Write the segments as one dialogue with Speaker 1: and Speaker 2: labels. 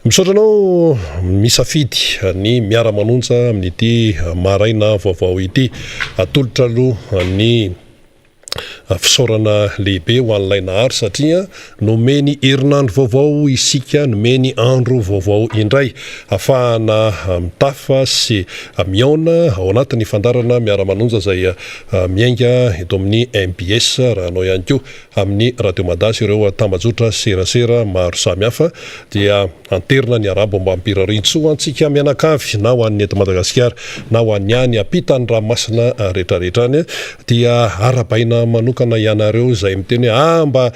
Speaker 1: Misaotra anao misafidy ny miara-manonja amin'ity maraina vaovao ity. Atolotra aloha ny fisaorana lehibe ho an'ilay Nahary satria nomeny herinandro vaovao isika, nomeny andro vaovao indray afahana mitafa sy mihaona ao anatin'ny fandaharana miara-manonja izay miainga eto amin'ny mbs raha anao ihany koa amin'ny Radio Mada sy ireo tambajotra serasera maro samihafa dia anterina ny arabo mba hampirarintsoa antsika mianakavy na ho an'ny eto Madagasikara na ho an'ny any ampitan'ny ranomasina rehetrarehetra any dia arabaina manokana ianareo izay miteny hoe ah mba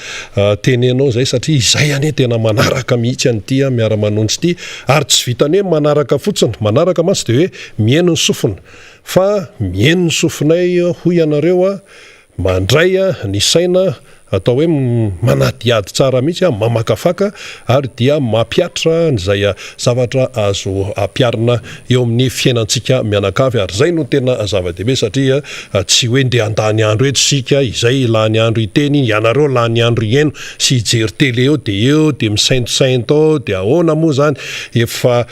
Speaker 1: tenenao izay satria izay anie tena manaraka mihitsy an'ity miara-manonja ity ary tsy vitan'ny hoe manaraka fotsiny, manaraka mantsy dia hoe mihaino ny sofina fa mihaino ny sofinay hoy ianareo a Mandray ny saina atao hoe manadihady tsara mihitsy, mamakafaka ary dia mampihatra an'izay zavatra azo ampiharina eo amin'ny fiainantsika mianakavy ary izay no tena zava-dehibe satria tsy hoe ndeha handany andro eto isika, izay lany andro hiteny, ianareo lany andro hihaino sy hijery tele eo dia eo dia misaintosainto ao dia ahoana moa izany efa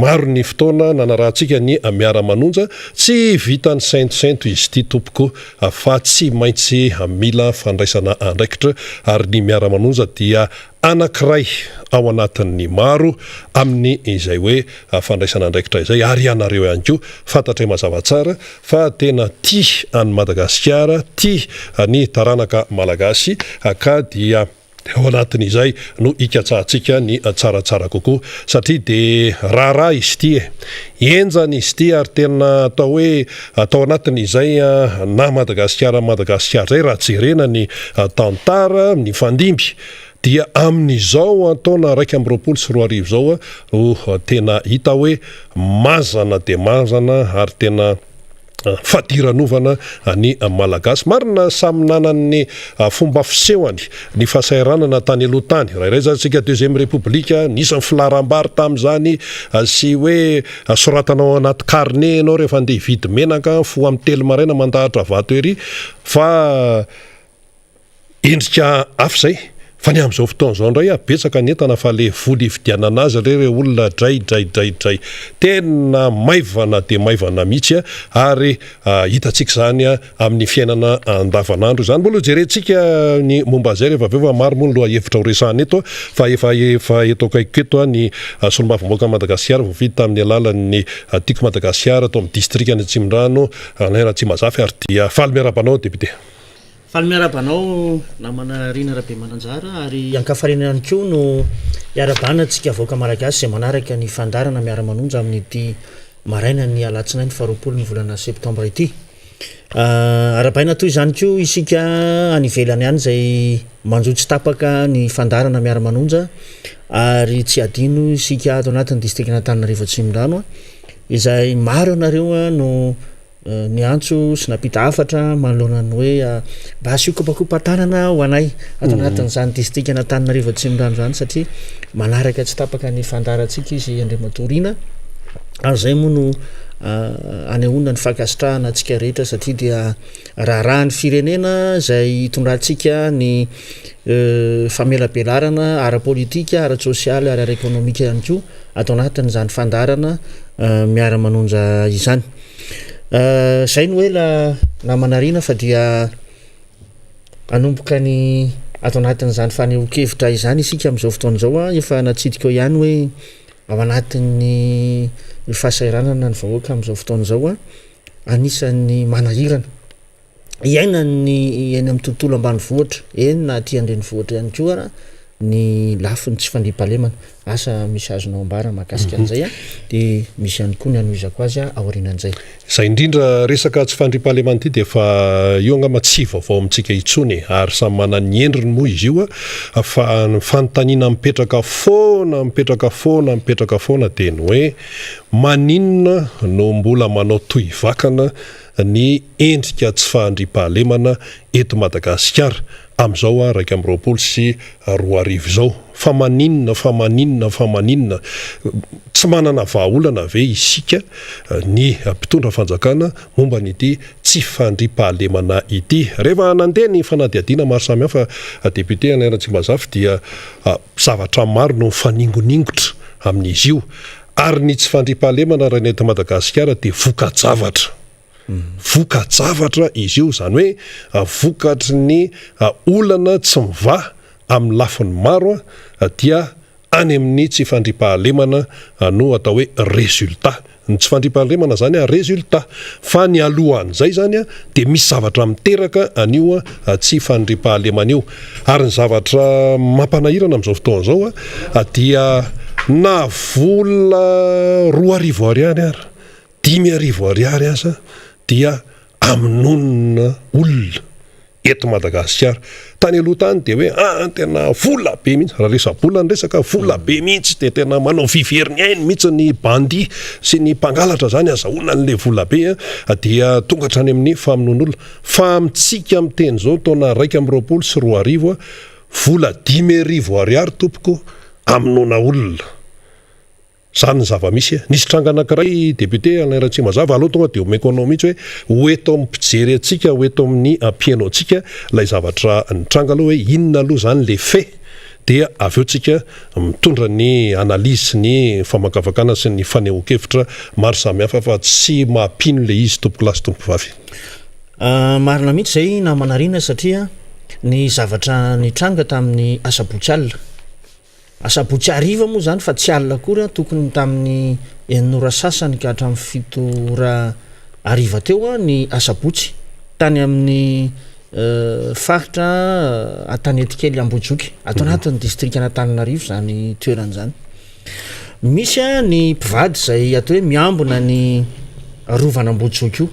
Speaker 1: Maro ny fotoana nanarahantsika ny Miara-manonja, tsy vitan'ny sentosento izy ity tompoko fa tsy maintsy mila fandraisana andraikitra ary ny Miara-manonja dia anankiray ao anatin'ny maro amin'ny izay hoe fandraisana andraikitra izay ary ianareo ihany koa fantatray mazava tsara fa tena tia an'i Madagasikara, tia ny taranaka Malagasy ka dia Ao anatin'izay no hikatsahantsika ny tsaratsara kokoa satria dia raharaha izy ity e! Henjana izy ity ary tena atao hoe tao anatin'izay na Madagasikara Madagasikara izay raha jerena ny tantara nifandimby dia amin'izao taona 2021 izao no tena hita hoe mazana dia mazana ary tena fadiranovana ny Malagasy. Marina samy nanana ny fomba fisehony ny fahasahiranana tany aloha tany. Raha iray izany isika deuxième république, nisy ny filaharam-bary tamin'izany sy hoe soratana ao anaty carnet ianao rehefa andeha hividy menaka, mifoha amin'ny telo maraina mandahatra vato ery fa Endrika hafa izay, fa ny amin'izao fotoana izao indray betsaka ny entana fa le vola hividianana azy re re olona dray dray dray dray tena maivana dia maivana mihitsy ary hitantsika izany amin'ny fiainana andavanandro izany. Mbola hojerentsika ny momba an'izay rehefa avy eo fa maro moa ny lohahevitra ho resahana eto fa efa efa eto akaikiko eto ny solombavambahoakan'i Madagasikara voafidy tamin'ny alalan'ny Tiako Madagasikara tao amin'ny distrikan'i Atsimondrano Alain Ratsimazafy ary dia faly miarahaba anao député.
Speaker 2: Faly miarahaba anao namana Rina Rabemananjara ary ankafaliana ihany koa no iarahabana antsika vahoaka malagasy izay manaraka ny fandaharana miara-manonja amin'ity marainan'ny alatsinainy faharoapolo ny volana septambra ity. Arahabaina toy izany koa isika any ivelany any izay manjo tsy tapaka ny fandaharana miara-manonja ary tsy adino isika ato anatin'ny distrikan'Antananarivo Atsimondrano izay maro ianareo no Niantso sy nampita hafatra manoloana ny hoe mba asio kopakopa-tanana ho anay ato anatin'izany distrikan'Antananarivo Atsimondrano izany satria manaraka tsy tapaka ny fandaharantsika izy Andriamatoa Rina ary izay moa no anehoana ny fankasitrahana antsika rehetra satria dia raharahan'ny firenena izay hitondrantsika ny famelabelarana ara-politika, ara-tsosialy ary ara-ekonomika ihany koa ato anatin'izany fandaharana miara-manonja izany. Zay no ela namana Rina fa dia hanomboka ny ato anatin'izany fanehoan-kevitra izany isika amin'izao fotoana izao a, efa natsidika eo ihany hoe ao anatin'ny fahasahiranana ny vahoaka amin'izao fotoana izao a, anisan'ny manahirana iainan'ny eny amin'ny tontolo ambanivohitra, eny na aty an-drenivohitra ihany koa ara ny lafiny tsy fandriampahalemana. Asa misy azonao ambara mahakasika an'izay a, dia misy ihany koa ny hanohizako azy aorianan'izay.
Speaker 1: Izay indrindra resaka tsy fandriampahalemana ity dia efa io angamba tsy vaovao amintsika intsony e, ary samy manana ny endriny moa izy io fa ny fanontaniana mipetraka foana, mipetraka foana, mipetraka foana dia ny hoe maninona no mbola manao tohivakana ny endrika tsy fahandriampahalemana eto Madagasikara amin'izao 2021 izao. Fa maninona, fa maninona, fa maninona? Tsy manana vahaolana ve isika ny mpitondra fanjakana momba an'ity tsy fandriampahalemana ity? Rehefa nandeha ny fanadihadiana maro samihafa député Alain Ratsimbazafy dia zavatra maro no mifaningoningotra. amin'izy io. Ary ny tsy fandriampahalemana raha ny eto Madagasikara dia voka-javatra. Voka-javatra izy io, izany hoe vokatry ny olana tsy mivaha amin'ny lafiny maro dia any amin'ny tsy fandriampahalemana no atao hoe résultat. Ny tsy fandriampahalemana izany résultat. Fa ny alohan'izay izany dia misy zavatra miteraka an'io tsy fandriampahalemana io. Ary ny zavatra mampanahirana amin'izao fotoana izao dia na vola 2000 ariary ara, 5000 ariary aza dia amononona olona eto Madagasikara. Tany aloha tany dia hoe ah tena vola be mihitsy, raha resa-bola ny resaka, vola be mihitsy dia tena manao vy very ny ainy mihitsy ny bandit sy ny mpangalatra zany azahoana an'ilay vola be dia tonga hatrany amin'ny famonoan'olona. Fa amintsika miteny izao taona 2021, vola 5000 ariary tompoko amonoana olona. Zany ny zava-misy e. Nisy tranga anankiray député Alain Ratsimazava, aleo tonga dia omeko anao mihitsy hoe ho eto amin'ny mpijery antsika, ho eto amin'ny mpihaino antsika ilay zavatra nitranga aloha hoe inona aloha izany le fait dia avy eo tsika mitondra ny analyse sy ny famakafakana sy ny fanehoan-kevitra maro samihafa fa tsy mampino le izy tompokolahy sy tompokovavy.
Speaker 2: Marina mihitsy izay namana Rina satria ny zavatra nitranga tamin'ny asabotsy alina Asabotsy hariva moa izany fa tsy alina akory an, tokony tamin'ny enina ora sasany ka hatramin'ny fito ora hariva teo ny asabotsy, tany amin'ny faritra Antanetikely Ambohijoky, ato anatin'ny distrikan'Antananarivo izany toerana izany. Misy ny mpivady izay atao hoe miambina ny rovan'Ambohijoky io.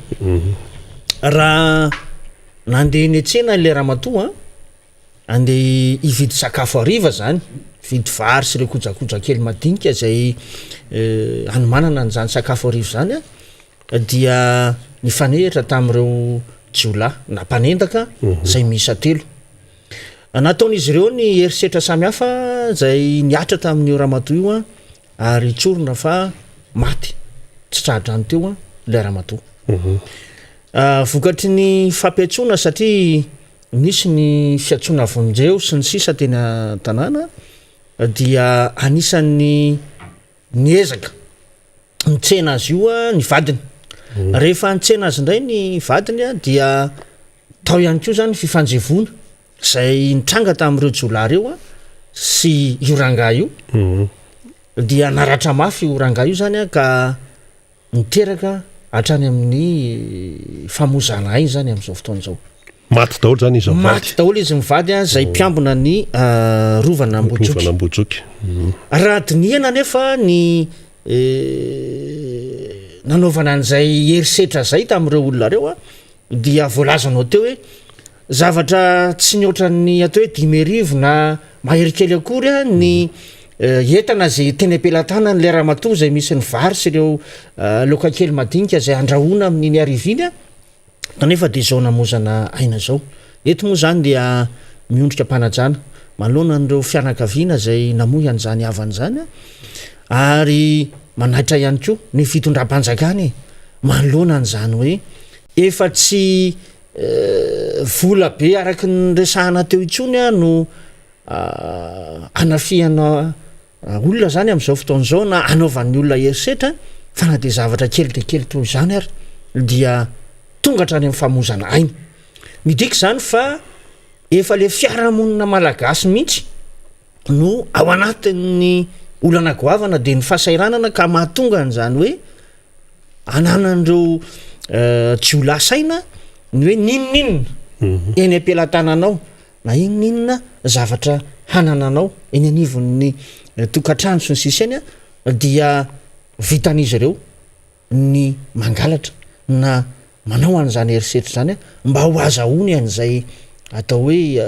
Speaker 2: Raha nandeha niantsena ilay ramatoa Andeha hividy sakafo hariva zany, hividy vary sy ireo kojakoja kely madinika izay hanomanana an'izany sakafo hariva izany an, dia nifanehitra tamin'ireo jiolahy na mpanendaka izay miisa telo. Nataon'izy ireo ny herisetra samihafa izay nihatra tamin'io ramatoa io an, ary tsorina fa maty tsy tra-drano teo ilay ramatoa. Vokatry ny fampiantsoana satria Nisy ny fiantsoana vonjeo sy ny sisa teny an-tanàna dia anisan'ny niezaka nitsena azy io ny vadiny. Rehefa nitsena azy indray ny vadiny dia tao ihany koa zany fifanjevoana izay nitranga tamin'ireo jiolahy ireo sy io rangahy io. Dia naratra mafy io rangahy io zany ka Niteraka hatrany amin'ny famozana aina izany amin'izao fotoana izao.
Speaker 1: Maty daholo izany izy mivady.
Speaker 2: Maty daholo izy mivady izay mpiambina ny rovan'Ambohijoky.
Speaker 1: Rovan'Ambohijoky.
Speaker 2: Raha dinihana anefa ny nanaovana an'izay herisetra izay tamin'ireo olona ireo dia voalazanao teo hoe Zavatra tsy nihoatra ny atao hoe 5000 na mahery kely akory ny entana izay teny am-pelatanan'ilay ramatoa izay misy ny vary sy ireo laoka kely madinika izay andrahoina amin'iny hariva iny kanefa dia izao namozana aina izao. Eto moa izany dia miondrika am-panajana manoloana an'ireo fianakaviana izay namoy an'izany havany izany ary manaitra ihany koa ny fitondram-panjakana e manoloana an'izany hoe efa tsy Vola be araka ny niresahana teo intsony no anafihana olona zany amin'izao fotoana izao na anaovan'ny olona herisetra fa na dia zavatra kely dia kely toy izany ary dia tonga hatrany amin'ny famozana aina. Midika izany fa efa le fiarahamonina malagasy mihitsy no ao anatin'ny olana goavana dia ny fahasahiranana ka mahatonga an'izany hoe ananan'ireo jiolahy saina ny hoe n'inon'inona eny am-pelatananao na inon'inona zavatra hanananao eny anivon'ny tokantrano sy ny sisa eny dia vitan'izy ireo ny mangalatra na manao an'izany herisetra izany mba ho azahoany an'izay atao hoe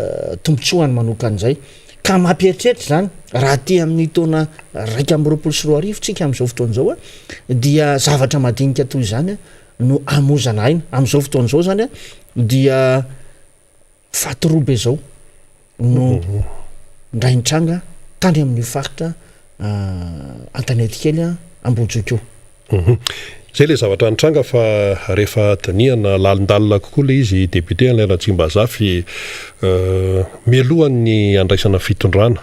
Speaker 2: tombontsoany manokana izay. Ka mampieritreritra izany, raha aty amin'ny taona 2021 tsika amin'izao fotoana izao dia zavatra madinika toy izany no amozana aina. Amin'izao fotoana izao izany dia faty roa be izao no indray nitranga tany amin'io faritra Antanetikely Ambohijoky io.
Speaker 1: Izay ilay zavatra nitranga fa rehefa dinihana lalindalina kokoa ilay izy député Alain Ratsimbazafy mialohan'ny handraisana fitondrana.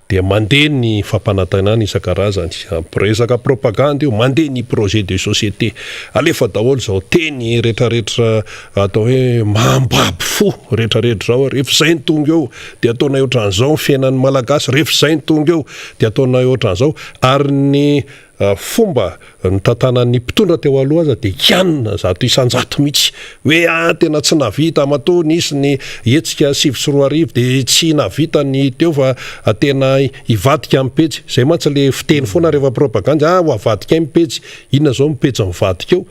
Speaker 1: Dia mandeha ny fampanantenana isan-karazany, resaka propagandy io, mandeha ny projet de société, alefa daholo izao teny retraretra atao hoe mambabo fo retraretra izao, rehefa izay no tonga eo dia ataonay ohatran'izao ny fiainan'ny Malagasy, rehefa izay no tonga eo dia ataonay ohatran'izao, ary ny Fomba nitantanan'ny mpitondra teo aloha aza dia kianina 100% mihitsy hoe ah tena tsy nahavita matoa nisy ny hetsika 2009 dia tsy nahavita ny teo fa tena hivadika ny pejy. Izay mantsy le fiteny foana rehefa propagandy ah ho avadikay ny pejy. Inona izao ny pejy mivadika eo?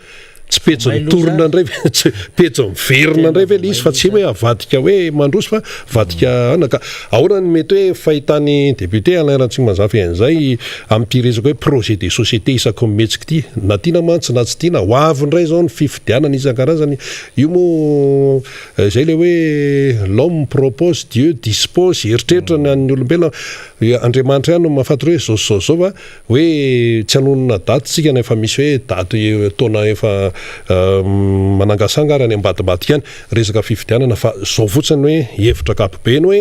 Speaker 1: Tsy pejy mitorina indray ve, tsy pejy miverina indray ve le izy fa tsy hoe avadika hoe mandroso fa avadika ana ka ahoana ny mety hoe fahitan'ny député Alain Ratsimanzafy an'izay amin'ity resaka hoe projet de société isaky ny mihetsika ity na tiana mantsy na tsy tiana ho avy indray izao ny fifidianana isan-karazany io moa izay le hoe l'homme propose Dieu dispose eritreritra ny an'ny olombelona Andriamanitra ihany no mahafantatra hoe izao sy izao izao fa Hoe tsy hanonona daty tsika na efa misy hoe daty taona efa manangasanga ary any ambadimbadika any resaka fifidianana fa zao fotsiny hoe hevitra ankapobeny hoe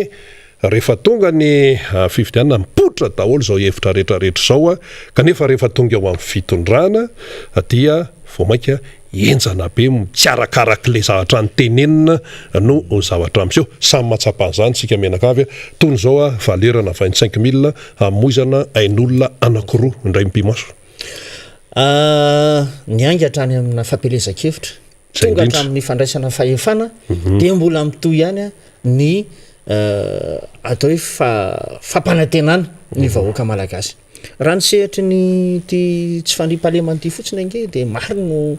Speaker 1: rehefa tonga ny fifidianana mipoitra daholo izao hevitra rehetra rehetra izao kanefa rehefa tonga eo amin'ny fitondrana dia vao mainka Henjana be, tsy arakarak'ilay zavatra notenenina no zavatra miseho. Samy mahatsapa an'izany isika mianakavy. Tony izao valeur-na 25 mille hamoizana ain'olona anankiroa indray mipi-maso.
Speaker 2: Niainga hatrany amina fampielezan-kevitra, tonga hatramin'ny fandraisana fahefana, dia mbola mitohy ihany ny atao hoe fampanantenana ny vahoaka malagasy. Raha ny sehatry ny ity tsy fandriampahalemana ity fotsiny ange dia maro no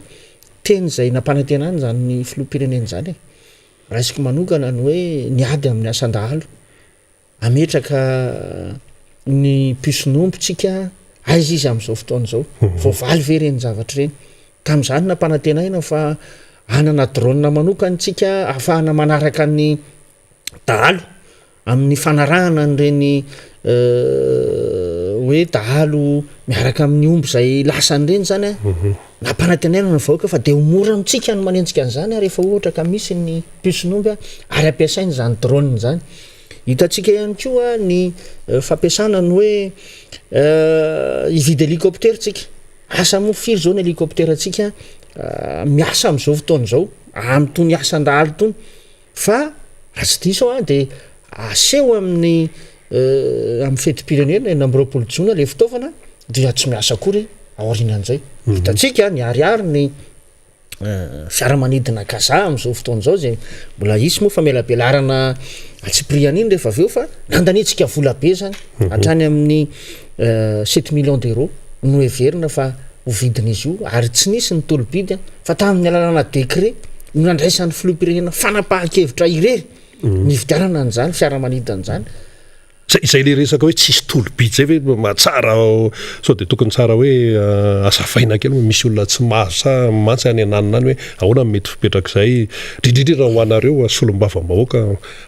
Speaker 2: teny izay nampanantenana izany filoham-pirenena izany e. Raisiko manokana ny hoe ny ady amin'ny asan-dahalo, hametraka ny puce-n'omby tsika, aiza izy amin'izao fotoana izao? Voavaly ve ireny zavatra ireny? Tamin'izany nampanantenaina fa hanana drone manokana tsika ahafahana manaraka ny dahalo. Amin'ny fanarahana an'ireny hoe dahalo miaraka amin'ny omby izay lasany ireny izany an, nampanantenaina ny vahoaka fa dia ho mora amintsika ny manenjika an'izany rehefa ohatra ka misy ny puce-n'omby ary ampiasaina izany drone izany. Hitantsika ihany koa ny fampiasana ny hoe hividy hélicoptère tsika. Asa moa firy izao ny hélicoptère-ntsika miasa amin'izao fotoana izao amin'itony asan-dahalo itony. Fa raha tsy diso aho dia aseho amin'ny amin'ny fetim-pirenena 26 jona ilay fitaovana dia tsy miasa akory aorianan'izay. Hitantsika niharihary ny fiaramanidina Gaza amin'izao fotoana izao izay mbola hisy moa famelabelarana antsipiriany iny rehefa avy eo fa nandaniantsika vola be izany hatrany amin'ny sept millions d'euros no heverina fa ho vidin'izy io ary tsy nisy ny tolo-bidy fa tamin'ny alalana décret no nandraisan'ny filoham-pirenena fanapahan-kevitra irery nividianana an'izany fiaramanidina izany.
Speaker 1: Zay izay le resaka hoe tsisy tolo-bidy zay ve mahatsara sao de tokony tsara hoe azavaina kely hoe misy olona tsy mahazo sa mantsy any ananona any hoe ahoana no mety fipetrak'izay indrindrindrindra ho anareo solombavambahoaka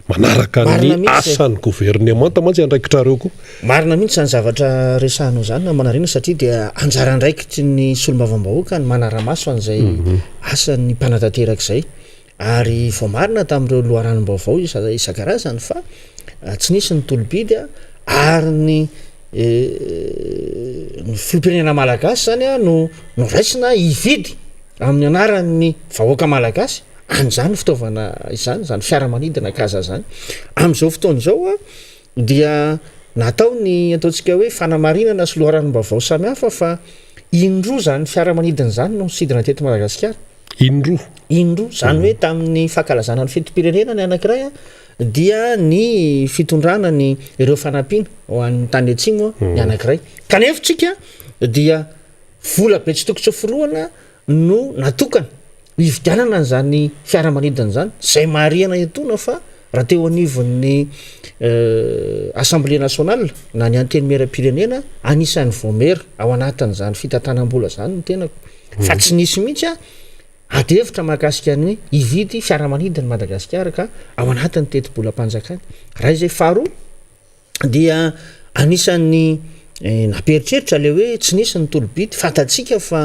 Speaker 1: manaraka ny asan'ny governemanta mantsy andraikitrareo koa.
Speaker 2: Marina mihitsy izany zavatra resahanao izany namana Rina satria dia anjara andraikitry ny solombavambahoaka ny manara-maso an'izay asan'ny mpanatanteraka izay ary voamarina tamin'ireo loharanom-baovao isan-karazany fa tsy nisy ny tolo-bidy ary ny ny filoham-pirenena malagasy izany no noraisina hividy amin'ny anaran'ny vahoaka malagasy an'izany fitaovana izany, izany fiaramanidina Casa izany. Amin'izao fotoana izao dia natao ny ataontsika hoe fanamarinana sy loharanom-baovao samihafa fa indroa izany fiaramanidina izany no nisidina teto Madagasikara.
Speaker 1: Indroa?
Speaker 2: Indroa, izany hoe tamin'ny fankalazana ny fetim-pirenena ny anankiray dia ny fitondrana ny ireo fanampiana ho an'ny tany atsimo ny anankiray. Kanefa tsika dia vola be tsy toko tsy forohana no natokana hividianana an'izany fiaramanidina izany, izay marihana etoana fa raha teo anivon'ny Assemblée nationale na ny Antenimierampirenena, anisan'ny voamera ao anatin'izany fitantanam-bola izany ny tenako, fa tsy nisy mihitsy ady hevitra mahakasika ny hoe hividy fiaramanidina Madagasikara ka ao anatin'ny tetibolam-panjakana. Raha izay faharoa, dia anisan'ny nampieritreritra ilay hoe tsy nisy ny tolo-bidy, fantatsika fa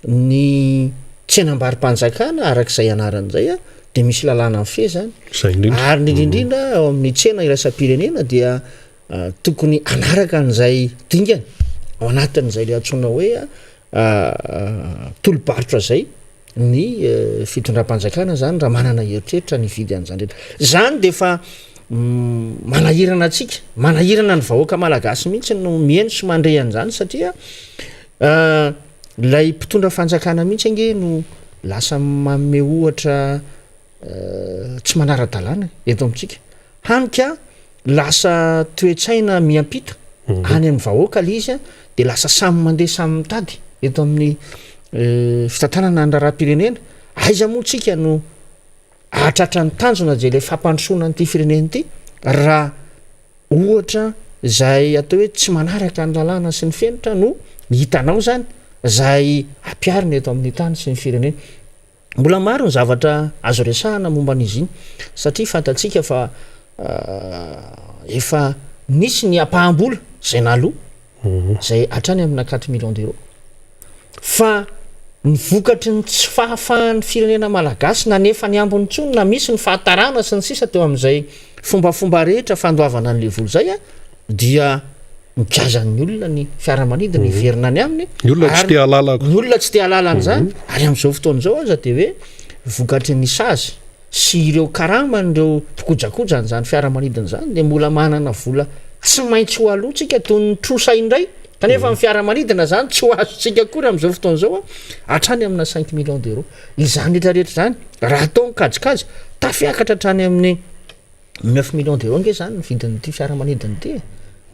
Speaker 2: ny tsenam-barom-panjakana araka izay anarany izay dia misy lalàna mifehy izany, ary indrindra indrindra ao amin'ny tsena iraisam-pirenena dia. tokony hanaraka an'izay dingana ao anatin'izay le antsoina hoe tolo-barotra zay ny fitondram-panjakana zany raha manana eritreritra ny hividy an'izany rehetra zany de efa manahirana antsika, manahirana ny vahoaka malagasy mihitsy no mihaino sy mandre an'izany satria ilay mpitondra fanjakana mihitsy ange no lasa manome ohatra tsy manara-dalàna eto amintsika, hany ka lasa toe-tsaina miampita any amin'ny vahoaka le izy de lasa samy mandeha samy mitady eto amin'ny fitantanana ny raharaham-pirenena, aiza moa tsika no hahatratra ny tanjona dia ilay fampandrosoana an'ity firenena ity raha ohatra izay atao hoe tsy manaraka ny lalàna sy ny fenitra no hitanao izany izay ampiharina eto amin'ny tany sy ny firenena. Mbola maro ny zavatra azo resahana momba an'izy iny satria fantatsika fa efa nisy ny ampaham-bola izay naloa izay hatrany amina quatre millions d'euros fa ny vokatry ny tsy fahafahan'ny firenena malagasy nanefa ny ambiny intsony na misy ny fahatarana sy ny sisa teo amin'izay fombafomba rehetra fandoavana an'ilay vola izay dia migazan'ny olona ny fiaramanidina hiverina any aminy.
Speaker 1: Ny olona tsy te hahalala.
Speaker 2: Ny olona tsy te hahalala an'izany ary amin'izao fotoana izao aza dia hoe vokatry ny sazy sy ireo karaman'ireo mpikojakoja an'izany fiaramanidina izany dia mbola manana vola tsy maintsy ho aloantsika toy ny trosa indray kanefa ny fiaramanidina izany tsy ho azontsika akory amin'izao fotoana izao hatrany amina cinq millions d'euros. Izany rehetra rehetra izany raha atao ny kajikajy tafiakatra hatrany amin'ny neuf millions d'euros ange izany ny vidin'ity fiaramanidina ity e.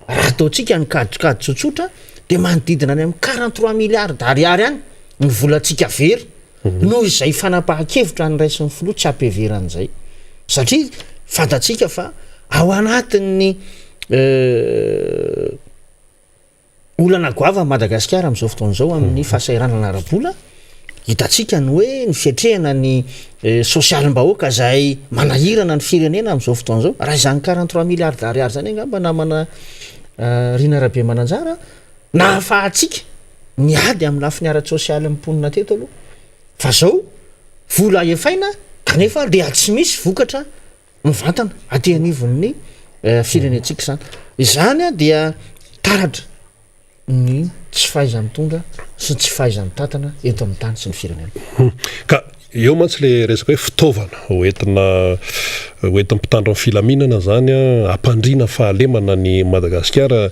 Speaker 2: Raha ataontsika ny kajikajy tsotsotra dia manodidina any amin'ny 43 milliards d'ariary any ny volantsika very noho izay fanapahan-kevitra noraisin'ny filoha tsy hampiheverana izay satria fantatsika fa ao anatin'ny olana goavana Madagasikara amin'izao fotoana izao amin'ny fahasahiranana ara-bola, hitantsika ny hoe ny fiatrehana ny sosialim-bahoaka izay manahirana ny firenena amin'izao fotoana izao, raha izany 43 milliards d'ariary izany angamba namana Rina Rabemananjara nahafahantsika niady amin'ny lafiny ara-tsosialin'ny mponina teto aloha fa zao vola efaina kanefa dia tsy misy vokatra mivantana aty anivon'ny firenentsika izany. Izany dia taratra ny tsy fahaiza-mitondra sy ny tsy fahaiza-mitantana eto amin'ny tany sy ny firenena.
Speaker 1: Ka eo mantsy le resaka hoe fitaovana hoentina hoentin'ny mpitandro ny filaminana zany hampandriana fahalemana ny Madagasikara.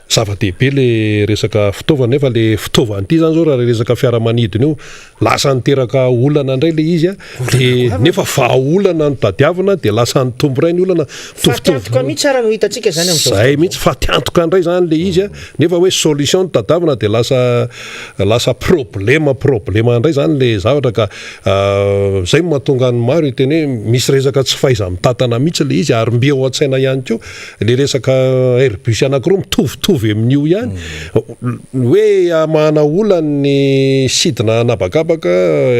Speaker 1: Zava-dehibe le resaka fitaovana nefa le fitaovana ity zany zao raha le resaka fiaramanidina io lasa niteraka olana indray le izy de nefa vahaolana no tadiavina de lasa nitombo indray ny olana.
Speaker 2: Fatiantoka mihitsy ara no hitantsika zany amin'izao
Speaker 1: Zay mihitsy, fatiantoka indray zany le izy nefa hoe solution no tadiavina de lasa Lasa problema problema indray zany le zavatra ka zay no mahatonga ny maro hiteny hoe misy resaka tsy fahaiza-mitantana mihitsy le izy ary mby ao an-tsaina ihany koa le resaka Airbus anankiroa mitovitovy amin'io ihany ny hoe hamahana olana ny sidina an'habakabaka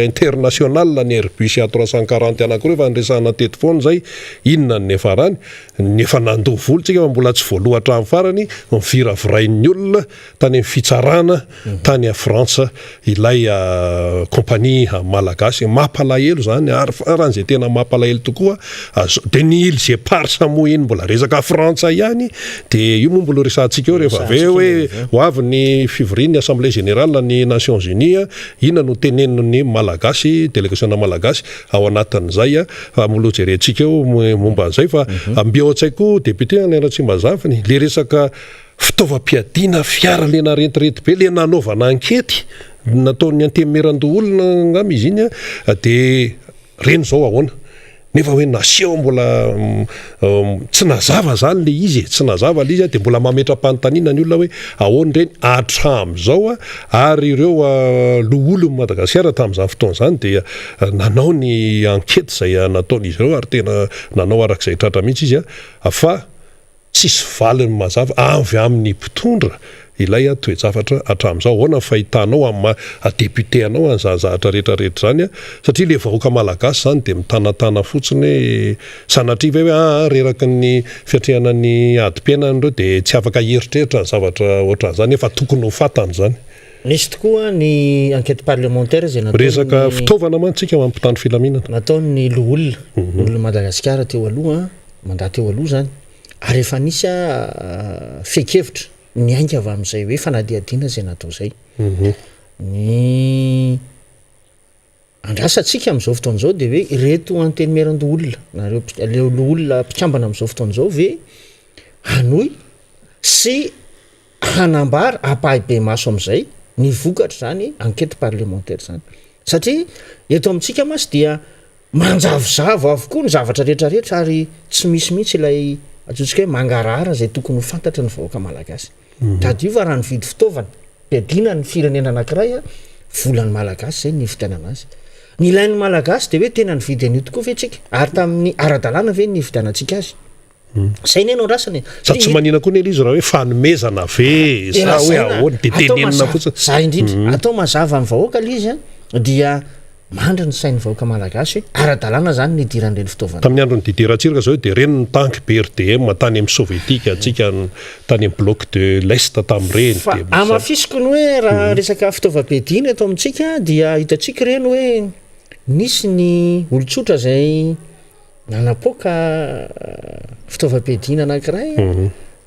Speaker 1: international ny Airbus A 340 anankiroa efa niresahana teto foana izay, inona no niafarany? Ny efa nandoa vola tsika fa mbola tsy voaloa hatramin'ny farany, noviravirain'ny olona tany amin'ny fitsarana tany Frantsa ilay compagnie malagasy. Mampalahelo izany ary faran'izay tena mampalahelo tokoa dia ny îles éparses moa iny mbola resaka Frantsa ihany dia io moa mbola ho resahantsika eo rehefa avy eo hoe ho avy ny fivorian'ny assemblée générale ny Nations Unies, inona no tenenin'ny malagasy, delegasiona malagasy ao anatin'izay fa mbola ho jerentsika eo momba an'izay fa mby ao an-tsaiko député Alain Ratsimbazafy le resaka Fitaovam-piadiana fiara le narentirenty be le nanaovana ankety nataon'ny antenimierandoholona angamba izy iny de reny zao ahoana nefa hoe naseho mbola tsy nazava zany le izy e, tsy nazava le izy de mbola mametra-panontaniana ny olona hoe ahoana ireny hatramin'izao ary ireo loholon'i Madagasikara tamin'izany fotoana izany dia nanao ny ankety izay nataon'izy ireo ary tena nanao arak'izay tratra mihitsy izy fa Tsisy valiny mazava avy amin'ny mpitondra ilay toe-javatra hatramin'izao. Ahoana ny fahitanao amin'ny maha député anao an'izany zavatra rehetra rehetra izany? Satria ilay vahoaka malagasy izany dia mitanatana fotsiny hoe sanatria ve hoe aa reraky ny fiatrehana ny adim-piainana ireo dia tsy afaka hieritreritra ny zavatra ohatran'izany nefa tokony ho fantany izany.
Speaker 2: Nisy tokoa ny enquête parlementaire izay nataon'ny.
Speaker 1: Resaka fitaovana mantsy tsika mampitandro filaminana.
Speaker 2: Nataon'ny loholona, loholon'i Madagasikara teo aloha. Mandat teo aloha izany. Ary efa nisy fehin-kevitra niainga avy amin'izay hoe fanadihadiana izay natao izay. Ny andrasantsika amin'izao fotoana izao dia hoe ireto antenimierandoholona na ireo ireo loholona mpikambana amin'izao fotoana izao ve hanohy sy hanambara ampahibemaso amin'izay ny vokatr'izany enquête parlementaire izany. Satria eto amintsika mantsy dia Manjavozavo avokoa ny zavatra rehetra rehetra ary tsy misy mihitsy ilay antsointsika hoe mangarahara izay tokony ho fantatry ny vahoaka malagasy. Tadidio fa raha nividy fitaovana mpiadiana ny firenena anankiray, volan'ny malagasy izay no nividianana azy. Ny ilain'ny malagasy dia hoe tena nividy an'io tokoa ve tsika ary tamin'ny ara-dalàna ve ny nividianantsika azy? Zay ne no andrasana e.
Speaker 1: Sady tsy manina koa ne izy raha hoe fanomezana ve sa hoe ahoana de tenenina fotsiny.
Speaker 2: Zay indrindra. Atao mazava amin'ny vahoaka le izy a dia mandry ny sain'ny vahoaka malagasy hoe ara-dalàna zany ny hidiran'ireny fitaovana.
Speaker 1: Tamin'ny andron'i Didier Ratsiraka zao de reny ny tanky BRDM tany amin'ny sovietika antsika tany amin'ny bloc de l'est tamin'ireny.
Speaker 2: Fa hamafisiko ny hoe raha resaka fitaovam-piadiana eto amintsika dia hitantsika ireny hoe nisy ny olon-tsotra zay Nanapoaka fitaovam-piadiana anankiray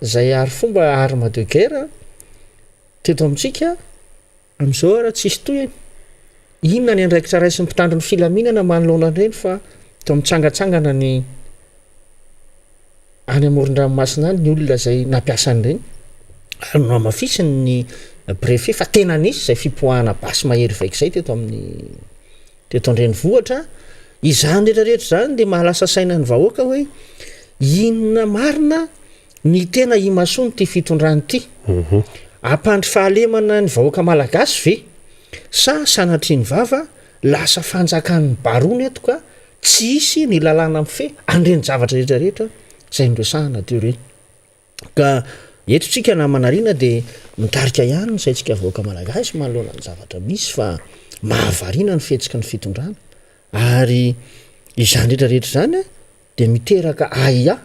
Speaker 2: izay arifomba arme de guerre teto amintsika, amin'izao ary tsisy tohiny. Inona ny andraikitra raisin'ny mpitandro ny filaminana manoloana an'ireny fa toa mitsangantsangana ny any amoron-dranomasina any ny olona izay nampiasa an'ireny. Ary nohamafisiny ny préfet fa tena nisy izay fipoahana basy mahery vaika izay teto amin'ny Teto an-drenivohitra, izany rehetra rehetra izany dia mahalasa saina ny vahoaka hoe inona marina ny tena imasoan'ity fitondrana ity? Hampandry fahalemana ny vahoaka malagasy ve sa sanatria ny vava lasa fanjakan'ny baroa ny eto ka tsy hisy ny lalàna mifehy an'ireny zavatra rehetra rehetra izay noresahana teo ireny? Ka eto tsika namana Rina dia mitarika ihany ny saintsika vahoaka malagasy manoloana ny zavatra misy fa mahavariana ny fihetsiky ny fitondrana ary izany rehetra rehetra izany dia miteraka ahiahy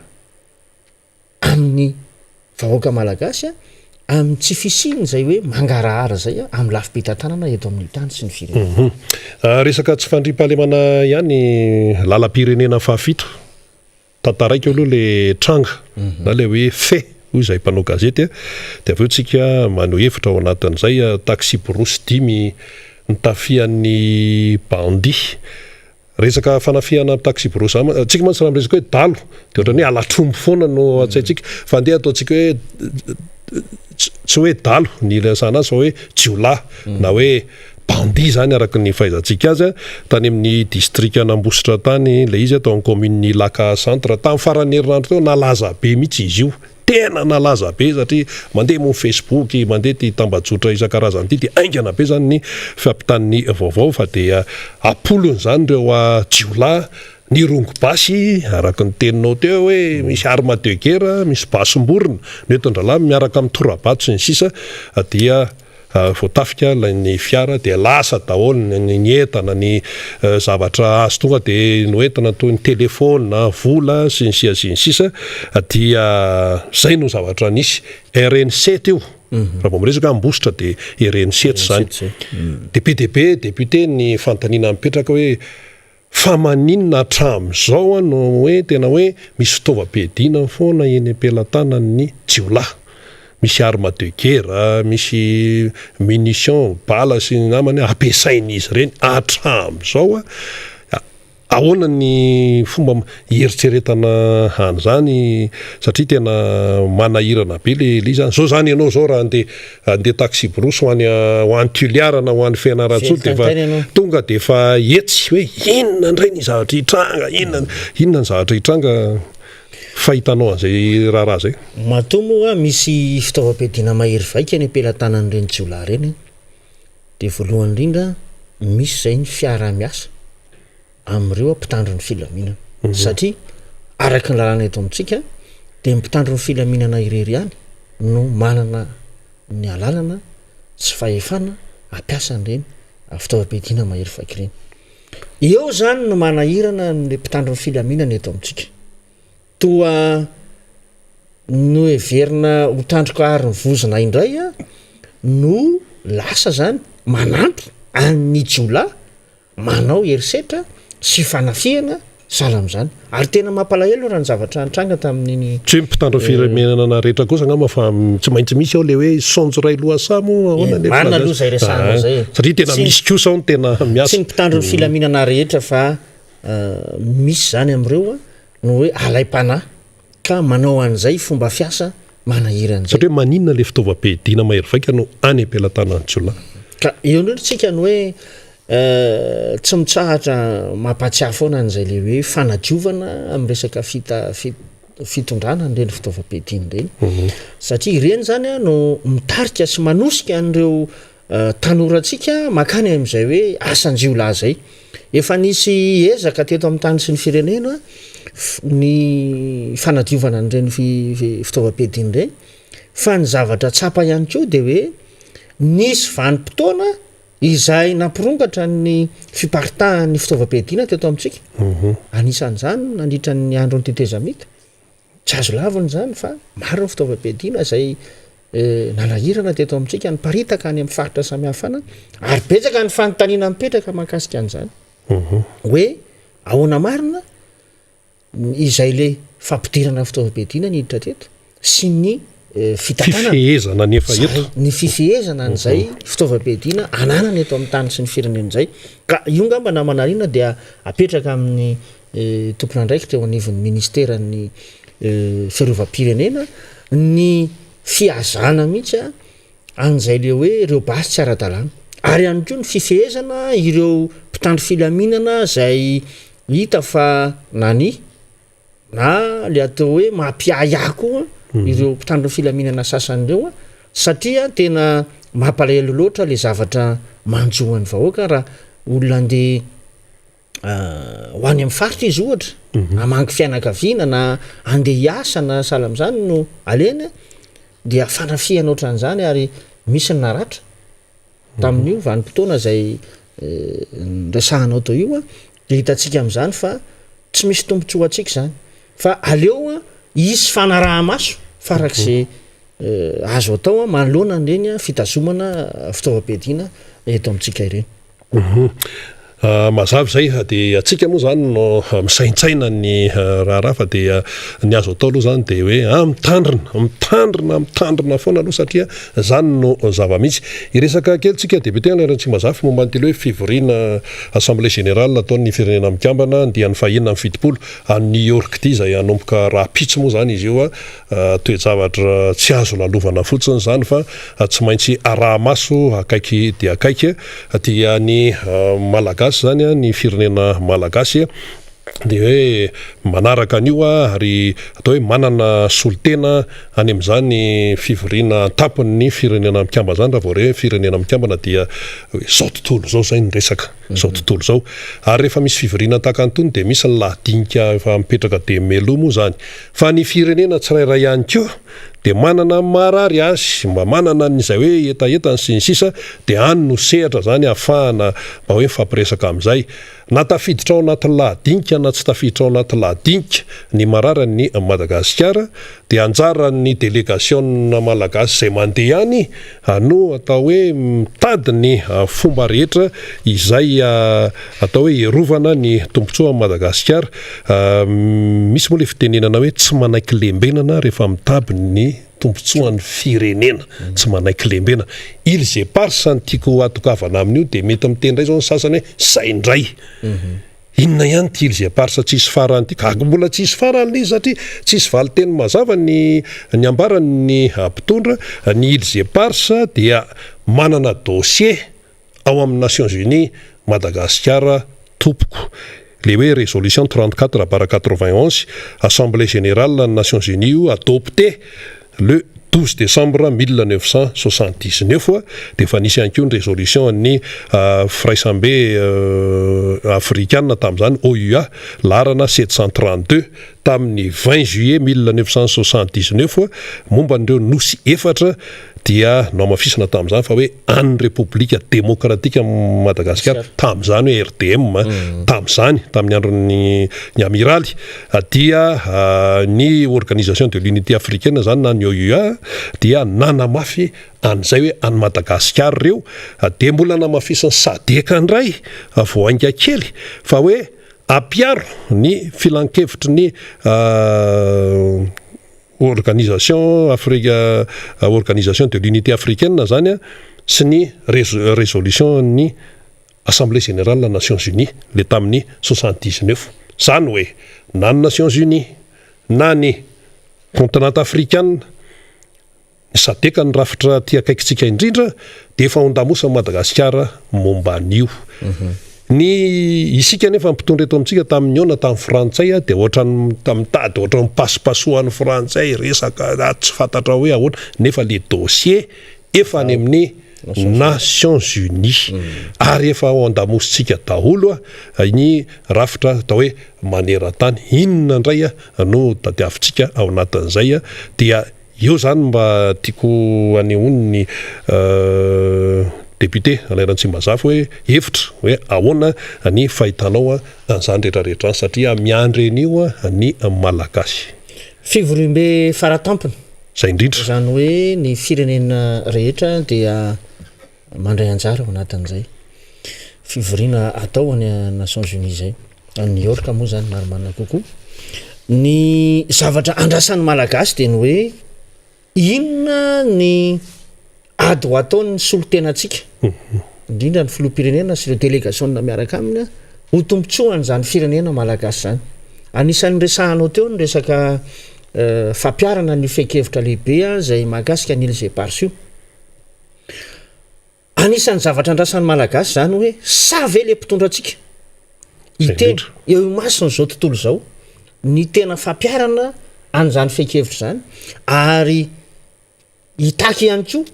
Speaker 2: amin'ny vahoaka malagasy amin'ny tsy fisian'izay hoe mangarahara izay amin'ny lafim-pitantanana eto amin'ny tany sy ny firenena.
Speaker 1: Resaka tsy fandriampahalemana ihany, lalam-pirenena fahafito. Tantaraiko aloha le tranga na le hoe fait hoy izahay mpanao gazety dia avy eo tsika maneho hevitra ao anatin'izay. Taxi-brousse dimy nitafihan'ny bandit. Resaka fanafihana taxi-brousse zany, tsika mantsy raha miresaka hoe dalo dia ohatran'ny hoe halatr'omby foana no ao an-tsaintsika fa andeha ataontsika hoe tsy hoe dalo ny ilazana azy fa hoe jiolahy na hoe Bandit izany araka ny fahaizantsika azy, tany amin'ny distrikan'Ambositra tany ilay izy, tao amin'ny commune Ilaka centre. Tamin'ny faran'ny herinandro teo, nalaza be mihitsy izy io, tena nalaza be satria mandeha moa ny facebook, mandeha ity tambajotra isan-karazany ity dia haingana be izany ny fampitan'ny vaovao fa dia am-polony izany ireo jiolahy nirongo basy araka ny teninao teo hoe misy arme de guerre, misy basim-borona noentin-drahalahy miaraka amin'ny tora-bato sy ny sisa dia Voatafika ilay ny fiara dia lasa daholo ny ny entana, ny zavatra azo tonga dia noentina toy ny telephone, vola sy ny sia sy ny sisa dia zay no zavatra nisy. RN sept io, raha vao miresaka Ambositra dia RN sept izany. Dia be dia be député ny fanontaniana mipetraka hoe Fa maninona hatramin'izao no hoe tena hoe misy fitaovam-piadiana foana eny am-pelatanan'ny jiolahy? Misy arme de guerre, misy munitions, bala sy ny namany ampiasain'izy ireny hatramin'izao. Ahoana ny fomba hieritreretana an'izany satria tena manahirana be le izy zany. Zao zany ianao zao raha andeha Handeha taxi-brousse ho any ho any Tuliara na ho any Fianarantsoa dia efa tonga dia efa etsy hoe inona indray ny zavatra hitranga, inona inona ny zavatra hitranga fahitanao an'izay raharaha izay?
Speaker 2: Matoa moa misy fitaovam-piadiana mahery vaika eny am-pelatanan'ireny jiolahy ireny dia voalohany indrindra misy izay ny fiaraha-miasa amin'ireo mpitandro ny filaminana satria araka ny lalàna eto amintsika dia ny mpitandro ny filaminana irery ihany no manana ny alalana sy fahefana hampiasa an'ireny fitaovam-piadiana mahery vaika ireny. Eo izany no manahirana ny mpitandro ny filaminana eto amintsika. Toa noheverina ho tandroka ary ny vozona indray no lasa izany manampy an'ny jiolahy manao herisetra sy fanafihana. Sahala amin'izany. Ary tena mampalahelo raha ny zavatra nitranga tamin'iny.
Speaker 1: Tsy hoe mpitandro filaminana rehetra kosa angamba fa tsy maintsy misy ao ilay hoe saonjo iray lohasaha moa ahoana
Speaker 2: ilay Marina aloha izay resahanao izay e.
Speaker 1: Satria tena misy kosa ao ny tena miasa.
Speaker 2: Tsy ny mpitandro ny filaminana rehetra fa misy izany amin'ireo no hoe alaim-panahy ka manao an'izay fomba fiasa manahirana izay.
Speaker 1: Satria hoe maninona ilay fitaovam-piadiana mahery vaika no any am-pelatanan'ny jiolahy?
Speaker 2: Ka eo indrindra tsika no hoe tsy mitsahatra mampahatsiahy foana an'izay le hoe fanadiovana amin'ny resaka fita- fitondrana an'ireny fitaovam-piadiana ireny. Satria ireny izany no mitarika sy manosika an'ireo tanorantsika mankany amin'izay hoe asan-jiolahy izay. Efa nisy ezaka teto amin'ny tany sy ny firenena ny fanadiovana an'ireny fitaovam-piadiana ireny fa ny zavatra tsapa ihany koa dia hoe nisy vanim-potoana izay nampirongatra ny fiparitahan'ny fitaovam-piadiana teto amintsika. Anisan'izany nandritra ny andron'ny tetezamita. Tsy azo lavina izany fa maro ny fitaovam-piadiana izay nanahirana teto amintsika, niparitaka any amin'ny faritra samihafa any, ary betsaka ny fanontaniana mipetraka mahakasika an'izany. Hoe ahoana marina izay le fampidirana fitaovam-piadiana niditra teto sy ny fitantanana.
Speaker 1: Fifehezana ny efa eto.
Speaker 2: Ny fifehezana an'izay fitaovam-piadiana ananana eto amin'ny tany sy ny firenena izay. Ka io ngamba namana Rina dia apetraka amin'ny tompon'andraikitra eo anivon'ny ministeran'ny fiarovam-pirenena ny fihazana mihitsy an'izay le hoe ireo basy tsy ara-dalàna ary ihany koa ny fifehezana ireo mpitandro filaminana izay hita fa nania na le atao hoe mampiahiahy koa ireo mpitandro filaminana sasany ireo satria tena mampalahelo loatra le zavatra manjo an'ny vahoaka raha olona andeha ho any amin'ny faritra izy ohatra, hamangy fianakaviana na handeha hiasa na sahala amin'izany no alehany dia fanafihana ohatran'izany ary misy ny naratra tamin'io vanim-potoana izay niresahanao teo io dia hitantsika amin'izany fa tsy misy tombontsoa ho antsika izany fa aleo hisy fanaraha-maso farak'izay azo atao manoloana an'ireny fitazomana fitaovam-piadiana eto amintsika ireny.
Speaker 1: Mazava izay, dia antsika moa izany no misaintsaina ny raharaha fa dia ny azo atao aloha izany dia hoe ah mitandrina, mitandrina, mitandrina foana aloha satria izany no zava-misy. Hiresaka kely tsika député Alain Ratsimbazafy momba an'ity hoe fivoriana Assemblée Générale ataon'ny Firenena Mikambana andiany fahenina amby 70 any New York ity izay hanomboka rahampitso moa izany izy io. Toe-javatra tsy azo lalovana fotsiny izany fa tsy maintsy araha-maso akaiky dia akaiky. Dia ny Malagasy izany, ny firenena Malagasy dia hoe manaraka an'io ary atao hoe manana solontena any amin'izany fivoriana an-tampon'ny firenena mikambana izany. Raha vao re hoe firenena mikambana dia izao tontolo izao izay no resaka. Izao tontolo izao. Ary rehefa misy fivoriana tahaka an'itony dia misy ny lahadinika efa mipetraka dia mialoha moa izany. Fa ny firenena tsirairay ihany koa dia manana ny maharary azy, mba manana ny izay hoe hetahetany sy ny sisa dia any no sehatra izany ahafahana mba hoe mifampiresaka amin'izay. Na tafiditra ao anaty lahadinika na tsy tafiditra ao anaty lahadinika ny marary an'i Madagasikara dia anjaran'ny delegasiona malagasy izay mandeha any no atao hoe mitady ny fomba rehetra izay atao hoe hiarovana ny tombontsoa amin'i Madagasikara. Misy moa ilay fitenenana hoe tsy manaiky lembenana rehefa mitaby ny tombontsoan'ny firenena. Tsy manaiky lembena. Îles éparses no tiako hatokavana amin'io dia mety miteny indray izao ny sasany hoe izay indray. Inona ihany ity îles éparses tsisy farany ity? Gaga mbola tsisy farany ilay izy satria tsisy valinteny mazava ny ny ambaran'ny mpitondra. Ny îles éparses dia manana dossier ao amin'ny Nations Unies Madagasikara tompoko. Ilay hoe résolution 34 barre 91 Assemblée générale ny Nations Unies io adopté le 12 décembre 1979 dia efa nisy ihany koa ny résolution an'ny firaisambe afrikana tamin'izany, OUA, laharana 732 tamin'ny 20 juillet 1979 momba an'ireo nosy efatra dia nohamafisina tamin'izany fa hoe an'ny Repoblika Demokratikan'i Madagasikara tamin'izany hoe RDM tamin'izany tamin'ny andron'ny ny amiraly dia ny Organisation de l'Unité Africaine izany na ny OUA dia nanamafy an'izay hoe an'i Madagasikara ireo dia mbola namafisin'ny Sadec indray vao hainga kely fa hoe. Ampiaro ny filankevitry ny Organisation Africa, Organisation de l'Unité Africaine zany sy ny résolution ny Assemblée Générale ny Nations Unies le tamin'ny 79. Zany hoe na ny Nations Unies na ny continent afrikana, ny SADC, ny rafitra aty akaikintsika indrindra, dia efa ao an-damosin'i Madagasikara momba an'io. Ny isika nefa mpitondra eto amintsika tamin'ny nihaona tamin'ny frantsay dia ohatran'ny mitady ohatran'ny mipasopasohan'ny frantsay resaka tsy fantatra hoe ahoana, nefa le dossier efa any amin'ny Nations Unies ary efa ao an-damosintsika daholo ny rafitra atao hoe maneran-tany. Inona indray no tadiavintsika ao anatin'izay? Dia eo zany mba tiako hanehoany ny député Alain Ratsimbazafy hoe hevitra hoe ahoana ny fahitanao an'izany rehetrarehetra zany satria miandry an'io ny Malagasy.
Speaker 2: Fivoriambe faratampony.
Speaker 1: Zay indrindra.
Speaker 2: Izany hoe ny firenena rehetra dia mandray anjara ao anatin'izay fivoriana atao any Nations Unies izay. Any New York moa zany marimarina kokoa. Ny zavatra andrasan'ny Malagasy dia ny hoe inona ny ady ho ataon'ny solontenantsika, indrindra ny filoham-pirenena sy ireo delegasiona miaraka aminy ho tombontsoan'izany firenena malagasy izany. Anisan'ny resahanao teo ny resaka fampiharana ny fehin-kevitra lehibe izay mahakasika ny Îles Éparses io. Anisan'ny zavatra andrasan'ny Malagasy izany hoe sahy ve le mpitondra antsika hiteny eo imason'izao tontolo izao ny tena fampiharana an'izany fehin-kevitra izany ary hitaky ihany koa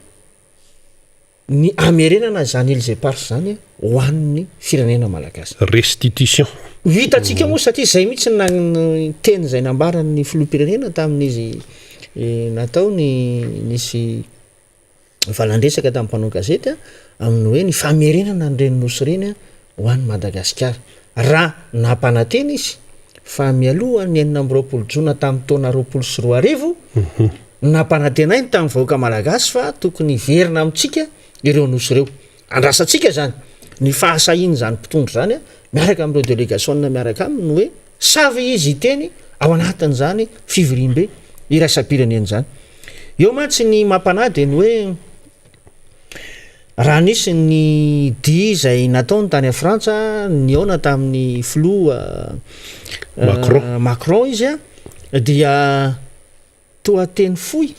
Speaker 2: ny hamerenana izany Îles Éparses izany ho an'ny firenena malagasy.
Speaker 1: Restitution.
Speaker 2: Ho hitantsika moa satria izay mihitsy no teny izay nambaran'ny filoham-pirenena tamin'izy natao ny nisy valan-dresaka tamin'ny mpanao gazety amin'ny hoe ny famerenana an'ireny nosy ireny ho an'i Madagasikara. Raha nampanantena izy fa mialoha ny 26 jona tamin'ny taona 2020, nampanantenainy tamin'ny vahoaka malagasy fa tokony hiverina amintsika ireo nosy ireo. Andrasantsika izany ny fahasahian'izany mpitondra izany miaraka amin'ireo delegasiona miaraka aminy hoe Sa ve izy hiteny ao anatin'izany fivoriambe iraisam-pirenena izany? Eo mantsy ny mampanahy dia ny hoe raha nisy ny dia izay nataony tany Frantsa, nihaona tamin'ny filoha
Speaker 1: Macron.
Speaker 2: Macron izy dia Toa teny fohy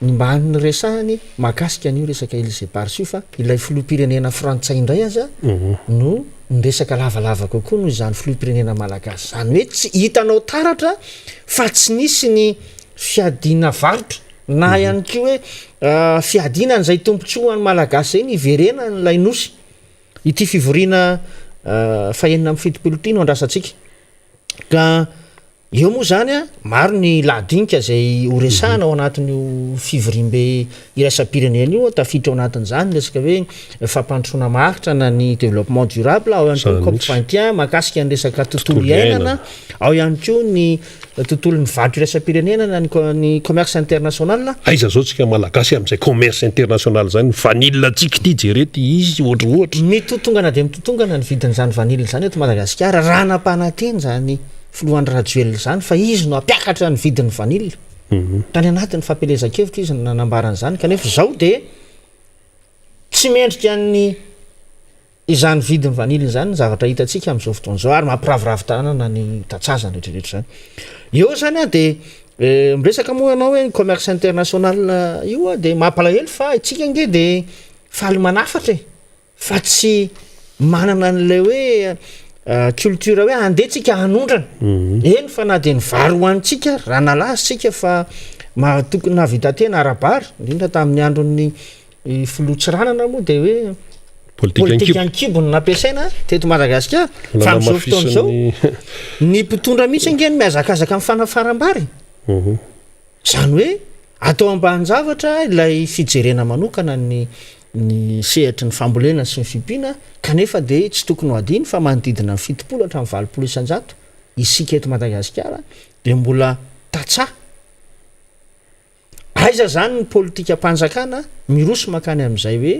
Speaker 2: ny mba niresahany mahakasika an'io resaka Îles Éparses io fa ilay filoham-pirenena frantsay indray aza no niresaka lavalava kokoa noho izany filoham-pirenena malagasy izany. Hoe tsy hitanao taratra fa tsy nisy ny fiadiana varotra na ihany koa hoe fiadiana an'izay tombontsoa an'ny malagasy izay ny hiverenan'ilay nosy. Ity fivoriana fahenina amby 70 ity no andrasantsika ka Eo moa izany an, maro ny lahadinika izay ho resahana ao anatin'io fivoriambe iraisam-pirenena io, tafiditra ao anatin'izany ny resaka hoe fampandrosoana maharitra na ny développement durable, ao ihany koa ny COP 21 mahakasika ny resaka tontolo iainana, ao ihany koa ny tontolon'ny varotra iraisam-pirenena na ny commerce international.
Speaker 1: Aiza zao tsika malagasy amin'izay commerce international zany, vanille tsika ity jereo ty izy ohatra ohatra.
Speaker 2: Mitotongana dia mitotongana ny vidin'izany vanille izany eto Madagasikara raha nampanantena izany Filoha Andry Rajoelina izany fa izy no hampiakatra ny vidin'ny vanille. Tany anatin'ny fampielezan-kevitra izy no nanambara an'izany kanefa izao dia tsy mendrika ny izany vidin'ny vanille izany ny zavatra hitantsika amin'izao fotoana izao ary mampiraviravy tanana ny tantsaha izany rehetrarehetra izany. Eo izany an dia eh, miresaka moa ianao hoe ny commerce international io an dia mampalahelo fa isika ange dia faly manafatra e. Fa tsy manana an'ilay hoe culture hoe andeha tsika hanondrana. Eny fa na dia ny vary hohanintsika ary, raha nalaza tsika fa mahatoky nahavita tena ara-bary, indrindra tamin'ny andron'ny filoha Tsiranana moa dia hoe politika an-kibo no nampiasaina teto Madagasikara. Fa amin'izao fotoana izao, ny mpitondra mihitsy ange no mihazakazaka amin'ny fanafaram-bary. Izany hoe atao ambanin-javatra ilay fijerena manokana ny ny sehatry ny fambolena sy ny fiompiana kanefa dia tsy tokony ho adino fa manodidina ny 70 hatramin'ny 80% isika eto Madagasikara dia mbola tantsaha. Aiza izany ny politikam-panjakana miroso mankany amin'izay hoe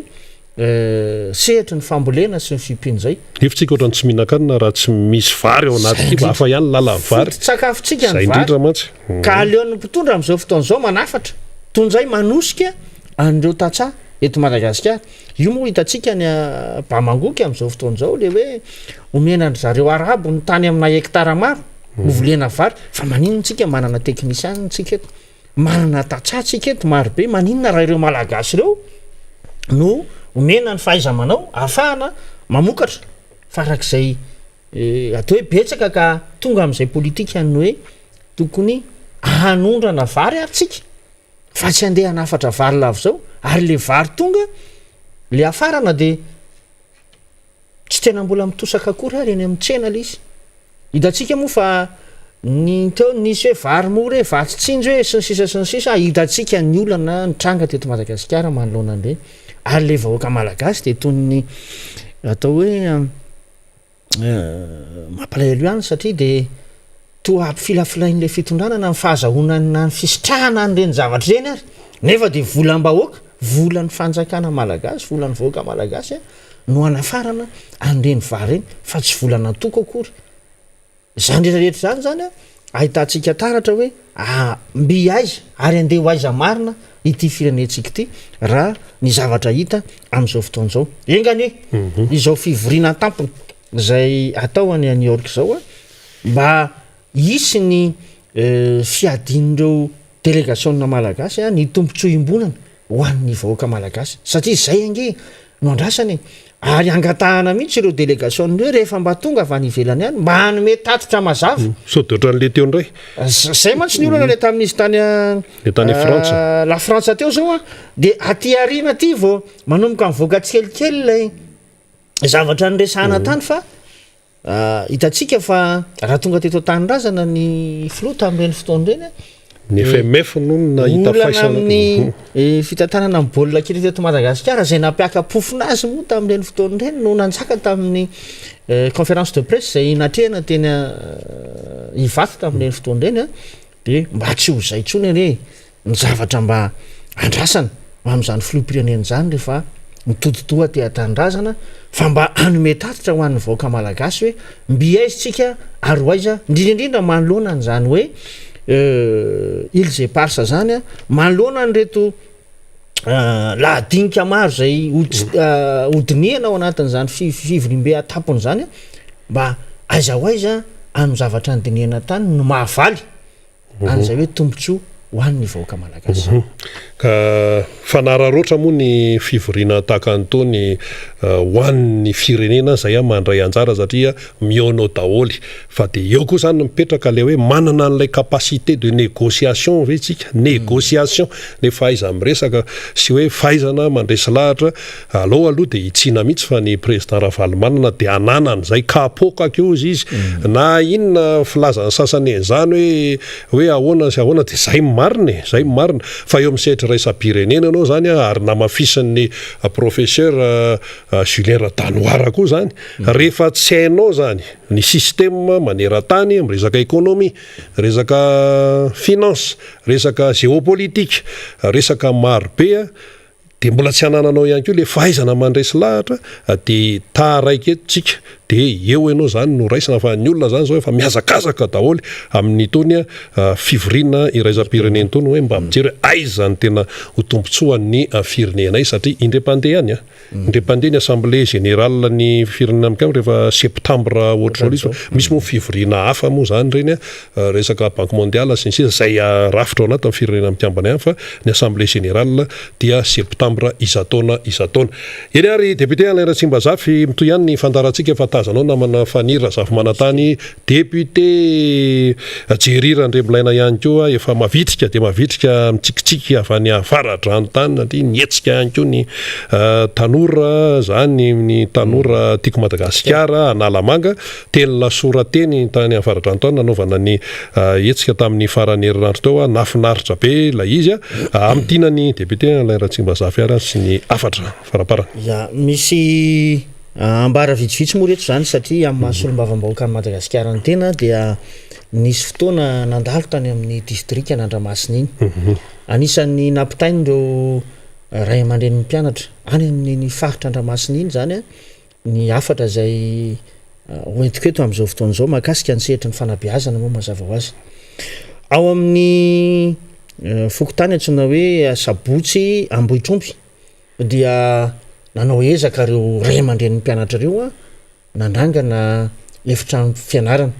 Speaker 2: Sehatry ny fambolena sy ny fiompiana izay.
Speaker 1: Nefa tsika ohatran'ny tsy mihinan-kanina raha tsy misy vary ao anaty kibo, hafa ihany ny lalan'ny vary.
Speaker 2: Foto-tsakafontsika ny
Speaker 1: vary. Izay indrindra mantsy.
Speaker 2: Ka aleon'ny mpitondra amin'izao fotoana izao manafatra, toy izay manosika an'ireo tantsaha eto Madagasikara. Io moa hitantsika any Bamangoky amin'izao fotoana izao, ilay hoe omena an-dry zareo arabo ny tany amina hektara maro, hovolena vary. Fa maninona tsika manana teknisianina tsika eto? Manana tantsaha tsika eto maro be, maninona raha ireo malagasy ireo no omena ny fahaiza-manao ahafahana mamokatra farak'izay atao hoe betsaka ka tonga amin'izay politikan'ny hoe tokony hanondrana vary ary tsika fa tsy andeha hanafatra vary lava izao ary le vary tonga le hafarana de Tsy tena mbola mitosaka akory ary eny amin'ny tsena ilay izy. Hitantsika moa fa ny teo nisy hoe vary mora e, vatsy tsinjo e, sy ny sisa sy ny sisa, hitantsika ny olana nitranga teto Madagasikara manoloana an'ireny. Ary ilay vahoaka malagasy dia toy ny atao hoe mampalahelo ihany satria dia Toa ampifilafilain'ilay fitondrana na ny fahazahoana na ny fisitrahana an'ireny zavatra ireny ary, nefa dia volam-bahoaka, volan'ny fanjakana malagasy, volan'ny vahoaka malagasy no anafarana an'ireny vary ireny fa tsy volan'antoko akory. Izany rehetra rehetra izany izany ahitantsika taratra hoe mby aiza ary andeha ho aiza marina ity firenentsika ity raha ny zavatra hita amin'izao fotoana izao. Enga anie izao fivoriana an-tampony izay atao any New York izao Mba hisy ny fiadian'ireo delegasiona malagasy ny tombontsoa iombonana ho an'ny vahoaka malagasy satria izay ange no andrasana e! Ary angatahana mihitsy ireo delegasiona ireo rehefa mba tonga avy any ivelany any mba hanome tatitra mazava.
Speaker 1: Sao dia ohatran'ilay teo indray.
Speaker 2: Zay mantsy ny olana ilay tamin'izy tany
Speaker 1: Ilay tany Frantsa.
Speaker 2: La Frantsa teo zao an, dia aty aoriana aty vao manomboka mivoaka tsikelikely ilay zavatra niresahana tany fa Hitantsika fa raha tonga teto an-tanindrazana ny filoha tamin'ireny fotoana ireny,
Speaker 1: Ny FMF no nahita
Speaker 2: olana
Speaker 1: faisana.
Speaker 2: amin'ny fitantanana ny baolina kitra teto Madagasikara izay nampiaka-pofona azy moa tamin'ireny fotoana ireny no nanjaka tamin'ny conférence de presse izay natrehina teny Ivato tamin'ireny fotoana ireny dia mba tsy ho izay intsony anie Ny zavatra mba andrasana amin'izany filoham-pirenena izany rehefa mitodi-doha aty an-tanindrazana fa mba hanome tatitra ho an'ny vahoaka malagasy hoe mby aiza isika ary ho aiza, indrindra indrindra manoloana an'izany hoe îles éparses izany, manoloana an'ireto lahadinika maro izay hodinihana ao anatin'izany fivoriambe an-tampony izany, mba aiza ho aiza amin'ny zavatra nodinihana tany no mahavaly. an'izay hoe tombontsoa ho an'ny vahoaka malagasy.
Speaker 1: Ka fanararaotra moa ny fivoriana tahaka an'itony ho an'ny firenena izay mandray anjara satria mihaona ao daholo. Fa dia eo koa izany mipetraka ilay hoe manana an'ilay capacité de négociation ve isika? Négociation, ilay fahaiza-miresaka sy hoe fahaizana mandresy lahatra. Alao aloha dia hitsiana mihitsy fa ny Président Ravalomanana dia ananany izay kapoaka ko ozy izy na inona filazan'ny sasany an'izany hoe hoe ahoana sy ahoana dia izay ny marina e, izay ny marina fa eo amin'ny sehatra iraisam-pirenena ianao izany ary namafisin'ny Professeur Julien Radanoara koa izany rehefa tsy hainao izany ny système maneran-tany amin'ny resaka économie, resaka finance, resaka géopolitique, resaka maro be Dia mbola tsy anananao ihany koa ilay fahaizana mandresy lahatra dia taraiky eto tsika dia eo ianao izany no raisina fa ny olona izany izao efa mihazakazaka daholo amin'itony fivoriana iraisam-pirenena itony hoe mba mijery hoe aiza no tena ho tombontsoan'ny firenenay satria indray-mpandeha ihany an! Indray-mpandeha ny assemblée générale ny firenena mikambana rehefa septembre ohatr'izao ilay izy fa misy moa fivoriana hafa moa izany ireny an! Resaka banque mondiale sy ny sisa izay rafitra ao anatin'ny firenena mikambana ihany fa ny assemblée générale dia septembre isan-taona isan-taona. Eny ary député Alain Ratsimbazafy, mitohy ihany ny fandaharantsika fa tazanao namana Faniry Razafimanantany, député Jerry Randriamilaina ihany koa efa mavitrika dia mavitrika mitsikitsiky avy any Avaradrano tany satria nihetsika ihany koa ny tanora izany ny tanora Tiako Madagasikara Analamanga Teny Lasora teny tany Avaradrano tany nanaovana ny hetsika tamin'ny faran'ny herinandro teo. Nahafinaritra be ilay izy. Hamintina ny député Alain Ratsimbazafy ary sy ny hafatra faramparany.
Speaker 2: Ya, misy ambara vitsivitsy moa reto izany satria amin'ny maha solombavambahoakan'i Madagasikara ny tena dia nisy fotoana nandalo tany amin'ny distrikan'Andramasina iny. Anisan'ny nampitain'ireo. ray aman-drenin'ny mpianatra any amin'iny faritra Andramasina iny izany ny hafatra izay hoentiko eto amin'izao fotoana izao mahakasika ny sehatry ny fanabeazana moa mazava ho azy. Ao amin'ny fokontany antsoina hoe Sabotsy Ambohitromby dia nanao ezaka ireo ray aman-drenin'ny mpianatra ireo nanangana efitrano fianarana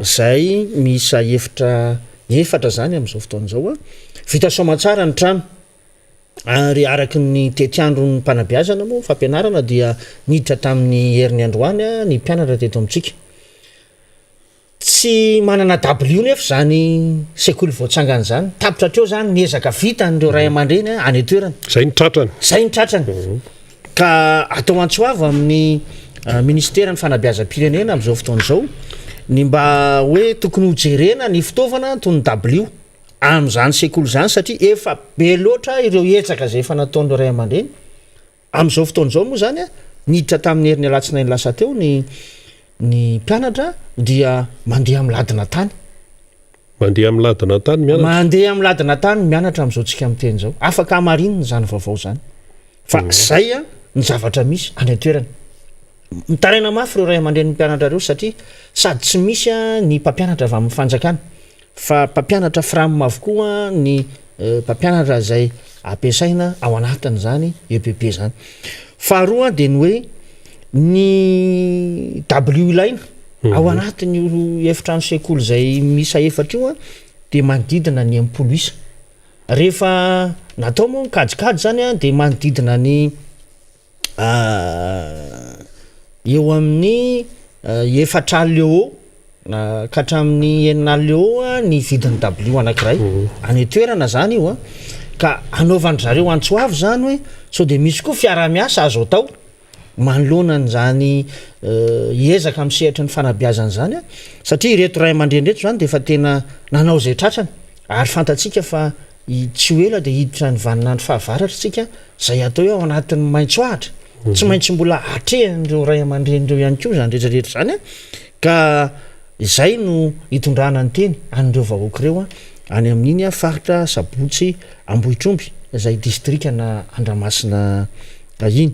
Speaker 2: izay miisa efitra efatra izany amin'izao fotoana izao. Vita soamantsara ny trano ary araky ny tetiandron'ny mpanabeazana moa fampianarana dia niditra tamin'ny heriny androany ny mpianatra teto amintsika. Tsy manana dabilio nefa izany sekoly voatsangana izany. Tapitra hatreo izany ny ezaka vitan'ireo ray aman-dreny any an-toerana.
Speaker 1: Izay no tratrany.
Speaker 2: Izay no tratrany. Ka atao antso avo amin'ny ministeran'ny fanabeazam-pirenena amin'izao fotoana izao ny mba hoe tokony hojerena ny fitaovana toy ny dabilio amin'izany sekoly izany satria efa be loatra ireo ezaka izay efa nataon'ireo ray aman-dreny. Amin'izao fotoana izao moa izany, niditra tamin'ny herin'ny alatsinainy lasa teo ny ny mpianatra dia mandeha amin'ny ladina tany.
Speaker 1: Mandeha amin'ny ladina tany mianatra?
Speaker 2: Mandeha amin'ny ladina tany mianatra amin'izao tsika miteny izao. Afaka hamarinina izany vaovao izany. Fa izay ny zavatra misy any an-toerana. Mitaraina mafy ireo ray aman-drenin'ny mpianatra ireo satria sady tsy misy ny mpampianatra avy amin'ny fanjakana fa mpampianatra fram avokoa ny mpampianatra izay ampiasaina ao anatin'izany EPP izany. Faharoa dia ny hoe ny dabilio ilaina ao anatin'io efitrano sekoly izay miisa efatra io dia manodidina ny 60 isa. Rehefa natao moa ny kajikajy izany dia manodidina ny Eo amin'ny 40 eo ho eo ka hatramin'ny 60 eo ho eo ny vidin'ny dabilio anankiray any an-toerana zany io a, ka anaovan-dry zareo antso avo zany hoe sao de misy koa fiaraha-miasa azo atao manoloana an'izany ezaka amin'ny sehatry ny fanabeazana izany a, satria ireto ray aman-dreny ireto zany de efa tena nanao izay tratrany ary fantatsika fa tsy ho ela de hiditra ny vaninandro fahavaratra isika Izay atao hoe ao anatin'ny maitso ahitra, tsy maintsy mbola atrehan'ireo ray aman-dreny ireo ihany koa izany rehetra rehetra izany ka izay no hitondrana ny teny an'ireo vahoaka ireo any amin'iny faritra Sabotsy Ambohitromby izay distrikana Andramasina iny.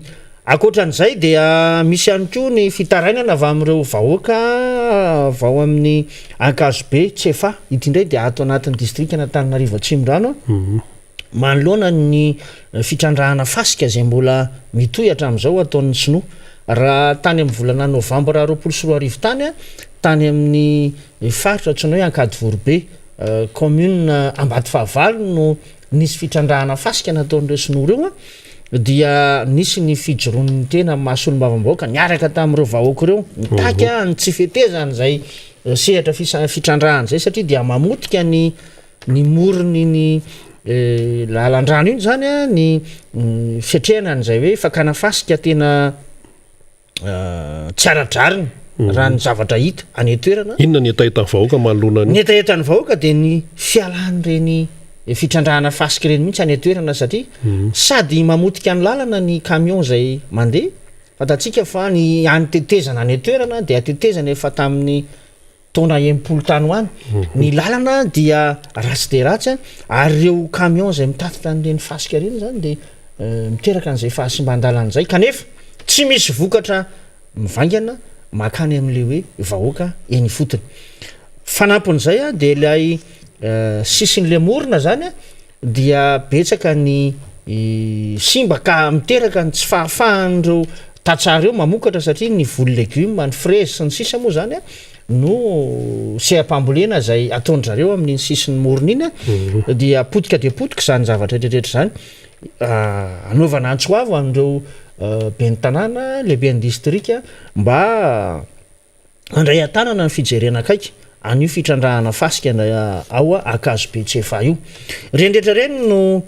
Speaker 2: Ankoatran'izay dia misy ihany koa ny fitarainana avy amin'ireo vahoaka avy ao amin'ny Ankazobe Tsefa, ity indray dia ato anatin'ny distrikan'Antananarivo Atsimondrano. Manoloana ny fitrandrahana fasika izay mbola mitohy hatramin'izao ataon'ny sinoa. Raha tany amin'ny volana novambra 2020 tany, tany amin'ny faritra antsoina hoe Ankadivoribe, kaominina Ambatofahavalo no nisy fitrandrahana fasika nataon'ireo sinoa ireo dia nisy ny fijoroan'ny tena maha solombavambahoaka niaraka tamin'ireo vahoaka ireo nitaky ny tsy fetezan'izay sehatra fitrandrahana izay satria dia mamotika ny ny moron'iny lalan-drano iny zany a, ny fiatrehana an'izay hoe fakana fasika tena tsy ara-drariny raha ny zavatra hita any an-toerana.
Speaker 1: Inona ny hetahetan'ny vahoaka manoloana
Speaker 2: an'io? Ny hetahetan'ny vahoaka dia ny fialan'ireny fitrandrahana fasika ireny mihitsy any an-toerana satria sady mamotika ny lalana ny camion izay mandeha, fantatsika fa ny any tetezana any an-toerana dia tetezana efa tamin'ny taona 60 tany ho any, ny lalana dia ratsy dia ratsy ary ireo camion izay mitatitra an'ireny fasika ireny izany dia miteraka an'izay fahasimban-dalana izay kanefa tsy misy vokatra mivaingana mankany amin'ilay hoe vahoaka eny ifotony. Fanampin'izay dia ilay sisin'ilay morona izany dia betsaka ny simba ka miteraka ny tsy fahafahan'ireo tantsaha ireo mamokatra satria ny voly legioma, ny frezy sy ny sisa moa zany no seha-pambolena izay ataon-dry zareo amin'iny sisin'ny morona iny dia potika dia potika izany zavatra rehetra izany. Anaovana antso avo an'ireo ben'ny tanàna, lehiben'ny distrika mba Handray an-tanana ny fijerena akaiky an'io fitrandrahana fasika ao Ankazobe Tsefa io. Ireny rehetra ireny no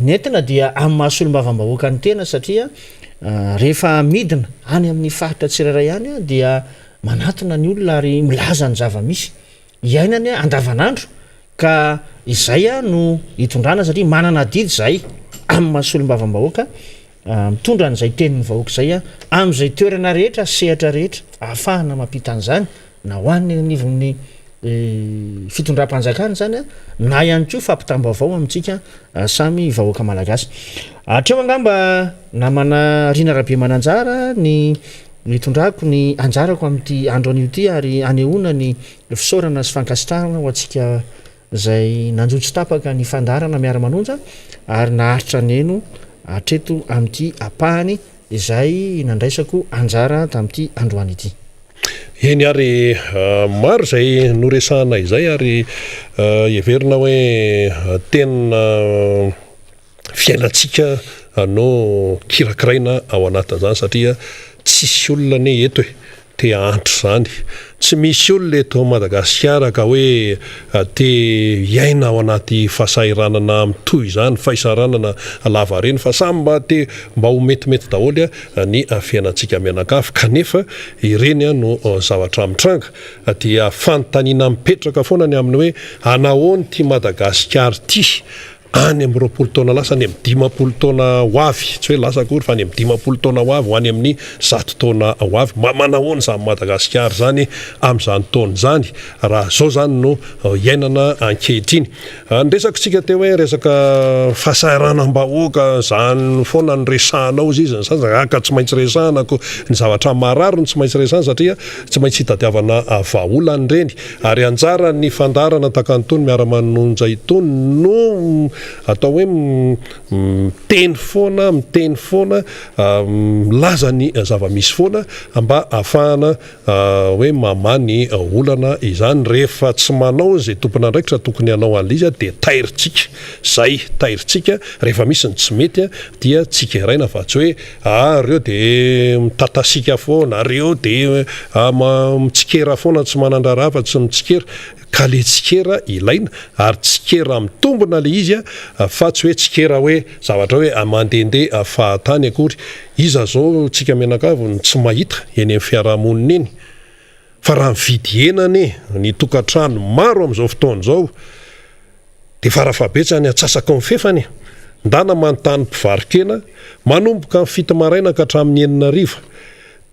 Speaker 2: nentina dia amin'ny maha solombavambahoaka ny tena satria rehefa midina any amin'ny faritra tsirairay any dia manatona ny olona ary milaza ny zava-misy iainany andavanandro ka izay no itondrana satria manana adidy izahay amin'ny maha solombavambahoaka Mitondra an'izay tenin'ny vahoaka izay amin'izay toerana rehetra, sehatra rehetra ahafahana mampita an'izany na ho an'ny anivon'ny fitondram-panjakana izany na ihany koa fampitam-baovao amintsika samy vahoaka malagasy. Hatreo angamba namana Rina Rabemananjara ny nitondrako ny anjarako amin'ity andro anio ity ary anehoana ny fisaorana sy fankasitrahana ho antsika izay nanjo tsy tapaka ny fandaharana Miara-manonja ary naharitra neno hatreto amin'ity ampahany izay nandraisako anjara tamin'ity androany ity.
Speaker 1: Eny ary, maro izay noresahana izay ary heverina hoe tena fiainantsika no kirakiraina ao anatin'izany satria tsisy olona anie eto e! te hahantra izany. Tsy misy olona eto Madagasikara ka hoe te hiaina ao anaty fahasahiranana mitohy izany, fahisaranana lavareny fa samy mba te mba ho metimety daholo ny fiainantsika mianakavy kanefa ireny no zavatra mitranga. Dia fanontaniana mipetraka foana ny amin'ny hoe anahoana ity Madagasikara ity? Any amin'ny 20 taona lasa, any amin'ny 50 taona ho avy, tsy hoe lasa akory fa any amin'ny 50 taona ho avy, ho any amin'ny 100 taona ho avy. Mba manahoana izany Madagasikara izany amin'izany taona izany raha izao izany no iainana ankehitriny? Ny resakitsika teo hoe resaka fahasahiranam-bahoaka, izany foana no resahanao hozy izy ny sasany, ah ka tsy maintsy resahana ko, ny zavatra marary no tsy maintsy resahana satria tsy maintsy hitadiavana vahaolana ireny. Ary anjaran'ny fandaharana takan'itony miara-manonja itony no atao hoe miteny foana, miteny foana, milaza ny zava-misy foana mba ahafahana hoe mamaha ny olana izany. Rehefa tsy manao izay tompon'andraikitra tokony hanao an'ilay izy dia tairintsika. Izay tairintsika rehefa misy ny tsy mety dia tsikeraina fa tsy hoe Ah reo de mitatasika foana, reo de mitsikera foana tsy manan-draharaha fa tsy mitsikera, ka le tsikera ilaina ary tsikera mitombina le izy fa tsy hoe tsikera hoe zavatra hoe mandehandeha fahatany akory, iza zao tsika mianakavy no tsy mahita eny amin'ny fiarahamonina eny fa raha mividy hena anie ny tokantrano maro amin'izao fotoana izao Dia farafahabetsany antsasaky ny fefany e! Ndana manontany mpivaro-kena, manomboka amin'ny fito maraina ka hatramin'ny enina hariva,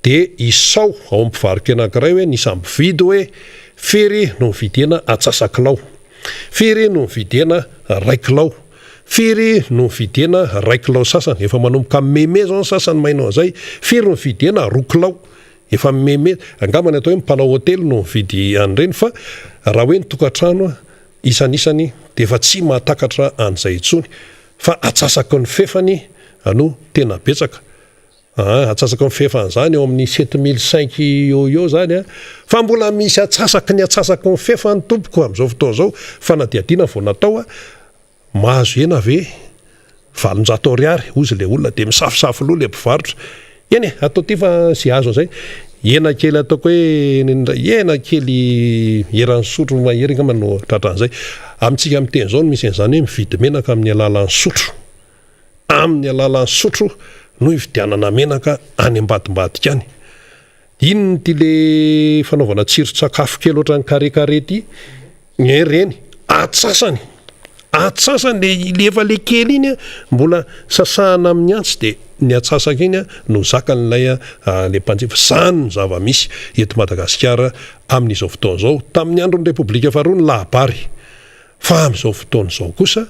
Speaker 1: dia isao ao amin'ny mpivaro-kena anankiray hoe ny isam-pividy hoe firy no mividy hena antsasa-kilao, firy no mividy hena iray kilao, firy no mividy hena iray kilao sasany, efa manomboka mimeme izao ny sasany maheno an'izay, firy no mividy hena roa kilao, efa mimeme, angamba ny atao hoe mpanao hotely no mividy an'ireny fa raha hoe ny tokantrano Isanisany dia efa tsy mahatakatra an'izay intsony fa atsasaky ny fefany no tena betsaka aa, atsasaky ny fefan'izany eo amin'ny 7005 eo eo izany a, fa mbola misy atsasaky ny atsasaky ny fefany tompoko amin'izao fotoana izao, fanadihadiana vao natao a, Mahazo hena ve? 800 ariary hozy le olona de misafosafo loha le mpivarotra. Eny e, atao ty fa ze azo an'izay. Hena kely ataoko hoe hena kely eran'ny sotro mahery angamba no tratran'izay. Amintsika miteny izao no misy an'izany hoe mividy menaka amin'ny alalan'ny sotro. Amin'ny alalan'ny sotro no ividianana menaka any ambadimbadika any. Inona ity le fanaovana tsiron-tsakafo kely ohatran'ny carré carré ity? Ireny, atsasany, atsasany le le efa le kely iny mbola sasahana amin'ny antsy dia ny atsasaka iny no zakan'ilay le mpanjifa. Izany no zava-misy eto Madagasikara amin'izao fotoana izao. Tamin'ny andron'ny Repoblika faharoa ny lahabary fa amin'izao fotoana izao kosa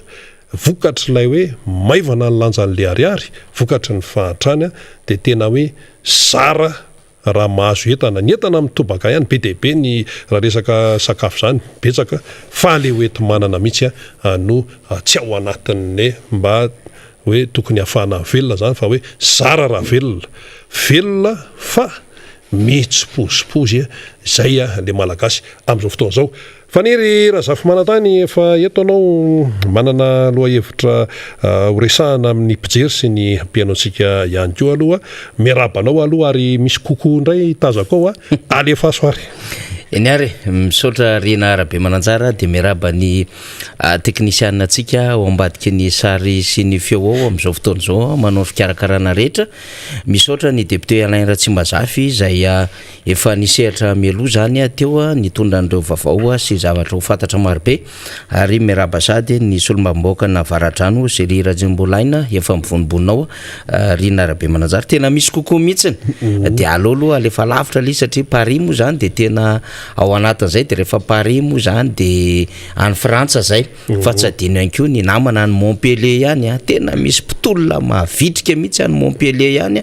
Speaker 1: vokatr'ilay hoe maivana ny lanjan'ilay ariary, vokatry ny fahantrana dia tena hoe zara Raha mahazo entana, ny entana mitobaka ihany, be dia be ny raha resaka sakafo izany, betsaka, fa le hoenti-manana mihitsy no tsy ao anatin'ny mba hoe tokony hahafahana mivelona izany fa hoe zara raha velona, velona fa mitsipozipozy izay le Malagasy amin'izao fotoana izao. Faniry Razafimanantany, efa eto anao manana lohahevitra ho resahana amin'ny mpijery sy ny mpihaino antsika ihany koa aloha. Miarahaba anao aloha ary misy coucou indray tazako ao a. Alefaso ary.
Speaker 3: Eny ary e, misaotra Rina Rabemananjara dia miarahaba ny teknisianina antsika ao ambadiky ny sary sy ny feo ao amin'izao fotoana izao manao ny fikarakarana rehetra. Misaotra ny député Alain Ratsimbazafy izay Efa nisehatra mialoha izany teo nitondra an'ireo vaovao sy zavatra ho fantatra marobe ary miarahaba sahady ny solombavambahoakan'Avaradrano Zelie Rajombolaina efa mivonobonona ao Rina Rabemananjara tena misy kokoa mihitsiny dia aleo aloha alefa lavitra ilay izy satria Paris moa izany dia tena Ao anatin'izay dia rehefa Paris moa izany dia any Frantsa izay fa tsy adino ihany koa ny namana any Montpellier ihany a, tena misy mpitolona mavitrika mihitsy any Montpellier ihany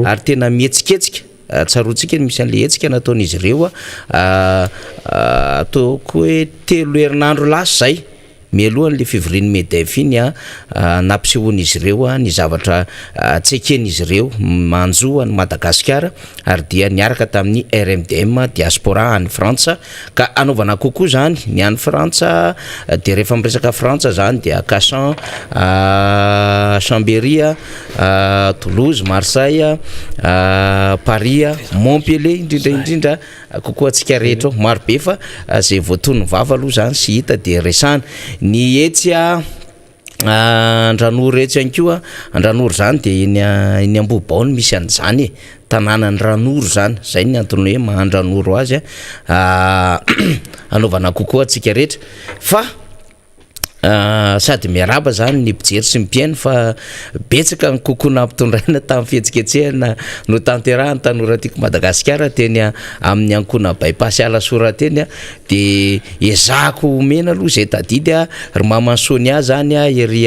Speaker 3: ary tena mihetsiketsika, tsaroantsika ny misy an'ilay hetsika nataon'izy ireo ataoko hoe telo herinandro lasa izay. Mialoha an'ilay fivorian'ny Medef iny, nampisehoan'izy ireo ny zavatra tsy eken'izy ireo manjo an'i Madagasikara ary dia niaraka tamin'ny RMDM Diaspora any Frantsa ka hanaovana kokoa izany. Ny any Frantsa dia rehefa miresaka Frantsa izany dia Cachan, Chambéry, Toulouse, Marseille, Paris, Montpellier indrindra indrindra. Kokoa antsika rehetra ao. Maro be fa zay voatonon'ny vava aloha zany sy hita dia resahana. Ny etsy Andranoro etsy ihany koa, Andranoro zany dia eny eny Ambohibao no misy an'izany e, tanànan'i Ranoro zany, zay ny antony hoe maha Andranoro azy a, anaovana kokoa antsika rehetra fa. Sady miarahaba zany ny mpijery sy ny mpihaino fa betsaka ny kokoa nampitondraina tamin'ny fihetsiketsehana notanterahan'ny Tanora Tiako Madagasikara teny amin'ny Ankona Bypass Alasora teny de ezahako omena aloha izay tadidy a, ry maman'i Sonia zany a ery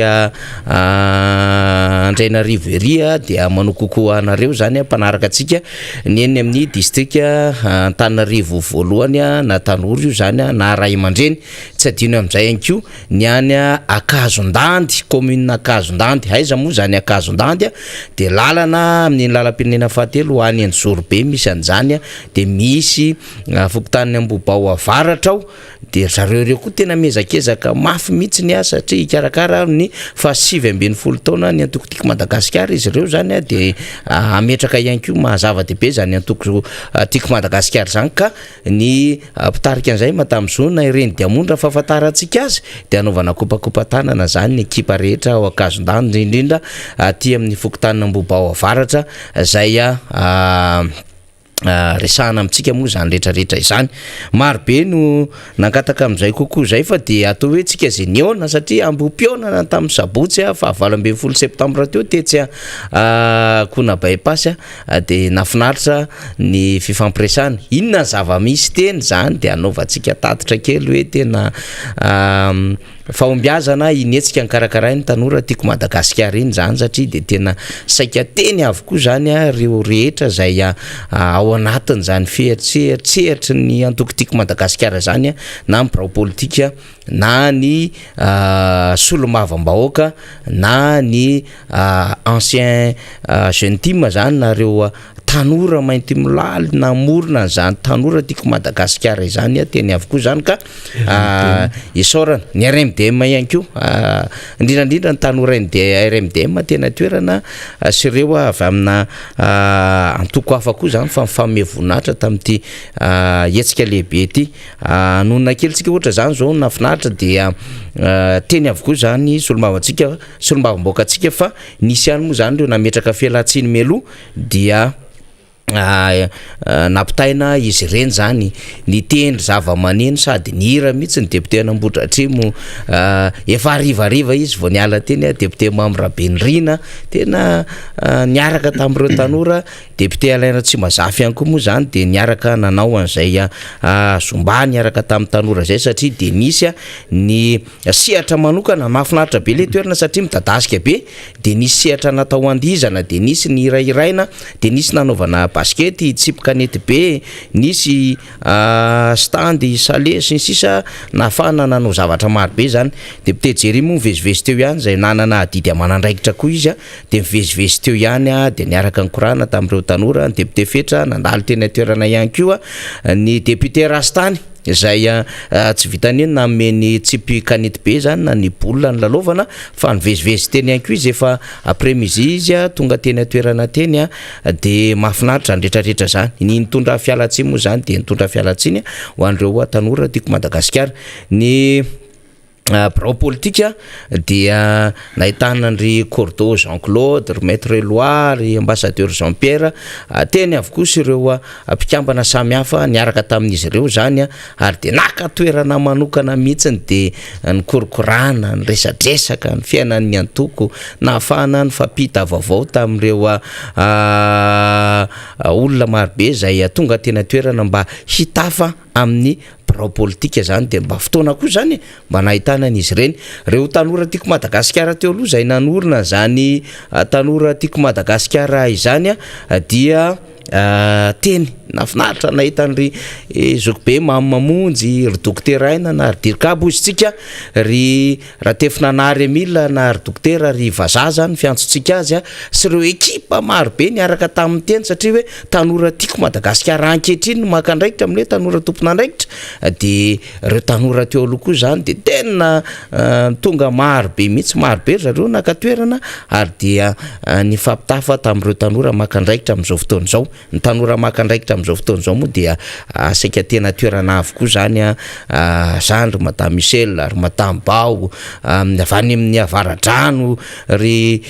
Speaker 3: Andrainarivo ery a dia manao kokoa anareo zany a mpanaraka antsika ny eny amin'ny distrika Antananarivo voalohany na tanora io zany na ray aman-dreny. Tsy adino amin'izay ihany koa ny any Ankazondandy, commune Ankazondandy. Aiza moa izany Ankazondandy? Dia lalana amin'iny lalam-pirenena fahatelo ho any Anjozorobe misy an'izany, dia misy fokontanin'i Ambohibao Avaratra ao, dia ry zareo ireo koa tena mihezakezaka mafy mihitsy ny satria hikarakara ny faha 19 taona ny antoko Tiako Madagasikara izy ireo izany, dia hametraka ihany koa maha zava-dehibe izany antoko Tiako Madagasikara izany ka Ny mpitarika an'izay Madame Zo na ireny Diamondra fahafantarantsika azy dia anaovana kopakopa-tanana izany ny ekipa rehetra ao Ankazondandy indrindra aty amin'ny fokontanin'Ambohibao Avaratra izay resahana amintsika moa izany rehetra rehetra izany. Maro be no nangataka amin'izay kokoa izay fa dia atao hoe tsika izay nihaona satria Ambohipihaonana tamin'ny sabotsy faha 18 septambra teo tetsy Ankona Bypass. Dia nahafinaritra ny fifampiresahana. Inona ny zava-misy teny izany dia anaovantsika tatitra kely hoe tena fahombiazana iny hetsika nokarakarain'ny tanora Tiako Madagasikara iny izany satria dia tena saika teny avokoa izany ireo rehetra izay ao anatin'izany fihetsehatsehatry ny antoko Tiako Madagasikara izany na ny birao politika na ny solombavambahoaka na ny ancien jeune team zany na reo tanora maintimolaly namorona an'izany tanora tiako Madagasikara izany teny avokoa zany ka isaorana ny RMDM ihany koa indrindra indrindra ny tanora RMDM tena toerana sy ireo avy amina antoko hafa koa zany fa mifanome voninahitra tamin'ity hetsika lehibe ity. Nonina kely tsika ohatra zany zao nahafinaritra dia teny avokoa zany solombavantsika solombavambahoakantsika fa nisy ihany moa zany ireo nametraka fialantsiny mialoha dia nampitaina izy ireny zany nitendry zavamaneno sady nihira mihitsy ny député an'Ambohidratrimo efa harivariva izy vao niala teny député Mamy Rabenirina tena niaraka tamin'ireo tanora Député Alain Ratsimazafy ihany koa moa izany dia niaraka nanao an'izay zumba niaraka tamin'ny tanora izay satria dia nisy ny sehatra manokana, mahafinaritra be ilay toerana satria midadasika be, dia nisy sehatra natao handihizana, dia nisy ny hirahiraina, dia nisy nanaovana basikety, tsipy kanety be, nisy stand sale sy ny sisa nahafahana nanao zavatra maro be izany. Député Jerry moa nivezivezy teo ihany izay nanana adidy aman'andraikitra koa izy. Dia nivezivezy teo ihany aho, dia niaraka nikorana tamin'ireo tanora, ny député Fetra nandalo teny an-toerana ihany koa, ny député Rastany izay tsy vitan'ny hoe nanome ny tsipy kanety be izany na ny boule nilalaovana fa nivezivezy teny ihany koa izy efa après midi izy tonga teny an-toerana teny dia mahafinaritra izany rehetra rehetra izany. Ny nitondra fialantsiny moa izany dia nitondra fialantsiny ho an'ireo tanora tiako Madagasikara. Ny. Birao politika dia nahitana an-dry Cordo Jean Claude, ry Maître Eloi, ry Ambassadeur Jean Pierre, teny avokoa sy ireo mpikambana samihafa niaraka tamin'izy ireo izany ary dia naka toerana manokana mihitsy dia nikorokorana, niresadresaka ny fiainan'ny antoko, nahafahana nifampita vaovao tamin'ireo olona marobe izay tonga teny an-toerana mba hitafa amin'ny birao politika zany de mba fotoana koa zany e mba nahitana an'izy ireny. Reo tanora tiako Madagasikara teo aloha izay nanorina zany tanora tiako Madagasikara izany dia teny nahafinaritra nahita an'ry zokibe Mamy Mamonjy, ry Dokotera Aina na ry Dircab hozy tsika, ry Ratefinanahary Emile na ry Dokotera ry Vazaha zany fiantsontsika azy a, sy ireo ekipa maro be niaraka taminy teny satria hoe tanora tiako Madagasikara ankehitriny no maka andraikitra amin'ny hoe tanora tompon'andraikitra dia ireo tanora teo aloha koa zany dia tena tonga maro be mihitsy, maro be ry zareo naka toerana ary dia nifampitafa tamin'ireo tanora maka andraikitra amin'izao fotoana izao. Ny tanora maka andraikitra amin'izao fotoana izao moa dia saika tena toerana avokoa izany an, zany ry madame Michel, ry madame Bao, avy any amin'ny avaradrano, ry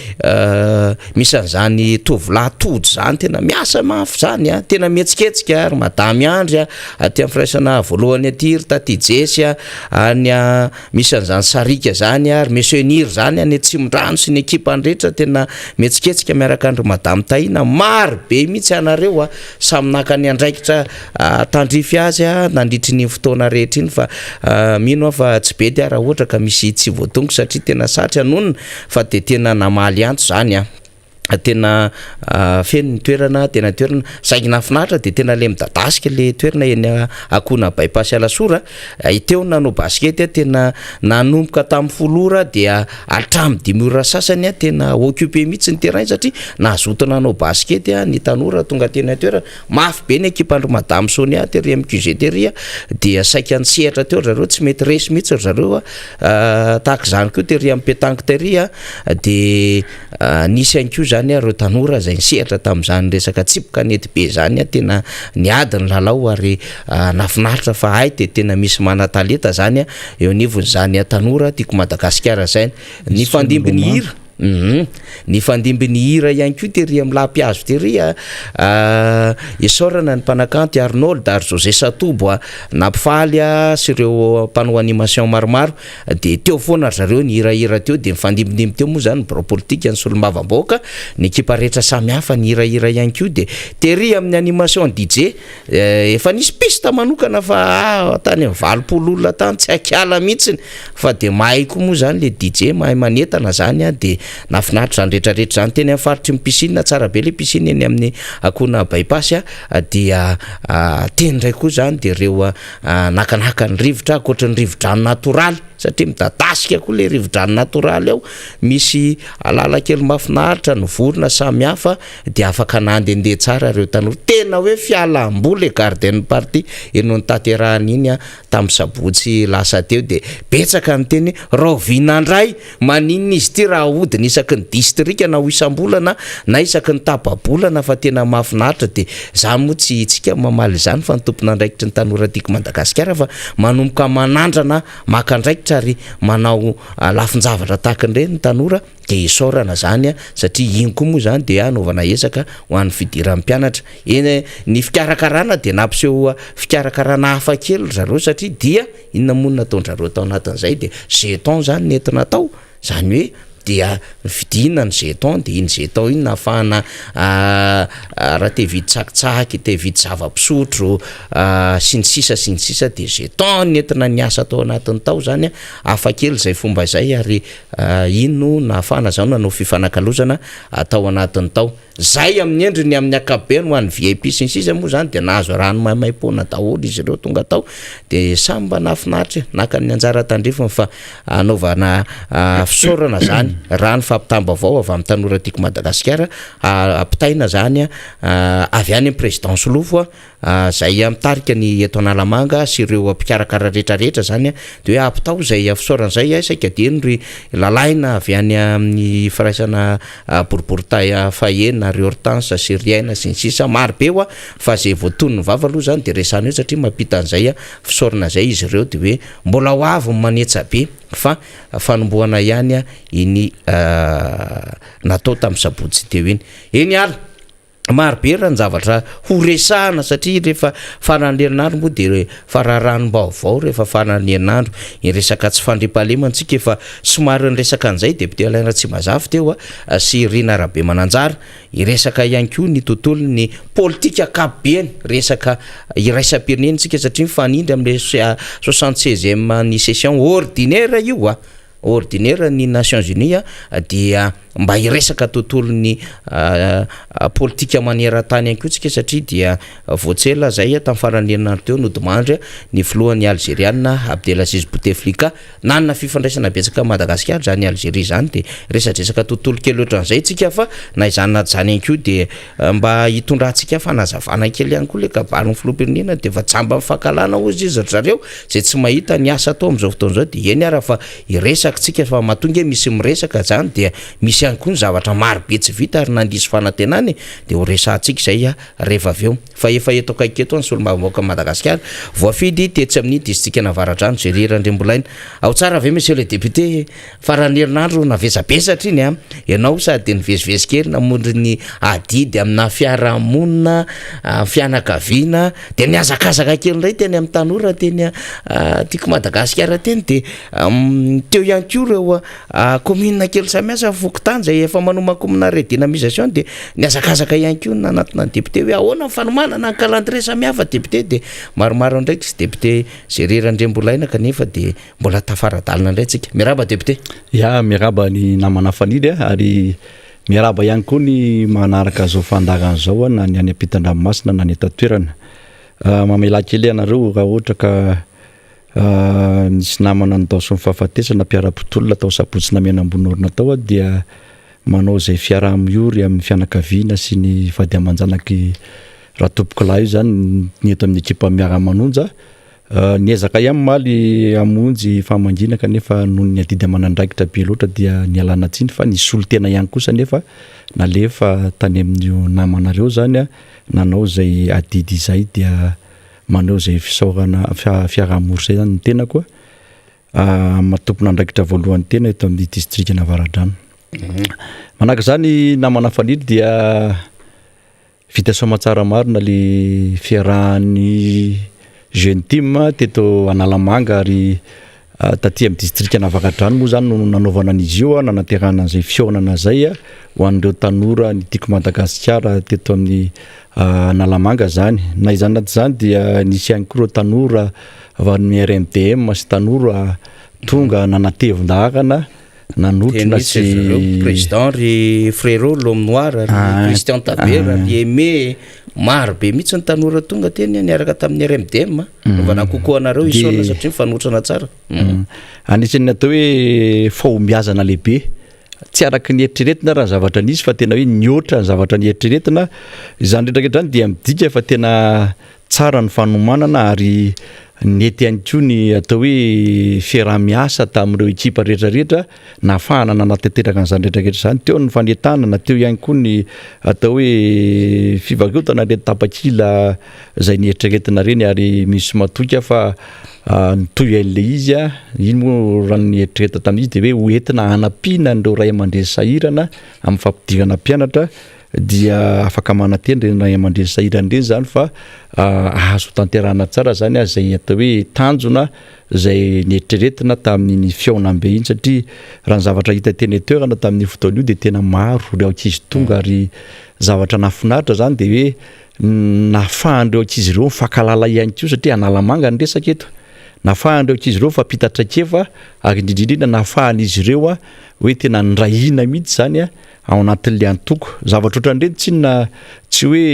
Speaker 3: misy an'izany tovolahy Tojo izany tena miasa mafy izany an, tena mihetsiketsika, ry madame Andry aty amin'ny firaisana voalohany aty, ry taty Jesy any Misy an'izany sariaka zany ary Monsieur Niry zany any Atsimondrano sy ny ekipany rehetra tena mihetsiketsika miaraka andry Madame Tahina, maro be mihitsy anareo a, samy naka ny andraikitra tandrify azy a nandritry ny fotoana rehetra iny fa mino aho fa tsy bedy aho raha ohatra ka misy tsy voatongo satria tena satry hanonona fa dia tena namaly antso zany a. Tena feno ny toerana, tena toerana saingy nahafinaritra dia tena le midadasika le toerana eny Akoana Bypass Alasora, teo no nanao basket aho tena nanomboka tamin'ny folo ora dia hatramin'ny dimy ora sasany aho tena occupé mihitsy ny terrain satria nazoto nanao basket aho, ny tanora tonga teny an-toerana, mafy be ny ekipan-dry madame Sonia tery amin'ny QG tery dia saika nisehatra teo ry zareo, tsy mety resy mihitsy ry zareo tahaka izany koa tery amin'ny petanque tery dia Nisy ihany koa izany ireo tanora izay nisehatra tamin'izany resaka tsipy kanety be izany, tena niady ny lalao ary nahafinaritra fa hay dia tena misy manan-talenta izany eo anivon'izany tanora tiako Madagasikara izany. Nifandimby nihira, nifandimby nihira ihany koa tery amin'ny lapihazo tery, isaorana ny mpanakanto Arnold ary José Satobo nampifaly sy ireo mpanao animation maromaro. Dia teo foana ry zareo nihirahira teo, dia nifandimbindimby teo moa izany ny birao politika, ny solombavambahoaka, ny ekipa rehetra samihafa nihirahira ihany koa, dia tery amin'ny animation DJ, efa nisy piste manokana fa ah tany amin'ny 80 olona tany tsy hakiala mihitsiny, fa dia mahay koa moa izany le DJ, mahay manentana izany an, dia nahafinaritra izany rehetra rehetra izany, teny amin'ny faritry ny piscine, tsara be le piscine eny amin'ny Akoana Bypass an, dia teny indray koa izany dia ireo Nakanaka ny rivotra ankoatry ny rivodrano natoraly satria midadasika koa le rivodrano natoraly ao, misy alalakely mahafinaritra, ny vorona samihafa dia afaka nandehandeha tsara ireo tanora. Tena hoe fialamboly le garden party iny no notanterahana iny tamin'ny sabotsy lasa teo dia betsaka ny teny hoe rahoviana indray Maninona izy ity raha ahodina isaky ny distrika na ho isam-bolana na isaky ny tapa-bolana fa tena mahafinaritra dia za moa tsy tsika mamaly izany fa ny tompon'andraikitry ny tanora tiako Madagasikara fa manomboka manandrana maka andraikitra ary manao lafin-javatra tahaka ireny ny tanora dia isaorana izany satria iny koa moa izany dia hanaovana ezaka ho an'ny fidiran'ny mpianatra eny ny fikarakarana dia nampiseho fikarakarana hafa kely ry zareo satria dia Inona moa no nataon-drareo tao anatin'izay dia jeton zany nentina tao, zany hoe dia novidiana ny jeton dia iny jeton iny nahafahana raha te hividy tsakitsaky, te hividy zava-pisotro sy ny sisa sy ny sisa dia jeton nentina niasa tao anatiny tao zany, hafa kely izay fomba izay ary iny no nahafahana zao nanao fifanakalozana tao anatiny tao. Zay amin'ny endriny amin'ny ankapobeny ho an'ny VIP sy ny sisa moa zany dia nahazo rano maimaimpoana daholo izy ireo tonga tao dia samy mba nahafinaritra e, naka ny anjara tandrifiny fa anaovana fisaorana zany raha ny fampitam-baovao avy amin'ny tanora tiako Madagasikara ampitaina zany avy any amin'ny président Solofo. Izay mitarika ny eto Analamanga sy ireo mpikarakara rehetra rehetra izany dia hoe ampitao izay fisaorana izay saika adino ry Lalaina avy any amin'ny firaisana boriborintay fahenina ry Hortense sy ry Aina sy ny sisa maro be hoa fa izay voatonon'ny vava aloha izany dia resahana eo satria mampita an'izay fisaorana izay izy ireo dia hoe mbola ho avy ny manetsa be fa fanombohana ihany iny natao tamin'ny sabotsy teo iny. Eny ary! Maro be raha ny zavatra ho resahana satria rehefa faran'ny herinandro moa dia fararanom-baovao rehefa faran'ny herinandro. Ny resaka tsy fandriampahalemana tsika efa somary niresaka an'izay député Alain Ratsimazafy teo sy Rina Rabemananjara. Hiresaka ihany koa ny tontolon'ny politika ankapobeny, resaka iraisam-pirenena tsika satria mifanindry amin'ilay soixante-seizième ny session ordinaire io a! ordinaire ny Nations Unies dia mba hiresaka tontolon'ny politika maneran-tany ihany koa tsika satria dia vao tsy ela zay tamin'ny faran'ny herinandro teo nodimandry ny filohan'ny Alzeriana Abdelaziz Bouteflika. Nanana fifandraisana betsaka amin'i Madagasikara izany Alzeria izany dia resadresaka tontolo kely ohatran'izay tsika fa na izany na tsy izany ihany koa dia mba hitondrantsika fanazavana kely ihany koa ilay kabarin'ny filoham-pirenena dia efa jamban'ny fankahalana hozy izy ry zareo. Zay tsy mahita ny asa atao amin'izao fotoana izao dia eny ara fa hiresaka tsika fa matoa nge misy miresaka zany dia misy ihany koa ny zavatra maro be tsy vita ary nandiso fanantenana e, dia ho resahantsika izay rehefa avy eo fa efa eto akaiky eto ny solombavambahoakan'i Madagasikara voafidy tetsy amin'ny distrikan'Avaradrano Jerry Randriambolaina. Ao tsara ve monsieur le député? Faran'ny herinandro navesabesatra iny an! Ianao sady nivezivezy kely namondry ny adidy amina fiarahamonina, fianakaviana, dia nihazakazaka kely indray teny amin'ny tanora teny Tiako Madagasikara teny dia teo ihany koa ireo commune kely samihafa, fokontany izay efa manomankomana redynamisation dia nihazakazaka ihany koa nanatona ny député hoe ahoana ny fanomanana ny calendrier samihafa député dia maromaro ndraiky sy député Zery Randriambolaina kanefa dia Mbola tafara-dalana indray tsika. Miarahaba député.
Speaker 4: Ya, miarahaba ny namana Fanily a, ary miarahaba ihany koa ny manaraka izao fandaharana izao na ny any ampitan-dranomasina na ny eto an-toerana. Mamelà kely ianareo raha ohatra ka nisy namana nidaosin'ny fahafatesana mpiara-pitolona tao Sabotsy Namehana Amboniorina tao dia manao izay fiaraha-miory amin'ny fianakaviana sy ny vady aman-janaky Ratompokolahy io izany ny eto amin'ny ekipa Miara-manonja. Niezaka ihany omaly hamonjy fahamangiana kanefa noho ny adidy aman'andraikitra be loatra dia nialana tsiny fa nisolo tena ihany kosa anefa nalefa tany amin'io namanareo izany nanao izay adidy izay dia maneho izay fisaorana fiaraha-mory izay izany ny tenako amin'ny maha tompon'andraikitra voalohany tena eto amin'ny distrikan'Avaradrano. Manahaka izany namana Fanilo dia Vita soamatsara marina le fiarahan'ny jeune team teto Analamanga ary taty amin'ny distrikan'Avaradrano moa zany no nanaovana an'izy io, nanaterahana an'izay fihaonana zay ho an'ireo tanora ny Tiako Madagasikara teto amin'ny Analamanga zany. Na izany na tsy izany dia nisy ihany koa ireo tanora avy amin'ny RMDM sy tanora tonga nanatevin-daharana nanotrona sy
Speaker 3: président ry frérot l'homme noir ry ah, Christian Tabera ah. ry Aimé maro be mihitsy ny tanora tonga teny niaraka tamin'ny RMDM mm. naovana kokoa anareo isaorana satria mifanotrana tsara
Speaker 4: mm. mm. anisan'ny atao hoe fahombiazana lehibe tsy araka ny eritreretina raha ny zavatra nisy fa tena hoe nihoatra ny zavatra nieritreretina izany rehetrarehetra izany dia midika fa tena Tsara ny fanomanana ary nety ihany koa ny atao hoe fiaraha-miasa tamin'ireo ekipa rehetra rehetra nahafahana nanatanteraka an'izany rehetra rehetra izany. Teo ny fanentanana, teo ihany koa ny atao hoe fivarotana ireny tapakila izay nieritreretina ireny ary misy matoky aho fa nitohy an'ilay izy. Iny moa raha ny eritreretina tamin'izy dia hoe ho entina hanampiana an'ireo ray aman-dreny sahirana amin'ny fampidirana mpianatra dia afaka manantena ireny ray aman-dreny sahirana ireny izany fa azo tanterahana tsara izany izay atao hoe tanjona izay neritreretina tamin'iny fihaonambe iny satria raha ny zavatra hita teny an-toerana tamin'io fotoana io dia tena maro ireo ankizy tonga ary zavatra nahafinaritra izany dia hoe nahafahan'ireo ankizy ireo nifankahalala ihany koa satria Analamanga ny resaka eto nahafahan'ireo ankizy ireo nifampita traikefa ary indrindra indrindra nahafahan'izy ireo hoe tena niray hina mihitsy izany ao anatin'ilay antoko. Zavatra ohatran'ireny tsinona tsy hoe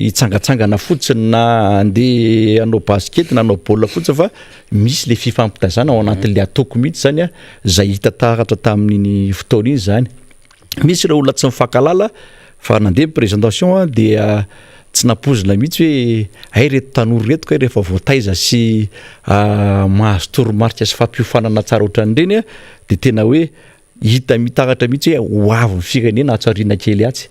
Speaker 4: hitsangatsangana fotsiny na handeha hanao basikety na hanao baolina fotsiny fa misy ilay fifampitaizana ao anatin'ilay antoko mihitsy izany izay hita taratra tamin'iny fotoana iny izany. Misy ireo olona tsy mifankahalala fa nandeha ny présentation dia. tsy nampoizina mihitsy hoe hay ireto tanora ireto kay rehefa voataiza sy mahazo toromarika sy fampiofanana tsara ohatran'ireny dia tena hoe hita mitaratra mihitsy hoe ho avy ny firenena atsy aoriana kely atsy.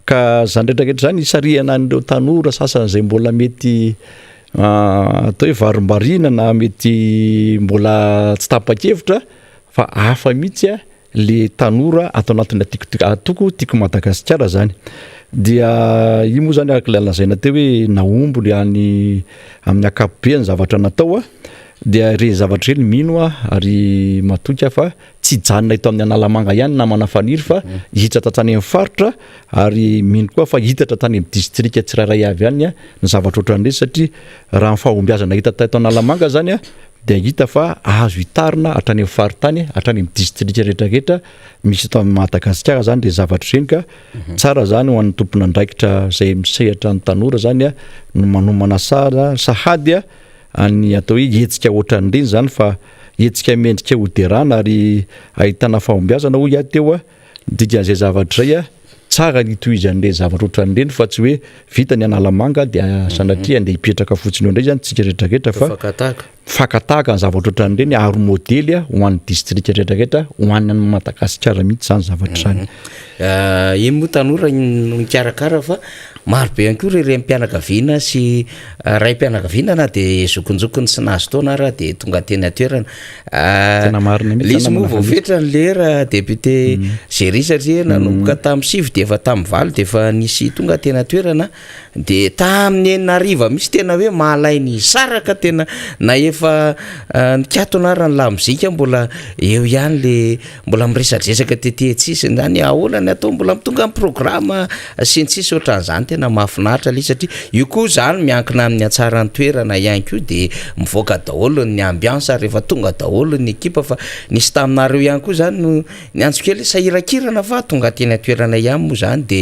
Speaker 4: Ka izany rehetra rehetra izany hisarihana an'ireo tanora sasany izay mbola mety atao hoe varimbariana na mety mbola tsy tapa-kevitra fa hafa mihitsy le tanora ato anatin'ny atiko atoko tiako Madagasikara zany. Dia io moa zany araka ilay lazaina teo hoe nahomby ny any amin'ny ankapobeny zavatra natao dia ireny zavatra ireny mino aho ary matoky aho fa tsy hijanona eto amin'ny Analamanga ihany namana Faniry fa hihitatra hatrany amin'ny faritra ary mino koa fa hihitatra hatrany amin'ny distrika tsirairay avy any ny zavatra ohatran'ireny satria raha ny fahombiazana hita teto Analamanga zany dia hita fa azo hitarina hatrany amin'ny faritany hatrany amin'ny distrika rehetrarehetra misy eto amin'ny Madagasikara zany ireny zavatra ireny ka tsara zany ho an'ny tompon'andraikitra izay misehatra ny tanora zany no manomana sara sahady ny atao hoe hetsika ohatran'ireny zany fa hetsika mendrika ho derana ary ahitana fahombiazana hoy aho teo a, ny dikan'izay zavatra izay a, tsara ny hitohizan'ireny zavatra ohatran'ireny fa tsy hoe vita ny Analamanga dia sanatria andeha hipetraka fotsiny eo indray zany tsika rehetrarehetra fa fakatahaka ny zavatra ohatran'ireny ary modely ho an'ny distrika rehetrarehetra ho an'ny Madagasikara mihitsy zany zavatra izany.
Speaker 3: Iny moa tanora no nikarakara fa Maro be ihany koa ireo renim-pianakaviana sy raim-pianakaviana na dia zokinjokiny tsy nahazo taona ara dia tonga teny an-toerana.
Speaker 4: Tena marina mihitsy
Speaker 3: Le izy moa voafetra ny lera député Jerry satria nanomboka tamin'ny sivy dia efa tamin'ny valo dia efa nisy tonga teny an-toerana dia tamin'ny enina hariva mihitsy tena hoe malainy hisaraka tena na efa nikatona ara ny lamozika mbola eo ihany le Mbola miresadresaka tety an-tsisiny zany ahoana ny atao mbola tonga ny programme sy ny sisa ohatran'izany tena mahafinaritra le izy satria io koa zany miankina amin'ny hatsaran'ny toerana ihany koa de mivoaka daholo ny ambiance rehefa tonga daholo ny ekipa fa nisy taminareo ihany koa zany no niantso kely hoe sahirankirana fa tonga teny an-toerana ihany moa zany de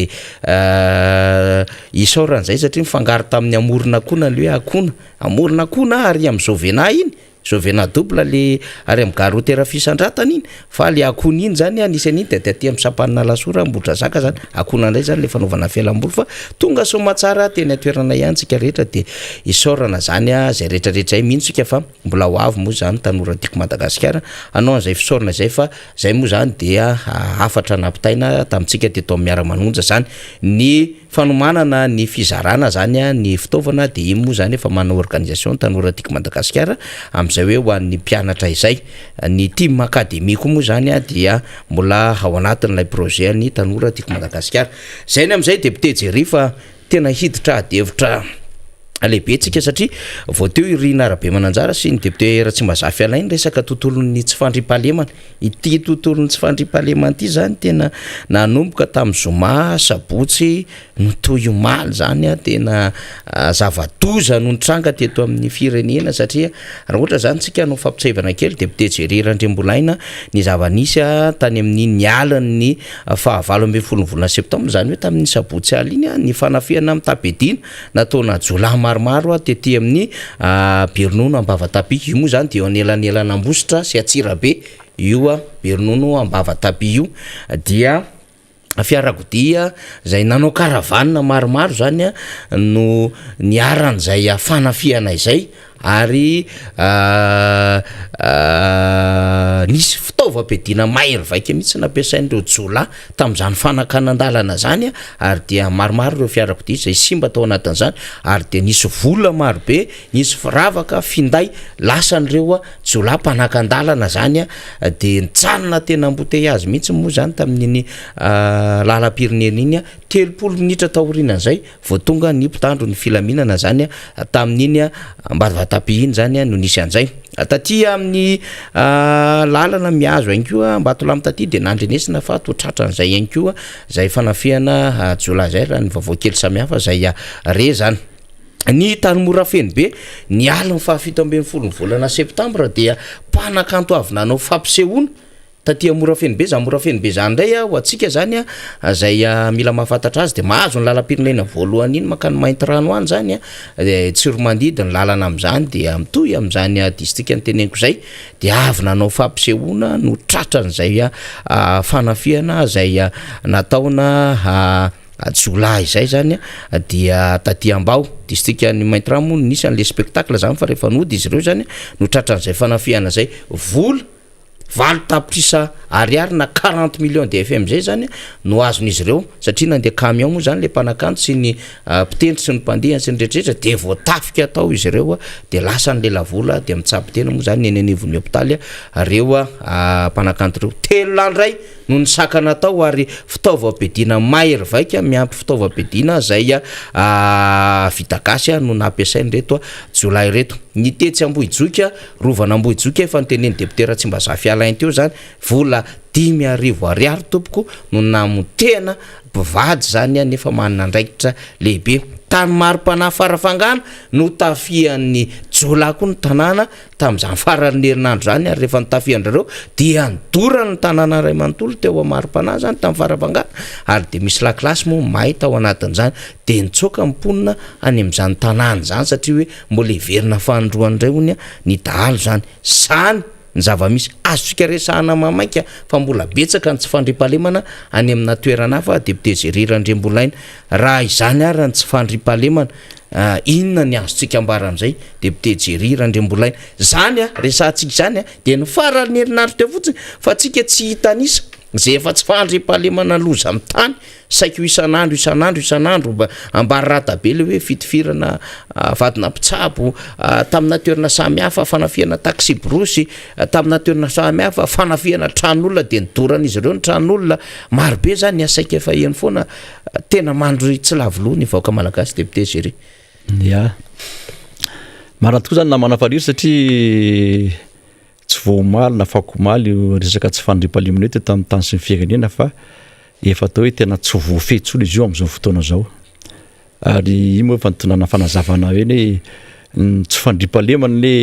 Speaker 3: isaorana zay satria nifangaro tamin'ny amoron'akoana le hoe akoana amoron'akoana ary amin'ny Jovena iny Jovena double le ary am gare routière Fisandratana iny fa le akony iny zany anisany iny de aty am sampanina Alasora Ambohidrazaka zany akona ndray zany le fanaovana fialamboly fa tonga soamatsara teny antoerana ihany tsika rehetra de isaorana zany a zay rehetra rehetra zay mino tsika fa mbola ho avy moa zany tanora tiako Madagasikara hanao an'izay fisaorana izay fa zay moa zany dia hafatra nampitaina tamintsika teto am miara manonja zany ny Fanomanana ny fizarana zany ny fitaovana dia iny moa zany efa manao organisation tanora tiako Madagasikara amin'izay hoe ho an'ny mpianatra izay. Ny team academy koa moa zany dia mbola ao anatin'ilay projet an'ny tanora tiako Madagasikara. Zay ny amin'izay député Jerry fa tena hiditra ady hevitra lehibe tsika satria vao teo i Rina Rabemananjara sy ny député Ratsimbazafy Alain niresaka tontolon'ny tsy fandriampahalemana. Ity tontolon'ny tsy fandriampahalemana ity zany tena nanomboka tamin'ny zoma, sabotsy, nitohy omaly zany an, tena zava-doza no nitranga teto amin'ny firenena satria raha ohatra zany tsika hanao fampitsiahivana kely député Jerry Randriambolaina ny zava-nisy tany amin'iny alin'ny faha 18 ny volana septambra izany hoe tamin'ny sabotsy alina iny ny fanafihana mitam-piadiana nataona jiolahy maromaro tety amin'ny Beronono Ambavatapia. Io moa izany dia eo anelanelan'Ambositra sy Antsirabe io Beronono Ambavatapia io dia fiarakodia izay nanao caravane maromaro izany no niharan'izay fanafihana izay ary nisy fitaovam-piadiana mahery vaika mihitsy nampiasain'ireo jiolahy tamin'izany fanakanan-dalana izany ary dia maromaro ireo fiarakodia izay simba tao anatin'izany ary dia nisy vola marobe, nisy firavaka, finday lasan'ireo jiolahy mpanakan-dalana izany dia nijanona tena embouteillage mihitsy moa izany tamin'iny lalam-pirenena iny 30 minitra taorianan'izay Vao tonga ny mpitandro ny filaminana zany tamin'iny Ambatovatapi iny zany no nisy an'izay. Taty amin'ny lalana mihazo ihany koa Ambatolampy taty dia nandrenesana fa toa tratran'izay ihany koa izay fanafihana jiolahy izay raha ny vaovao kely samihafa izay re zany. Ny tany Morafenobe, ny alin'ny faha 17 ny volana septambra dia mpanakanto avy nanao fampisehoana Taty Morafenobe, zany Morafenobe zany indray ho antsika zany zay mila mahafantatra azy de mahazo ny lalam-pirenena voalohany iny mankany Maintirano any zany de Tsiromandidy ny lalana amin'izany dia mitohy amin'izany distrika noteneniko zay de avy nanao fampisehoana no tratran'izay fanafihana zay nataona. jiolahy izay zany dia taty Ambao, distrikan'i Maintirano moa no nisy an'le spectacle zany fa rehefa nody izy ireo zany no tratran'izay fanafihana zay. Vola 8 tapitrisa ariary na 40 millions de FMG zany no azon'izy ireo, satria nandeha camion moa zany le mpanakanto sy ny mpitendry sy ny mpandehany sy ny rehetrarehetra, de voatafika atao izy ireo a, de lasa ny lelavola, de mitsabo tena moa zany eny anivon'ny hôpitaly reo a mpanakanto reo. Telo lahy ndray no ny sakana atao, ary fitaovam-piadiana mahery vaika miampy fitaovam-piadiana zay a vita gasy a no nampiasainy reto a jiolahy reto. Ny tetsy Ambohijoika, rovana Ambohijoika, efa niteneny député Ratsimbazafy Alain teo zany, vola 5000 ariary tompoko no namotehana mpivady zany a, nefa manana andraikitra lehibe tany maro-panahy Farafangana no tafian'ny jiolahy koa ny tanàna tamin'izany faran'ny herinandro zany. Ary rehefa nitafian-drareo dia nidorana ny tanàna ray manontolo teo maro-panahy zany tamin'ny Farafangana, ary de misy lakilasy moa may tao anatin'izany, de nitsoaka mponina any amin'izany tanàna zany, satria hoe mbola hiverina fanindroany hony a ny dahalo zany. Zany ny zava-misy azontsika resahana mamaika, fa mbola betsaka ny tsy fandriampahalemana any amina toerana hafa. Député Jerry Randriambolaina, raha izany ary ny tsy fandriampahalemana, inona ny azontsika ambara am'izay, député Jerry Randriambolaina? Zany a resahantsika zany a de ny farany herinandro teo fotsiny, fa tsika tsy hitanisa zay efa tsy fandriampahalemana loza amy tany, saiko isan'andro isan'andro isan'andro mba ambararata be le hoe fitifirana vadina mpitsabo tamina toerana samy hafa, fanafihana taxi-brousse tamina toerana samy hafa, fanafihana tran'olona de nidoran'izy ireo ny tran'olona marobe zany. Asaika efa eny foana, tena mandro tsy lavoloha ny vahoaka malagasy, député Jerry.
Speaker 4: Ya, marina tokoa zany namana Fariry, satria tsy vao omaly na afakomaly io resaka tsy fandriampahalemana io teto amin'ny tany sy ny firenena, fa efa atao hoe tena tsy voafehy intsony izy io amin'izao fotoana izao. Ary io moa efa nitondrana fanazavana hoe ny tsy fandriampahalemana le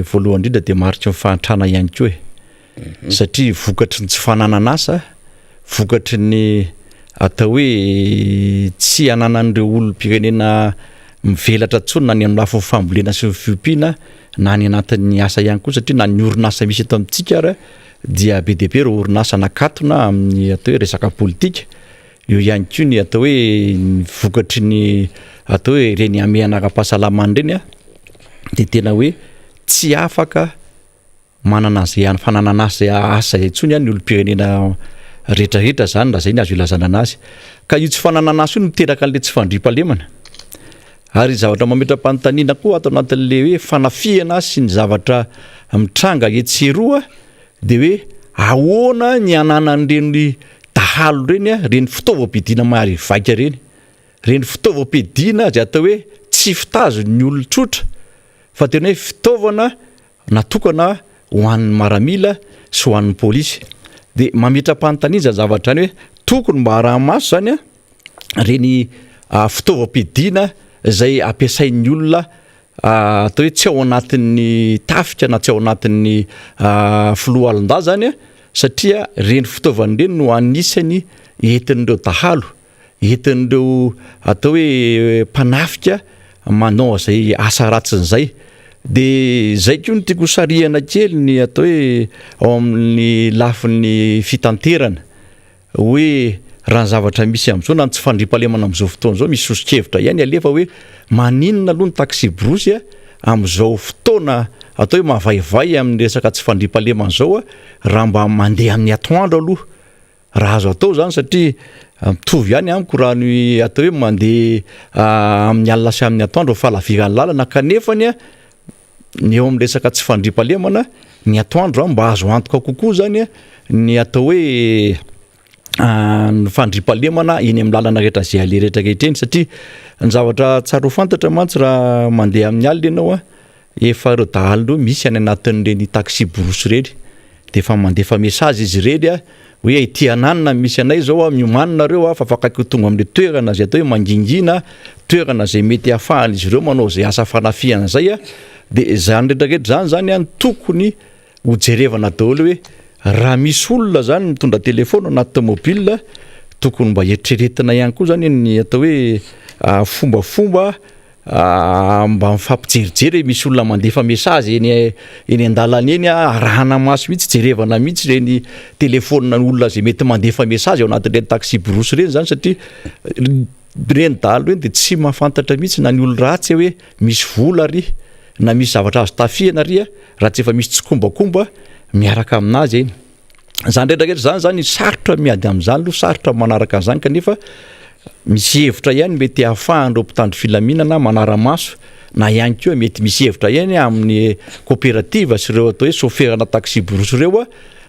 Speaker 4: voalohany indrindra de mariky ny fahantrana ihany koa e, satria vokatry ny tsy fananana asa, vokatry ny atao hoe tsy ananan'ireo olom-pirenena mivelatra intsony, na ny amin'ny lafiny fambolena sy ny fiompiana, na ny anatin'ny asa ihany koa, satria na ny orinasa misy eto amintsika ara dia be dia be ireo orinasa nakatona amin'ny atao hoe resaka politika. Eo ihany koa ny atao hoe ny vokatry ny atao hoe ireny hamehana ara-pahasalamana ireny a, de tena hoe tsy afaka manana zay any fananana asa asa intsony ny olom-pirenena rehetrarehetra zany, raha zay ny azo ilazana anazy. Ka io tsy fananana asa io no miteraka an'le tsy fandriampahalemana. Ary zavatra mametra-panontaniana koa ato anatin'le hoe fanafihana sy ny zavatra mitranga etsy sy eroa, de hoe ahoana ny ananan'ireny dahalo reny a reny fitaovam-piadiana mahery vaika reny, reny fitaovam-piadiana zay atao hoe tsy fitazon'ny olon-tsotra, fa tena hoe fitaovana natokana ho an'ny maramila sy ho an'ny polisy. De mametra-panontaniana zany zavatra zany hoe tokony mba araha-maso zany a reny fitaovam-piadiana zay ampiasain'ny olona atao hoe tsy ao anatin'ny tafika na tsy ao anatin'ny foloalindahy zany a, satria reny fitaovana ireny no anisany entin'ireo dahalo, entin'ireo atao hoe mpanafika manao zay asa ratsin'izay. De zay koa no tiako hosarihana kely ny atao hoe ao amin'ny lafin'ny fitanterana, hoe raha ny zavatra misy amin'izao na ny tsy fandriampahalemana amin'izao fotoana izao, misy soso-kevitra ihany alefa hoe maninona aloha ny taxi-brousse amin'izao fotoana atao hoe mavaivay amin'ny resaka tsy fandriampahalemana izao a, raha mba mandeha amin'ny atoandro aloha raha azo atao zany, satria mitovy ihany amiko raha ny atao hoe mandeha amin'ny alina sy amin'ny atoandro fahalaviran'ny lalana, kanefany a ny eo amin'ny resaka tsy fandriampahalemana, ny atoandro mba azo antoka kokoa zany a ny atao hoe ny fandriampahalemana eny amin'ny lalana rehetra zay aleha rehetrarehetra eny. Satria ny zavatra tsara ho fantatra mantsy, raha mandeha amin'ny alina ianao a, efa ireo dahalo ireo misy any anatin'ireny taxi brousse ireny, de efa mandefa message izy ireny a hoe ety ananina misy anay zao a, miomany nareo a fa afaka ho tonga amin'le toerana zay atao hoe mangingina, toerana zay mety ahafahan'izy ireo manao zay asa fanafihana zay a. De zany rehetrarehetra zany zany a tokony ho jerevana daholo, hoe raha misy olona zany mitondra telefona anaty tomobile, tokony mba eritreretina ihany koa zany ny atao hoe fombafomba. Mba mifampijerijery hoe misy olona mandefa message eny eny an-dalana eny arahana maso mihitsy, jerevana mihitsy ireny telephone olona izay mety mandefa message ao anatin'ireny taxi brousse ireny zany satria ireny dahalo ireny dia tsy mahafantatra mihitsy na ny olon-dratsy hoe misy vola ary na misy zavatra azo tafihana ary raha tsy efa misy tsikombakomba miaraka aminazy eny. Izany rehetra rehetra izany zany sarotra miady amin'izany aloha, sarotra manaraka an'izany kanefa misy hevitra ihany mety ahafahan'ireo mpitandro filaminana manara-maso na ihany koa mety misy hevitra ihany amin'ny coopérative sy ireo atao hoe chauffeur-na taxi-brousse ireo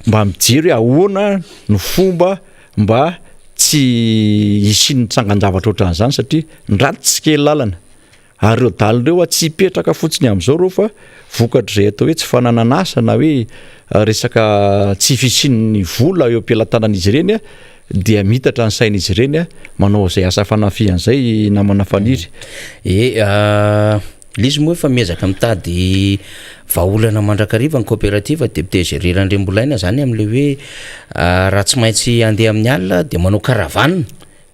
Speaker 4: mba mijery hoe ahoana no fomba mba tsy hisian'ny trangan-javatra ohatran'izany satria ny ratsy tsy kely lalana. Ary ireo dahalo ireo a tsy hipetraka fotsiny amin'izao ireo fa vokatr'izay atao hoe tsy fananana asa na hoe resaka tsy fisian'ny vola eo am-pelatanan'izy ireny a dia miitatra ny sain'izy ireny a manao izay asa fanafihana izay namana Faniry.
Speaker 3: E le izy moa efa miezaka mitady vahaolana mandrakariva ny coopérative député Jerry Randriambolaina zany am'le hoe raha tsy maintsy handeha amin'ny alina de manao caravane.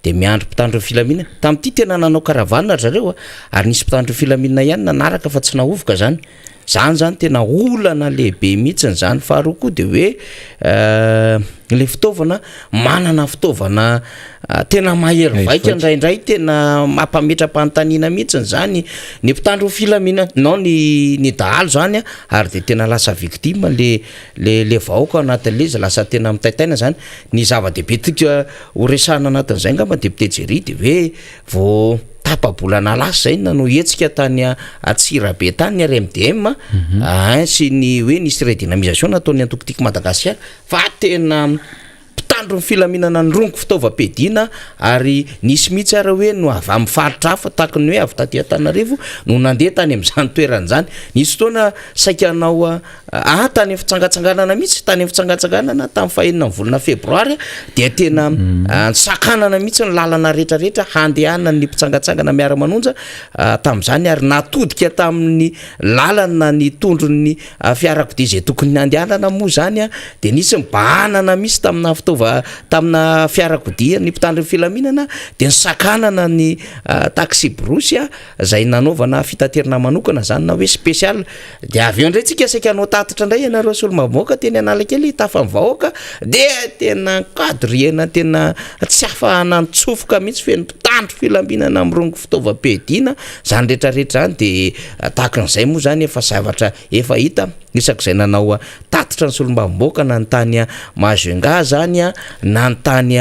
Speaker 3: Dia miandry mpitandro ny filaminana. Tamin'ity tena nanao caravane ry zareo a, ary nisy mpitandro ny filaminana ihany nanaraka fa tsy nahovoka zany. Zany zany tena olana lehibe mihitsiny zany. Faharoa koa dia hoe le fitaovana, manana fitaovana tena mahery vaika indraindray tena mampametra-panontaniana mihitsiny zany ny mpitandro ny filaminana, non ny ny dahalo zany a, ary dia tena lasa victime le le le vahoaka ao anatin'le izy, lasa tena mitaintaina zany. Ny zava-dehibe tiako ho resahana anatin'izay angamba député Jerry dia hoe vao tapa-bolana lasa izay nanao hetsika tany Antsirabe tany ny RMDM ein sy ny hoe nisy redynamisation nataon'ny antoko Tiako Madagasikara fa tena mpitandro ny filaminana nirongo fitaovam-piadiana ary nisy mihitsy ara hoe no avy amin'ny faritra hafa tahaka ny hoe avy taty Antananarivo no nandeha tany amin'izany toerana izany. Nisy fotoana saika hanao Ah, tany amin'ny fitsangatsanganana mihitsy, tany amin'ny fitsangatsanganana tamin'ny fahenina ny volana febroary dia tena nisakanana mihitsy ny lalana rehetrarehetra handehanan'ny mpitsangatsangana miara-manonja tamin'izany ary natodika tamin'ny lalana ny tondron'ny fiarakodia izay tokony handehanana moa izany dia nisy ny bahanana mihitsy tamina fitaova tamina fiarakodia ny mpitandro ny filaminana dia nisakanana ny taxi-brousse izay nanaovana fitaterana manokana izany na hoe spécial. Dia avy eo indray tsika saika hanao tatitra indray ianareo solombavambahoaka teny Analakely hitafa ny vahoaka dia tena quadrillena tena tsy afa nitsofoka mihitsy feno mpitandro filaminana mirongo fitaovam-piadiana, zany rehetra rehetra zany de tahaka an'izay moa zany efa zavatra efa hita isak'izay nanao tatitra ny solombavambahoaka na ny tany Majunga zany na ny tany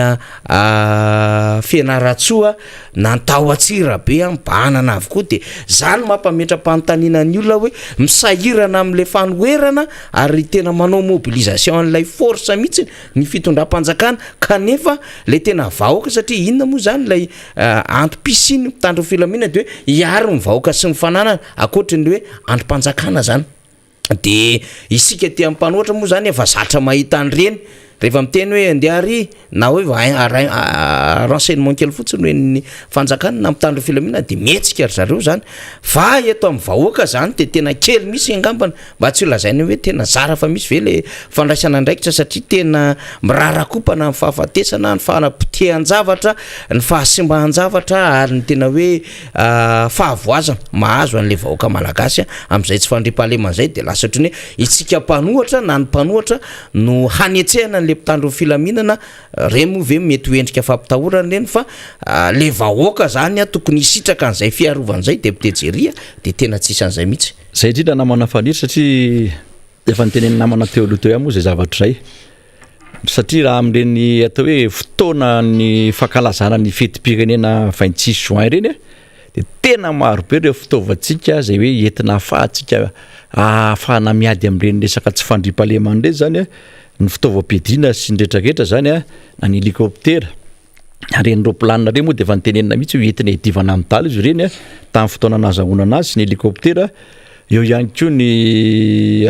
Speaker 3: Fianarantsoa na ny tao Antsirabe an, mibahanana avokoa dia zany mampametra-panontaniana ny olona hoe misahirana amin'ilay fanoherana ary tena manao mobilisation an'ilay force mihitsy ny fitondram-panjakana kanefa ilay tena vahoaka satria inona moa zany ilay antom-pisian'ny mpitandro ny filaminana dia hoe hiaro ny vahoaka sy ny fananana ankoatry ny hoe andrim-panjakana zany. De isika aty amin'ny mpanohitra moa zany efa zatra mahita an'ireny, rehefa miteny hoe andeha ary na hoe renseignement kely fotsiny hoe ny fanjakana na mpitandro filaminana de mihetsika ry zareo zany, fa eto amin'ny vahoaka zany de tena kely mihitsy angambany mba tsy ho lazaina hoe tena zara fa misy ve le fandraisana andraikitra satria tena mirarakopana ny fahafatesana, ny fanapotehan-javatra, ny fahasimban-javatra ary ny tena hoe fahavoazana mahazo an'ilay vahoaka malagasy amin'izay tsy fandriampahalemana izay dia lasa ohatran'ny hoe isika mpanohatra na ny mpanohatra no hanetsehana an'ilay mpitandro ny filaminana, ireny moa ve mety ho endrika fampitahorana ireny fa le vahoaka zany tokony hisitraka an'izay fiarovana izay député Jerry dia tena tsisy an'izay mihitsy.
Speaker 4: Zay indrindra namana Faniry satria efa notenenin'ny namana teo aloha teo ihany moa izay zavatra izay. Satria raha amin'ireny atao hoe fotoanan'ny fankalazana ny fetim-pirenena 26 juin ireny dia tena maro be ireo fitaovantsika izay hoe entina ahafahantsika ahafahana miady amin'ireny resaka tsy fandriampahalemana ireny zany ny fitaovam-piadiana sy ny rehetrarehetra zany na ny hélicoptère Ireny roplanina ireny moa dia efa notenenina mihitsy hoe entina hiadivana amin'ny dahalo izy ireny tamin'ny fotoana nahazahoana anazy sy ny hélicoptère. Eo ihany koa ny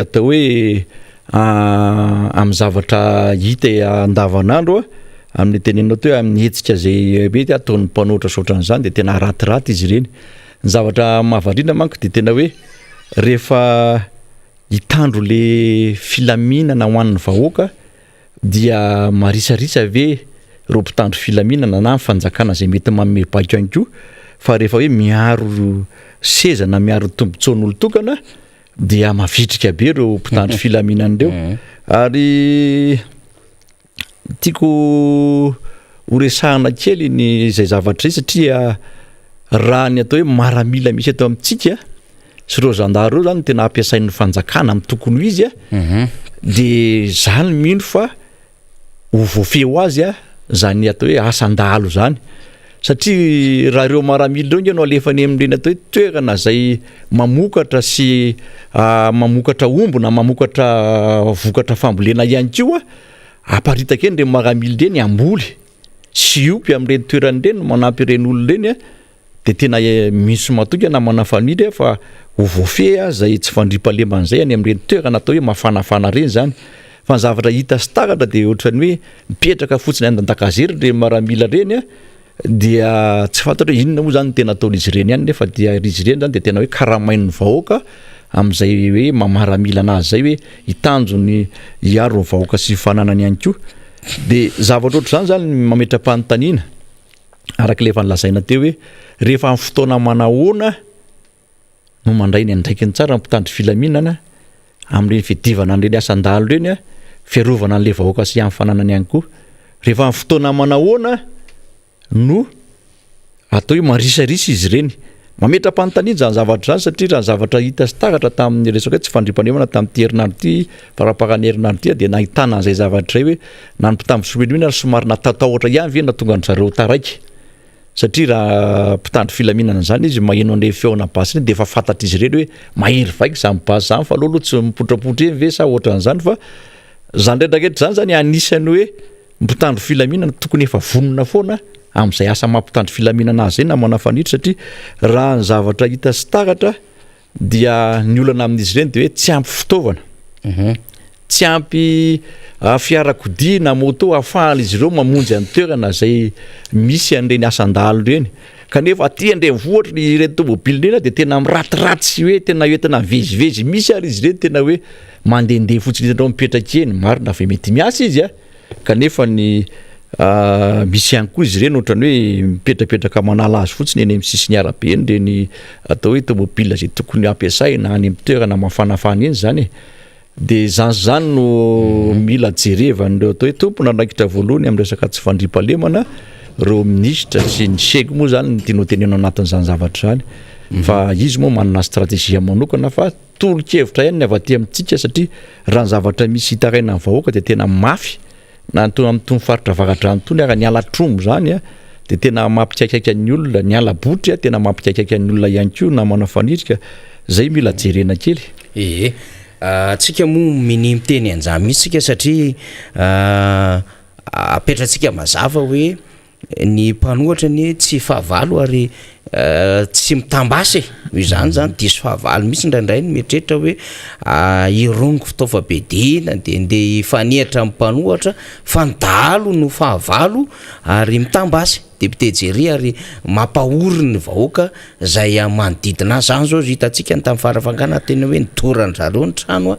Speaker 4: atao hoe amin'ny zavatra hita andavanandro amin'ny teneninao teo hoe amin'ny hetsika izay mety ataon'ny mpanohitra sy ohatran'izany dia tena ratiraty izy ireny. Ny zavatra mahavariana manko dia tena hoe rehefa hitandro le filaminana ho an'ny vahoaka Dia marisarisa ve ireo mpitandro filaminana na ny fanjakana izay mety manome baiko ihany koa fa rehefa hoe miaro seza na miaro ny tombontsoan'olon-tokana dia mavitrika be ireo mpitandro filaminana ireo. Ary tiako ho resahana kely ny izay zavatra izay satria raha ny atao hoe maramila misy eto amintsika sy ireo zandary ireo zany no tena ampiasain'ny fanjakana amin'ny tokony ho izy a, de za no mino fa ho voafehy ho azy a zany atao hoe asan-dahalo zany satria raha ireo maramila ireo nge no alefa any amin'ireny atao hoe toerana zay mamokatra sy mamokatra omby na mamokatra vokatra fambolena ihany koa aparitaka eny ireny maramila ireny hamboly sy hiompy amin'ireny toerana ireny manampy ireny olona ireny a. Dia tena misy matoky na manafaniry aho fa ho voafehy aho izay tsy fandriampahalemana izay any amin'ireny toerana atao hoe mafanafana ireny izany. Fa ny zavatra hita sy taratra dia ohatran'ny hoe mipetraka fotsiny any an-dakazery ireny maramila ireny an, dia tsy fantatra hoe inona moa izany no tena ataon'izy ireny any nefa dia izy ireny izany dia tena hoe karamain'ny vahoaka amin'izay hoe maha maramila an'azy izay hoe hitanjo ny hiaro ny vahoaka sy ny fananany ihany koa. Dia zavatra ohatr'izany izany mametra-panontaniana. Araka ilay efa nolazaina teo hoe rehefa amin'ny fotoana manahoana no mandray ny andraikiny tsara ny mpitandro filaminana amin'ireny fiadivana an'ireny asan-dahalo ireny, fiarovana an'ilay vahoaka sy amin'ny fananany ihany koa. Rehefa amin'ny fotoana manahoana no atao hoe marisarisa izy ireny. Mametra-panontaniana izany zavatra izany satria raha ny zavatra hita sy taratra tamin'ny resaka hoe tsy fandriampahalemana tamin'ity herinandro ity, faramparan'ny herinandro ity dia nahitana an'izay zavatra izay hoe na ny mpitandro filaminana ary somary natatahotra ihany ve nahatonga an-dry zareo taraiky satria raha mpitandro filaminana izany izy maheno an'ireny feona basy ireny dia efa fantatr'izy ireny hoe mahery vaika izany basy izany fa aleo aloha tsy mipotrapotra eny ve sa ohatran'izany fa izany rehetra rehetra izany izany anisan'ny hoe Mpitandro filaminana tokony efa vonona foana amin'izay asa maha mpitandro filaminana azy izay namana Fanitro satria raha ny zavatra hita sy taratra dia ny olana amin'izy ireny dia hoe tsy ampy fitaovana, tsy ampy fiarakodia na moto ahafahan'izy ireo mamonjy any toerana izay misy an'ireny asan-dahalo ireny kanefa aty an-drenivohitra ny ireny tomobile ireny dia tena miratiratsy hoe tena entina mivezivezy misy ary izy ireny tena hoe mandehandeha fotsiny hitanao mipetraka eny, marina fa mety miasa izy a. Kanefa ny misy ihany koa izy ireny ohatran'ny hoe mipetrapetraka manala azy fotsiny eny amin'ny sisin'ny arabe eny ireny atao hoe tomobile izay tokony hampiasaina any amin'ny toerana mafanafana eny izany e. Dia izany sy izany no mila jerevan'ireo atao hoe tompon'andraikitra voalohany amin'ny resaka tsy fandriampahalemana, ireo minisitra sy ny seg moa izany no tiana ho tenenina ao anatin'izany zavatra izany. Fa izy moa manana stratégie manokana fa Tolo-kevitra ihany ny avy aty amintsika satria raha ny zavatra misy hitarainan'ny vahoaka dia tena mafy na ny amin'itony faritra avaradrano itony ary ny halatr'omby izany dia tena mampikaikaika ny olona, ny hala-botry tena mampikaikaika ny olona ihany koa namana Fanirika, izay mila jerena kely.
Speaker 3: Ee, tsika moa minia miteny an'izany mihitsy tsika satria apetratsika mazava hoe Ny mpanohatra anie tsy fahavalo ary tsy mitambasy e, noho izany zany diso fahavalo mihitsy indraindray ny mieritreritra hoe hirongo fitaovam-piadiana de ndeha hifanehatra amin'ny mpanohatra fa ny dahalo no fahavalo ary mitambasy, député Jerry ary mampahory ny vahoaka zay manodidina azy, zany zao hitantsika ny tamin'ny Farafangana tena hoe nidoran-dry zareo ny trano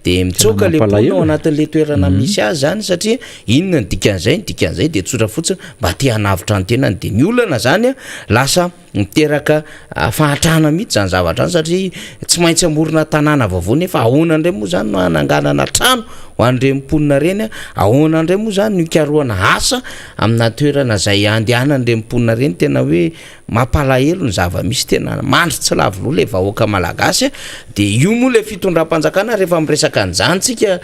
Speaker 3: de mitsoaka le mponina ao anatin'le toerana misy azy zany satria Inona ny dikan'izay? Ny dikan'izay dia tsotra fotsiny, mba te hanavotra ny tenany. Dia ny olana izany lasa miteraka fahantrana mihitsy izany zavatra izany satria tsy maintsy hamorona tanàna vaovao nefa ahoana indray moa izany no hananganana trano ho an'ireny mponina ireny? Ahoana indray moa izany no hikarohana asa amina toerana izay handehanan'ireny mponina ireny? Tena hoe Mampalahelo ny zava-misy tena mandry tsy lavo loha le vahoaka malagasy a, de io moa le fitondram-panjakana rehefa miresaka an'izany tsika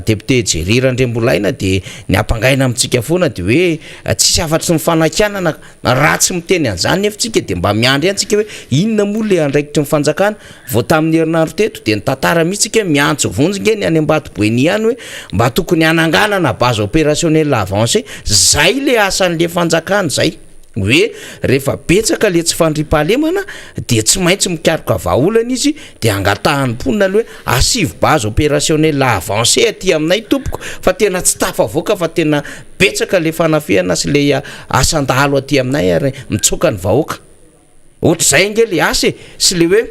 Speaker 3: député Jerry Randriambolaina de ny ampangaina amintsika foana de hoe tsisy afa-tsy ny fanakianana raha tsy miteny an'izany nefa tsika de mba miandry ihany tsika hoe inona moa le andraikitry ny fanjakana, vao tamin'ny herinandro teto de nitantara mihitsy tsika miantso vonjy nge ny any Ambatoboeny ihany hoe mba tokony hananganana base opérationnelle avancée, zay le asan'le fanjakana zay. Hoe rehefa betsaka le tsy fandriampahalemana dia tsy maintsy mikaroka vahaolana izy dia angatahan'ny mponina aloha hoe asivo base opérationnelle avancée aty aminay tompoko fa tena tsy tafavoaka fa tena betsaka le fanafihana sy le asan-dahalo aty aminay ary mitsoaka ny vahoaka. Ohatr'izay ange le asa e, sy le hoe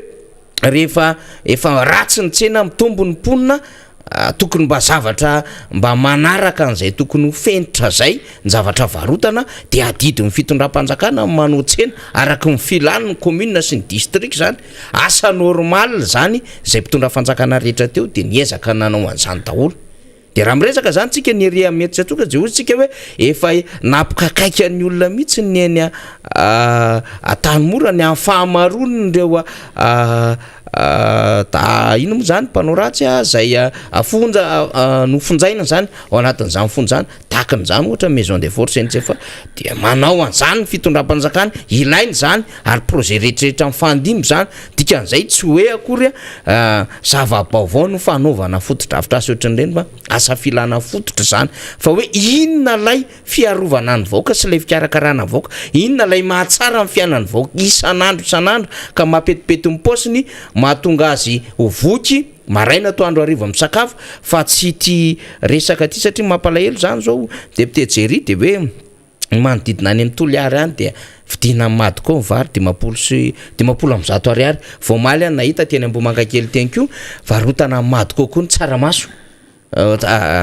Speaker 3: rehefa efa ratsy ny tsena mitombo ny mponina. Tokony mba zavatra mba manaraka an'izay tokony ho fenitra zay ny zavatra varotana dia adidin'ny fitondram-panjakana ny manao tsena araky ny filany ny commune sy ny district zany. Asa normal zany, izay mpitondra fanjakana rehetra teo dia niezaka nanao an'izany daholo. Dia raha miresaka zany tsika ny ery amin'ny Antsatsoka dia hoy tsika hoe efa nampikakaika ny olona mihitsy ny eny Antanimora ny amin'ny fahamaroan'ireo da inona moa zany mpanao ratsy zay afonja nofonjaina zany ao anatin'izany fonja zany, tahaka an'izany ohatra maison des forces eny Tsiafahy dia manao an'izany ny fitondram-panjakana, ilaina izany ary projet rehetrarehetra mifandimby zany, dikan'izay tsy hoe akory zava-baovao no fanaovana fotodrafitrasa ohatran'ireny fa asa filana fototra izany fa hoe inona ilay fiarovana ny vahoaka sy ilay fikarakarana ny vahoaka, inona ilay mahatsara ny fiainan'ny vahoaka isan'andro isan'andro ka mampetipety ny paosiny, mahatonga azy ho voky maraina atoandro hariva misakafo fa tsy ity resaka ity satria mampalahelo izany izao député Jerry dia hoe ny manodidina any amin'ny Toliary any dia vidiana amin'ny Madco ny vary 150 ariary, vao omaly aho nahita teny Ambohimangakely teny koa varotana amin'ny Madco koa ny tsaramaso.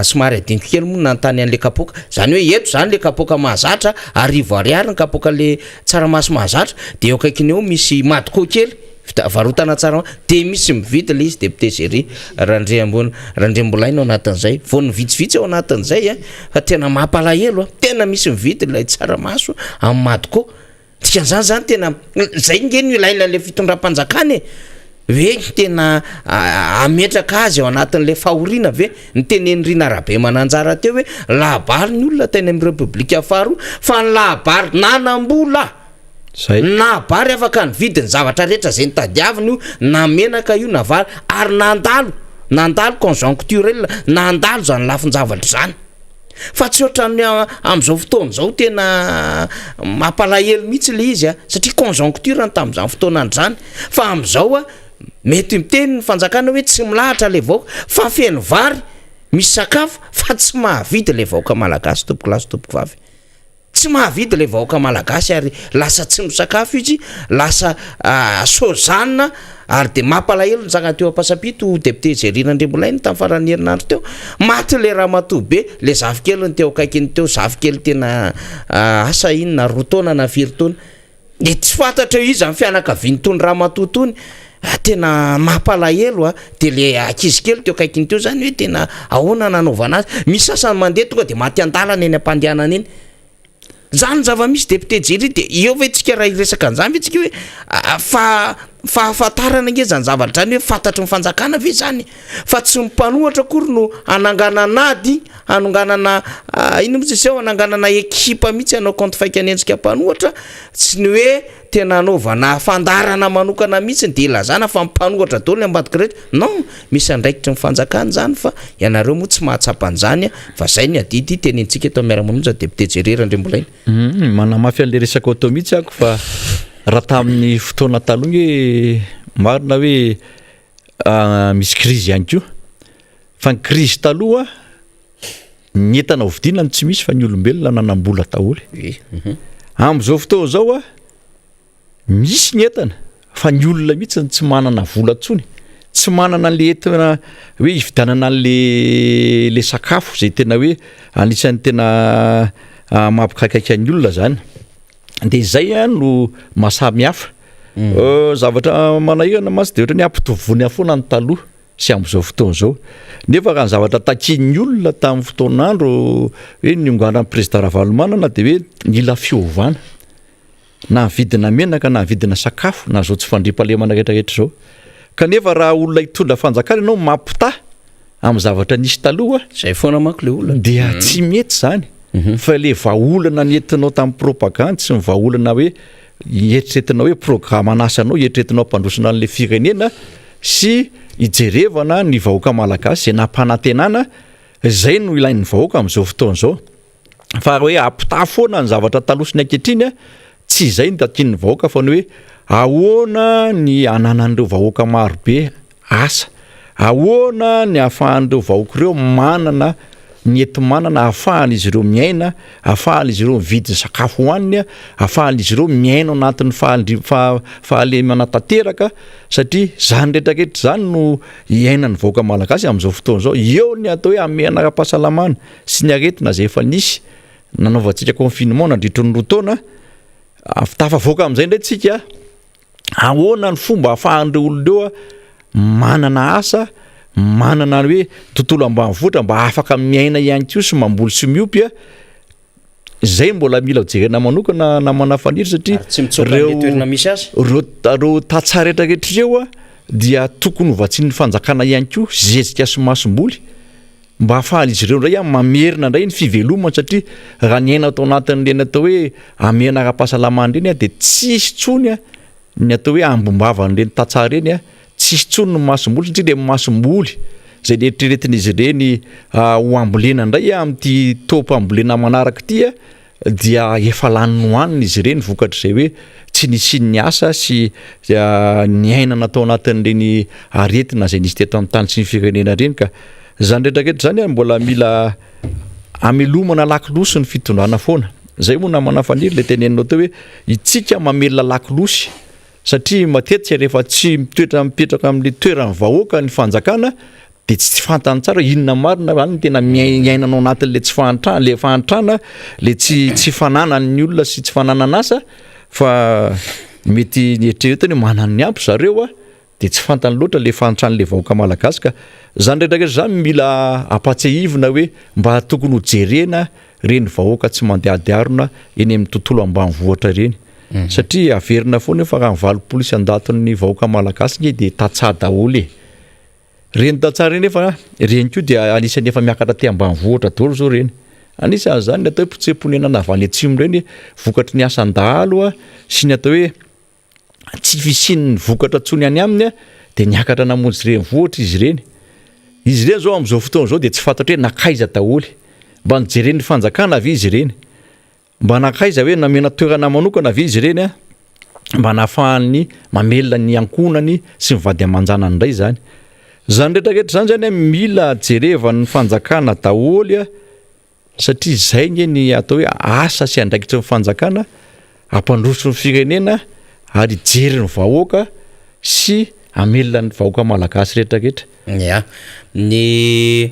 Speaker 3: Somary adinoko kely moa ny nanontany an'le kapoaka, zany hoe eto zany le kapoaka mahazatra, arivo ariary ny kapoaka le tsaramaso mahazatra, de eo akaikiny eo misy madco kely vita- varotana tsaramaso, de misy mividy le izy député Jerry Randriambona Randriambolaina ao anatin'izay, vao ny vitsivitsy ao anatin'izay a, fa tena mampalahelo a, tena misy mividy ilay tsaramaso amin'ny madco. Dikan'izany zany tena zay nge no ilaina le fitondram-panjakana e! Hoe tena hametraka azy ao anatin'le fahoriana ve? Nitenen'i Rina Rabemananjara teo hoe lahabary ny olona teny amin'ny Repoblika faharoa fa ny lahabary nanam-bola,
Speaker 4: Zay.
Speaker 3: ny lahabary afaka nividy ny zavatra rehetra zay notadiaviny io na menaka io na vary ary nandalo, nandalo conjoncturel, nandalo zany lafin-javatra zany. Fa tsy ohatran'ny amin'izao fotoana izao tena mampalahelo mihitsy ilay izy a, satria conjoncture ny tamin'izany fotoana izany, fa amin'izao a, mety miteny ny fanjakana hoe tsy milahatra ilay vahoaka, fa feno vary, misy sakafo, fa tsy mahavidy ilay vahoaka malagasy tompokolahy sy tompokovavy. Tsy mahavidy ilay vahoaka malagasy ary lasa tsy misakafo izy, lasa sôzana ary dia mampalahelo ny zanga teo Ampasampito député Jerry Randriambolainy tamin'ny faran'ny herinandro teo, maty ilay ramatoa be, ilay zafikeliny teo akaikiny teo, zafikely tena asa inona roa taona na firy taona, dia tsy fantatra eo iza ny fianakavian'itony ramatoa itony, tena mampalahelo a, dia le ankizy kely teo akaikiny teo zany hoe tena ahoana nanaovana azy, misy sasany mandeha tonga dia maty an-dalana eny am-pandehanana eny, zany ny zava-misy député Jerry dia eo ve tsika raha hiresaka an'izany ve tsika hoe fa fahafantarana ange zany zavatra zany hoe fantatry ny fanjakana ve zany fa tsy ny mpanohatra akory no hananganana ady hanonganana inona moa izy eo hananganana ekipa mihitsy hanao compte fake hanenjika mpanohatra tsy ny hoe tena hanaovana fandaharana manokana mihitsy dia ilazana fa mpanohatra daholo ny ambadika rehetra non misy andraikitry ny fanjakana izany fa ianareo moa tsy mahatsapa an'izany fa zay ny adidy tenentsika eto amin'ny Miara-manonja député Jerry Randriambolaina.
Speaker 4: Manamafy an'ilay resaka auto mihitsy ako fa raha tamin'ny fotoana taloha nge marina hoe misy krizy ihany koa fa ny krizy taloha ny entana hovidiana no tsy misy fa ny olombelona nanam-bola daholo. Amin'izao fotoana izao a, misy ny entana fa ny olona mihitsy no tsy manana vola intsony, tsy manana an'le entana hoe hividianana an'le le sakafo izay tena hoe anisan'ny tena mampikaikaika ny olona zany. De izay a no mahasamy hafa. Zavatra manahirana mantsy de ohatran'ny hoe ampitovoina foana ny taloha. sy amin'izao fotoana izao. Nefa raha ny zavatra takian'ny olona tamin'ny fotoan'andro hoe nionganan'ny président Ravalomanana dia hoe nila fiovana. Na ny vidina menaka na ny vidina sakafo na izao tsy fandriampahalemana rehetrarehetra izao. Kanefa raha olona hitondra fanjakana ianao mampitaha amin'ny zavatra nisy taloha.
Speaker 3: Izay foana manko ilay olana.
Speaker 4: Dia tsy mety izany. Fa ilay vahaolana nentinao tamin'ny propagandy sy ny vahaolana hoe eritreretinao hoe programan'asanao eritreretinao hampandrosona an'ilay firenena sy hijerevana ny vahoaka malagasy izay nampanantenana, izay no ilain'ny vahoaka amin'izao fotoana izao. Fa raha hoe ampitaha foana ny zavatra taloha sy ny ankehitriny, tsy izay no takian'ny vahoaka fa ny hoe ahoana ny hananan'ireo vahoaka marobe asa, ahoana ny ahafahan'ireo vahoaka ireo manana. ny enti-manana ahafahan'izy ireo miaina, ahafahan'izy ireo mividy ny sakafo hohaniny, ahafahan'izy ireo miaina ao anatin'ny fahalemana tanteraka satria izany rehetra rehetra izany no iainan'ny vahoaka malagasy amin'izao fotoana izao. Eo ny atao hoe hamehana ara-pahasalamana sy ny aretina izay efa nisy nanaovantsika confinement nandritry ny 2 taona, tafavoaka amin'izay indray tsika. Ahoana ny fomba ahafahan'ireo olona ireo manana asa, manana ny hoe tontolo ambanivohitra mba afaka miaina ihany koa sy mamboly sy miompy a? Izay mbola mila jerena manokana namana Faniry satria
Speaker 3: Ary tsy mitsoaka amin'ilay toerana misy azy.
Speaker 4: ireo ireo tantsaha rehetra rehetra ireo a dia tokony hovatsian'ny fanjakana ihany koa zezika sy masomboly mba hahafahan'izy ireo indray mamerina indray ny fivelomany satria raha niaina tao anatin'ireny atao hoe hamehana ara-pahasalamana ireny dia tsisy intsony ny atao hoe ambim-bavan'ireny tantsaha ireny, tsisy intsony ny masomboly satria ilay masomboly izay neritreretin'izy ireny ho ambolena indray amin'ity taom-pambolena manaraka ity dia efa lany nohanina izy ireny vokatr'izay hoe tsy nisian'ny asa sy niainana tao anatin'ireny aretina izay nisy teto amin'ny tany sy ny firenena ireny ka izany rehetra rehetra izany mbola mila amelomana lakolosy ny fitondrana foana. Izay moa namana Faniry ilay teneninao teo hoe itsika mamelona lakolosy satria matetika rehefa tsy mitoetra mipetraka amin'ilay toeran'ny vahoaka ny fanjakana dia tsy fantany tsara hoe inona marina zany no tena miainana ao anatin'ilay tsy fahantrana, ilay fahantrana, ilay tsy tsy fananan'ny olona sy tsy fananana asa fa mety ny eritreretiny hoe manana ny ampy zareo a, dia tsy fantany loatra ilay fahantran'ilay vahoaka malagasy ka izany rehetra rehetra izany mila ampatsiahivina hoe mba tokony ho jerena ireny vahoaka tsy mandiady harona eny amin'ny tontolo ambanivohitra ireny satria averina foana eo fa raha ny 80 isan-daton'ny vahoaka malagasy nge dia tantsaha daholo e. Ireny tantsaha ireny nefa ireny koa dia anisan'ny efa miakatra aty ambanivohitra daholo izao ireny. Anisan'izany ny atao hoe mpitsoa-ponenana avy any atsimo ireny vokatry ny asan-dahalo sy ny atao hoe tsy fisian'ny vokatra intsony any aminy dia niakatra namonjy renivohitra izy ireny. Izy ireny izao amin'izao fotoana izao dia tsy fantatra hoe nankaiza daholo. Mba nojeren'ny fanjakana ve izy ireny? Mba nankaiza hoe nomena toerana manokana ve izy ireny mba nahafahany mamelona ny ankohonany sy ny vady aman-janany indray izany? Izany rehetra rehetra izany izany mila jerevan'ny fanjakana daholo satria izay nge ny atao hoe asa sy andraikitry ny fanjakana hampandroso ny firenena ary hijery ny vahoaka sy hamelona ny vahoaka malagasy rehetra rehetra.
Speaker 3: Ya, ny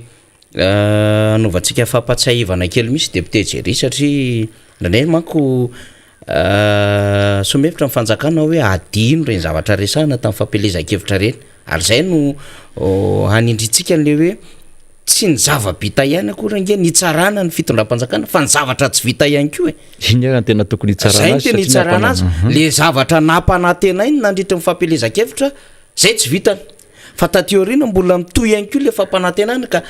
Speaker 3: Anaovantsika fampatsiahivana kely mihitsy député Jerry satria indraindray manko sao mihevitra ny fanjakana hoe adino ireny zavatra resahina tamin'ny fampielezan-kevitra ireny ary izay no hanindrintsika an'ilay hoe tsy ny zava-bita ihany akory ange ny hitsarana ny fitondram-panjakana fa ny zavatra tsy vita ihany koa e.
Speaker 4: Iny ary no tena tokony hitsarana
Speaker 3: azy. Izay no tena hitsarana azy. Le zavatra nampanantenainy nandritra ny fampielezan-kevitra izay tsy vitany. Fa taty aoriana mbola mitohy ihany koa ilay fampanantenana ka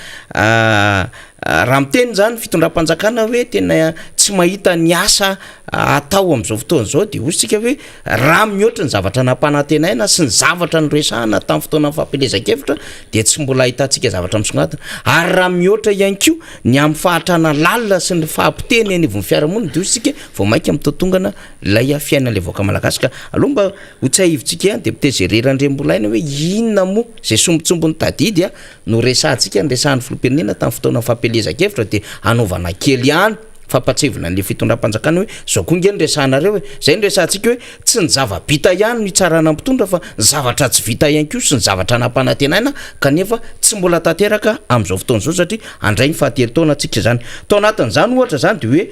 Speaker 3: raha miteny izany ny fitondram-panjakana hoe tena tsy mahita ny asa atao amin'izao fotoana izao dia hoy isika hoe raha mihoatra ny zavatra nampanantenaina sy ny zavatra noresahana tamin'ny fotoanan'ny fampielezan-kevitra dia tsy mbola ahitantsika zavatra misongadina ary raha mihoatra ihany koa ny amin'ny fahantrana lalina sy ny fahapotehana eny anivon'ny fiarahamonina dia hoy isika vao mainka mitotongana ilay fiainan'ilay vahoaka malagasy ka aleo mba Ho tsiahivintsika ihany Député Jerry Randriambolaina hoe inona moa izay sombintsombiny tadidy no resahantsika, niresahan'ny Filoham-pirenena tamin'ny fotoanan'ny fampielezan-kevitra dia hanaovana kely ihany fampatsiahivina an'ilay fitondram-panjakana hoe izao koa nge no resahanareo e! Izay no resahantsika hoe tsy ny zava-bita ihany no hitsarana ny mpitondra fa ny zavatra tsy vita ihany koa sy ny zavatra nampanantenaina kanefa tsy mbola tanteraka amin'izao fotoana izao satria handray ny fahatelo taona tsika izany. Tao anatin'izany ohatra izany dia hoe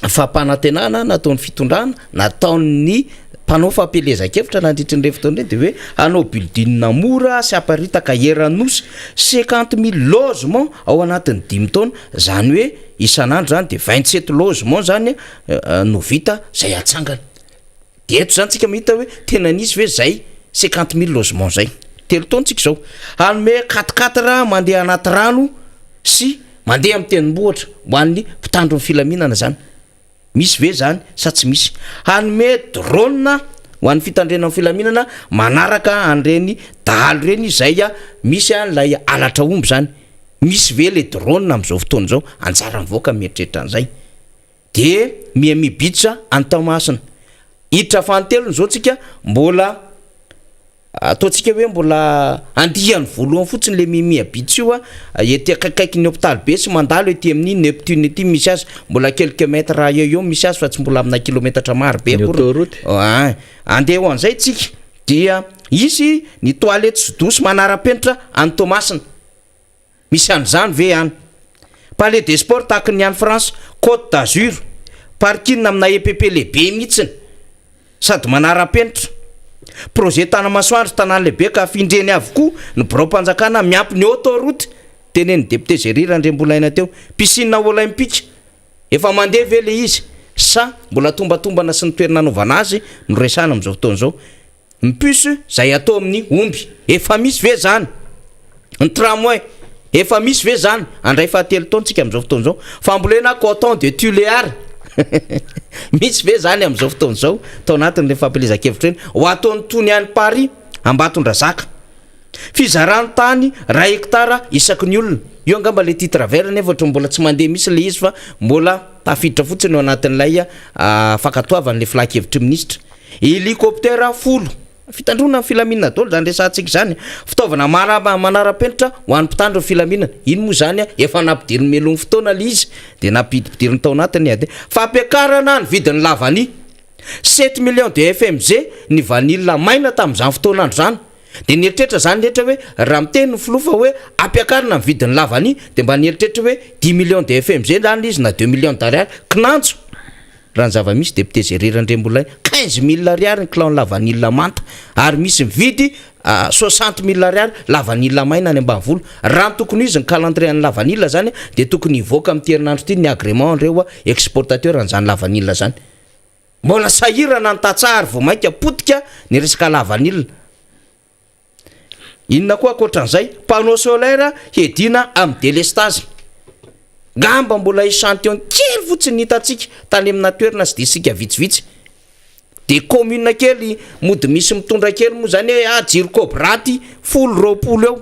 Speaker 3: fampanantenana nataon'ny fitondrana, nataon'ny mpanao fampielezan-kevitra nandritry ny ireny fotoana ireny dia hoe hanao building mora sy haparitaka eran'ny nosy 50 000 logements ao anatin'ny 5 taona, izany hoe isan'andro izany dia 27 logements izany no vita izay hatsangana. Dia eto izany tsika mahita hoe tena nisy ve izay 50 000 logements izay. 3 taona tsika izao. Hanome quatre quatre mandeha anaty rano sy Mandeha amin'ny tendrombohitra ho an'ny mpitandro ny filaminana izany. Misy ve izany sa tsy misy? Hanome drone ho an'ny fitandrena ny filaminana manaraka an'ireny dahalo ireny izay misy an'ilay halatra omby izany. Misy ve ilay drone amin'izao fotoana izao? Anjaran'ny vahoaka ny mieritreritra an'izay. Dia Miami Beach any Toamasina. Hiditra fanintelony izao tsika mbola. Ataontsika hoe mbola andiany voalohany fotsiny le Mimi Beach io a, ety akaikikaikin'ny hopitaly be sy mandalo ety amin'ny Neptune ety misy azy, mbola quelques mètres eo eo misy azy fa tsy mbola amina kilometatra maro be
Speaker 4: Ny
Speaker 3: akory.
Speaker 4: autoroute.
Speaker 3: Ein, andeha ho an'izay tsika dia hisy ny toilette sy douche manara-penitra any Toamasina. Misy an'izany ve any? Palais des sports tahaky ny any France, Côte d'Azur, parking amina EPP lehibe mihitsiny sady manara-penitra. Projet Tanamasoandro, tanàna lehibe ka afindreny avokoa ny biraom-panjakana miampy ny autoroute, tenenin'ny député Jerry Randriambolaina teo. Piscine olympique, efa mandeha ve le izy sa mbola tombatombana sy ny toerana anaovana azy no resahana amin'izao fotoana izao? Ny puce zay atao amin'ny omby efa misy ve zany? Ny tramway efa misy ve zany? Andray fahatelo taona tsika amin'izao fotoana izao. Fambolena coton de Tuléar misy ve zany amin'izao fotoana izao? Tao anatin'ireny fampielezan-kevitra ireny. Ho ataon'ny tony any Paris, Ambatondrazaka. Fizaran tany ray hectare isaky ny olona. Io angamba le titre vert nefa ohatran'ny mbola tsy mandeha mihitsy le izy fa mbola tafiditra fotsiny ao anatin'ilay fankatoavan'ilay filan-kevitry minisitra. Hélicoptère folo. Fitandroana ny filaminana daholo izany resahantsika izany. Fitaovana manara-penitra ho an'ny mpitandro ny filaminana. Iny moa izany efa nampidiriny mialoha ny fotoana ilay izy dia nampidipidiriny tao anatin'ny ady. Fampiakarana ny vidin'ny lavania. Sept millions de FMG ny vanille maina tamin'izany fotoan'andro izany. Dia nieritreritra izany rehetra hoe raha miteny ny filoha fa hoe ampiakarina ny vidin'ny lavania dia mba nieritreritra hoe dix millions de FMG izany ilay izy na deux millions d'ariary. Kinanjo! Raha ny zava-misy député Jerry Randriambolay, 15000 ariary ny kilao-n'ny lavanila manta ary misy mividy 60000 ariary lavanila maina any ambanivolo. Raha ny tokony ho izy ny calendrier an'ny lavanila zany dia tokony hivoaka amin'ity herinandro ity ny agrément an'ireo exportateur an'izany lavanila zany. Mbola sahirana ny tantsaha ary vao mainka potika ny resaka lavanila. Inona koa ankoatran'izay? Panneau solaire hiadiana amin'ny delestazy. Ngamba mbola échantillon kely fotsiny ny hitantsika tany amina toerana sy distrika vitsivitsy. Dia commune kely mody misy mitondra kely moa zany hoe ah jiro cobra ty folo 20 eo.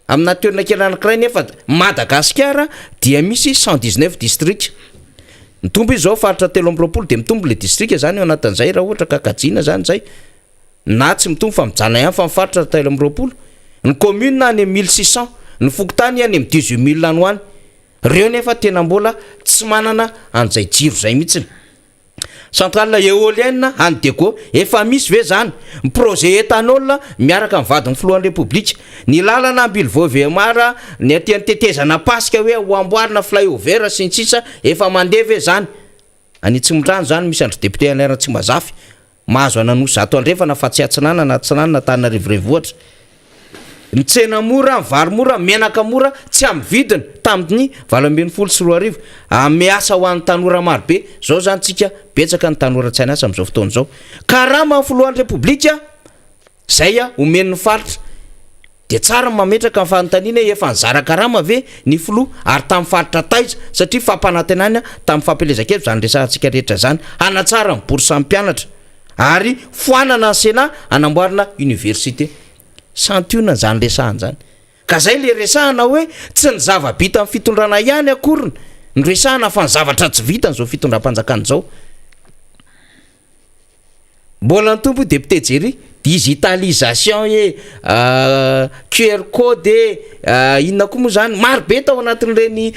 Speaker 3: Amina toerana kely anankiray nefa Madagasikara dia misy 119 distrika. Mitombo izy zao faritra 23 dia mitombo le distrika zany ao anatin'izay raha ohatra ka kajiana zany zay. Na tsy mitombo fa mijanona ihany fa ny faritra 23, ny commune any amin'ny 1600, ny fokontany any amin'ny 18000 any ho any. Reo nefa tena mbola tsy manana an'izay jiro zay mihitsiny. Centrale éolienne any Diego, efa misy ve zany? Ny projet éthanol miaraka amin'ny vadin'ny filohan'ny Repoblika. Ny lalana Ambilivao Vohemar, ny aty an-tetezana Ampasika hoe ho amboarina flyover sy ny sisa, efa mandeha ve zany? Any Atsimondrano zany misy an-dry député Alain Ratsimbazafy. Mahazo an'Anosizato Andrefana fa tsy Atsinanana, Atsinanana, Antananarivo Renivohitra. Ny tsena mora, ny vary mora, menaka mora, tsy amin'ny vidiny tamin'ny 2018. Hanome asa ho an'ny tanora maro be. Izao izany tsika, betsaka ny tanora tsy an'asa amin'izao fotoana izao. Karama ny filohan'ny Repoblika, izay omen'ny faritra. Dia tsara ny mametraka ny fanontaniana hoe efa nizara karama ve ny filoha ary tamin'ny faritra taiza satria fampanantenany tamin'ny fampielezan-kevitra izany resahantsika rehetra izany hanatsara ny bourse ny mpianatra ary foanana ny Sénat hanamboarana université. Santionany izany resahana izany. Ka zay le resahana hoe tsy ny zava-bitan'ny fitondrana ihany akoriny no resahana fa ny zavatra tsy vitan'izao fitondram-panjakana izao. Mbola nitombo io député Jerry, digitalisation e, QR code e, inona koa moa zany, maro be tao anatin'ireny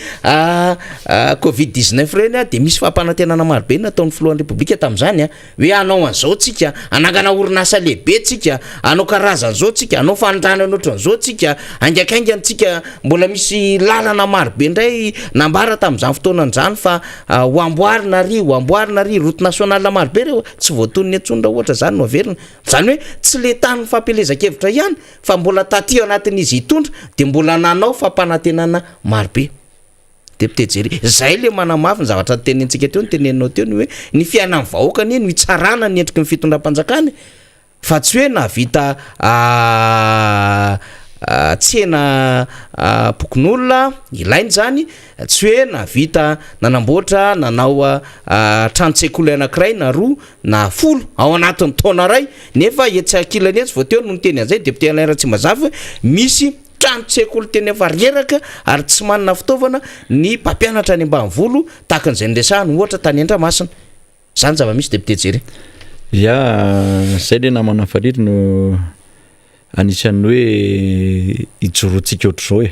Speaker 3: covid 19 ireny a, de misy fampanantenana maro be nataon'ny filohan'ny repoblika tamin'izany a, hoe hanao an'izao tsika, hanangana orinasa lehibe tsika, hanao karazan'izao tsika, hanao fanondranana ohatran'izao tsika, haingankaingana tsika, mbola misy lalana maro be indray nambara tamin'izany fotoana izany fa Ho amboarina ary, ho amboarina ary, route nationale maro be reo, tsy voatonona intsony raha ohatra zany no averina. Zany hoe tsy le tany fampielezan-kevitra ihany fa mbola taty anatin'izy hitondra de mbola nanao fampanantenana maro be. Député Jerry, zay le manamafy ny zavatra notenenintsika teo, noteneninao teo ny hoe ny fiainan'ny vahoaka anie no hitsarana ny endriky ny fitondram-panjakana e. Fa tsy hoe nahavita tsena pokonolona, ilaina izany, tsy hoe nahavita nanamboatra nanao tranon-tsekoly anankiray na roa na folo ao anatin'ny taona iray, nefa etsy ankilany etsy vao teo no niteny an'izay député Alain Ratsimbazafy hoe misy tranon-tsekoly tena efa reraka ary tsy manana fitaovana ny mpampianatra any ambanivolo tahaka an'izay niresahany ohatra tany Andramasina. Zany zava-misy député Jerry.
Speaker 4: Ya, zay le namana Fariry no. anisan'ny hoe ijoroantsika ohatr'izao e.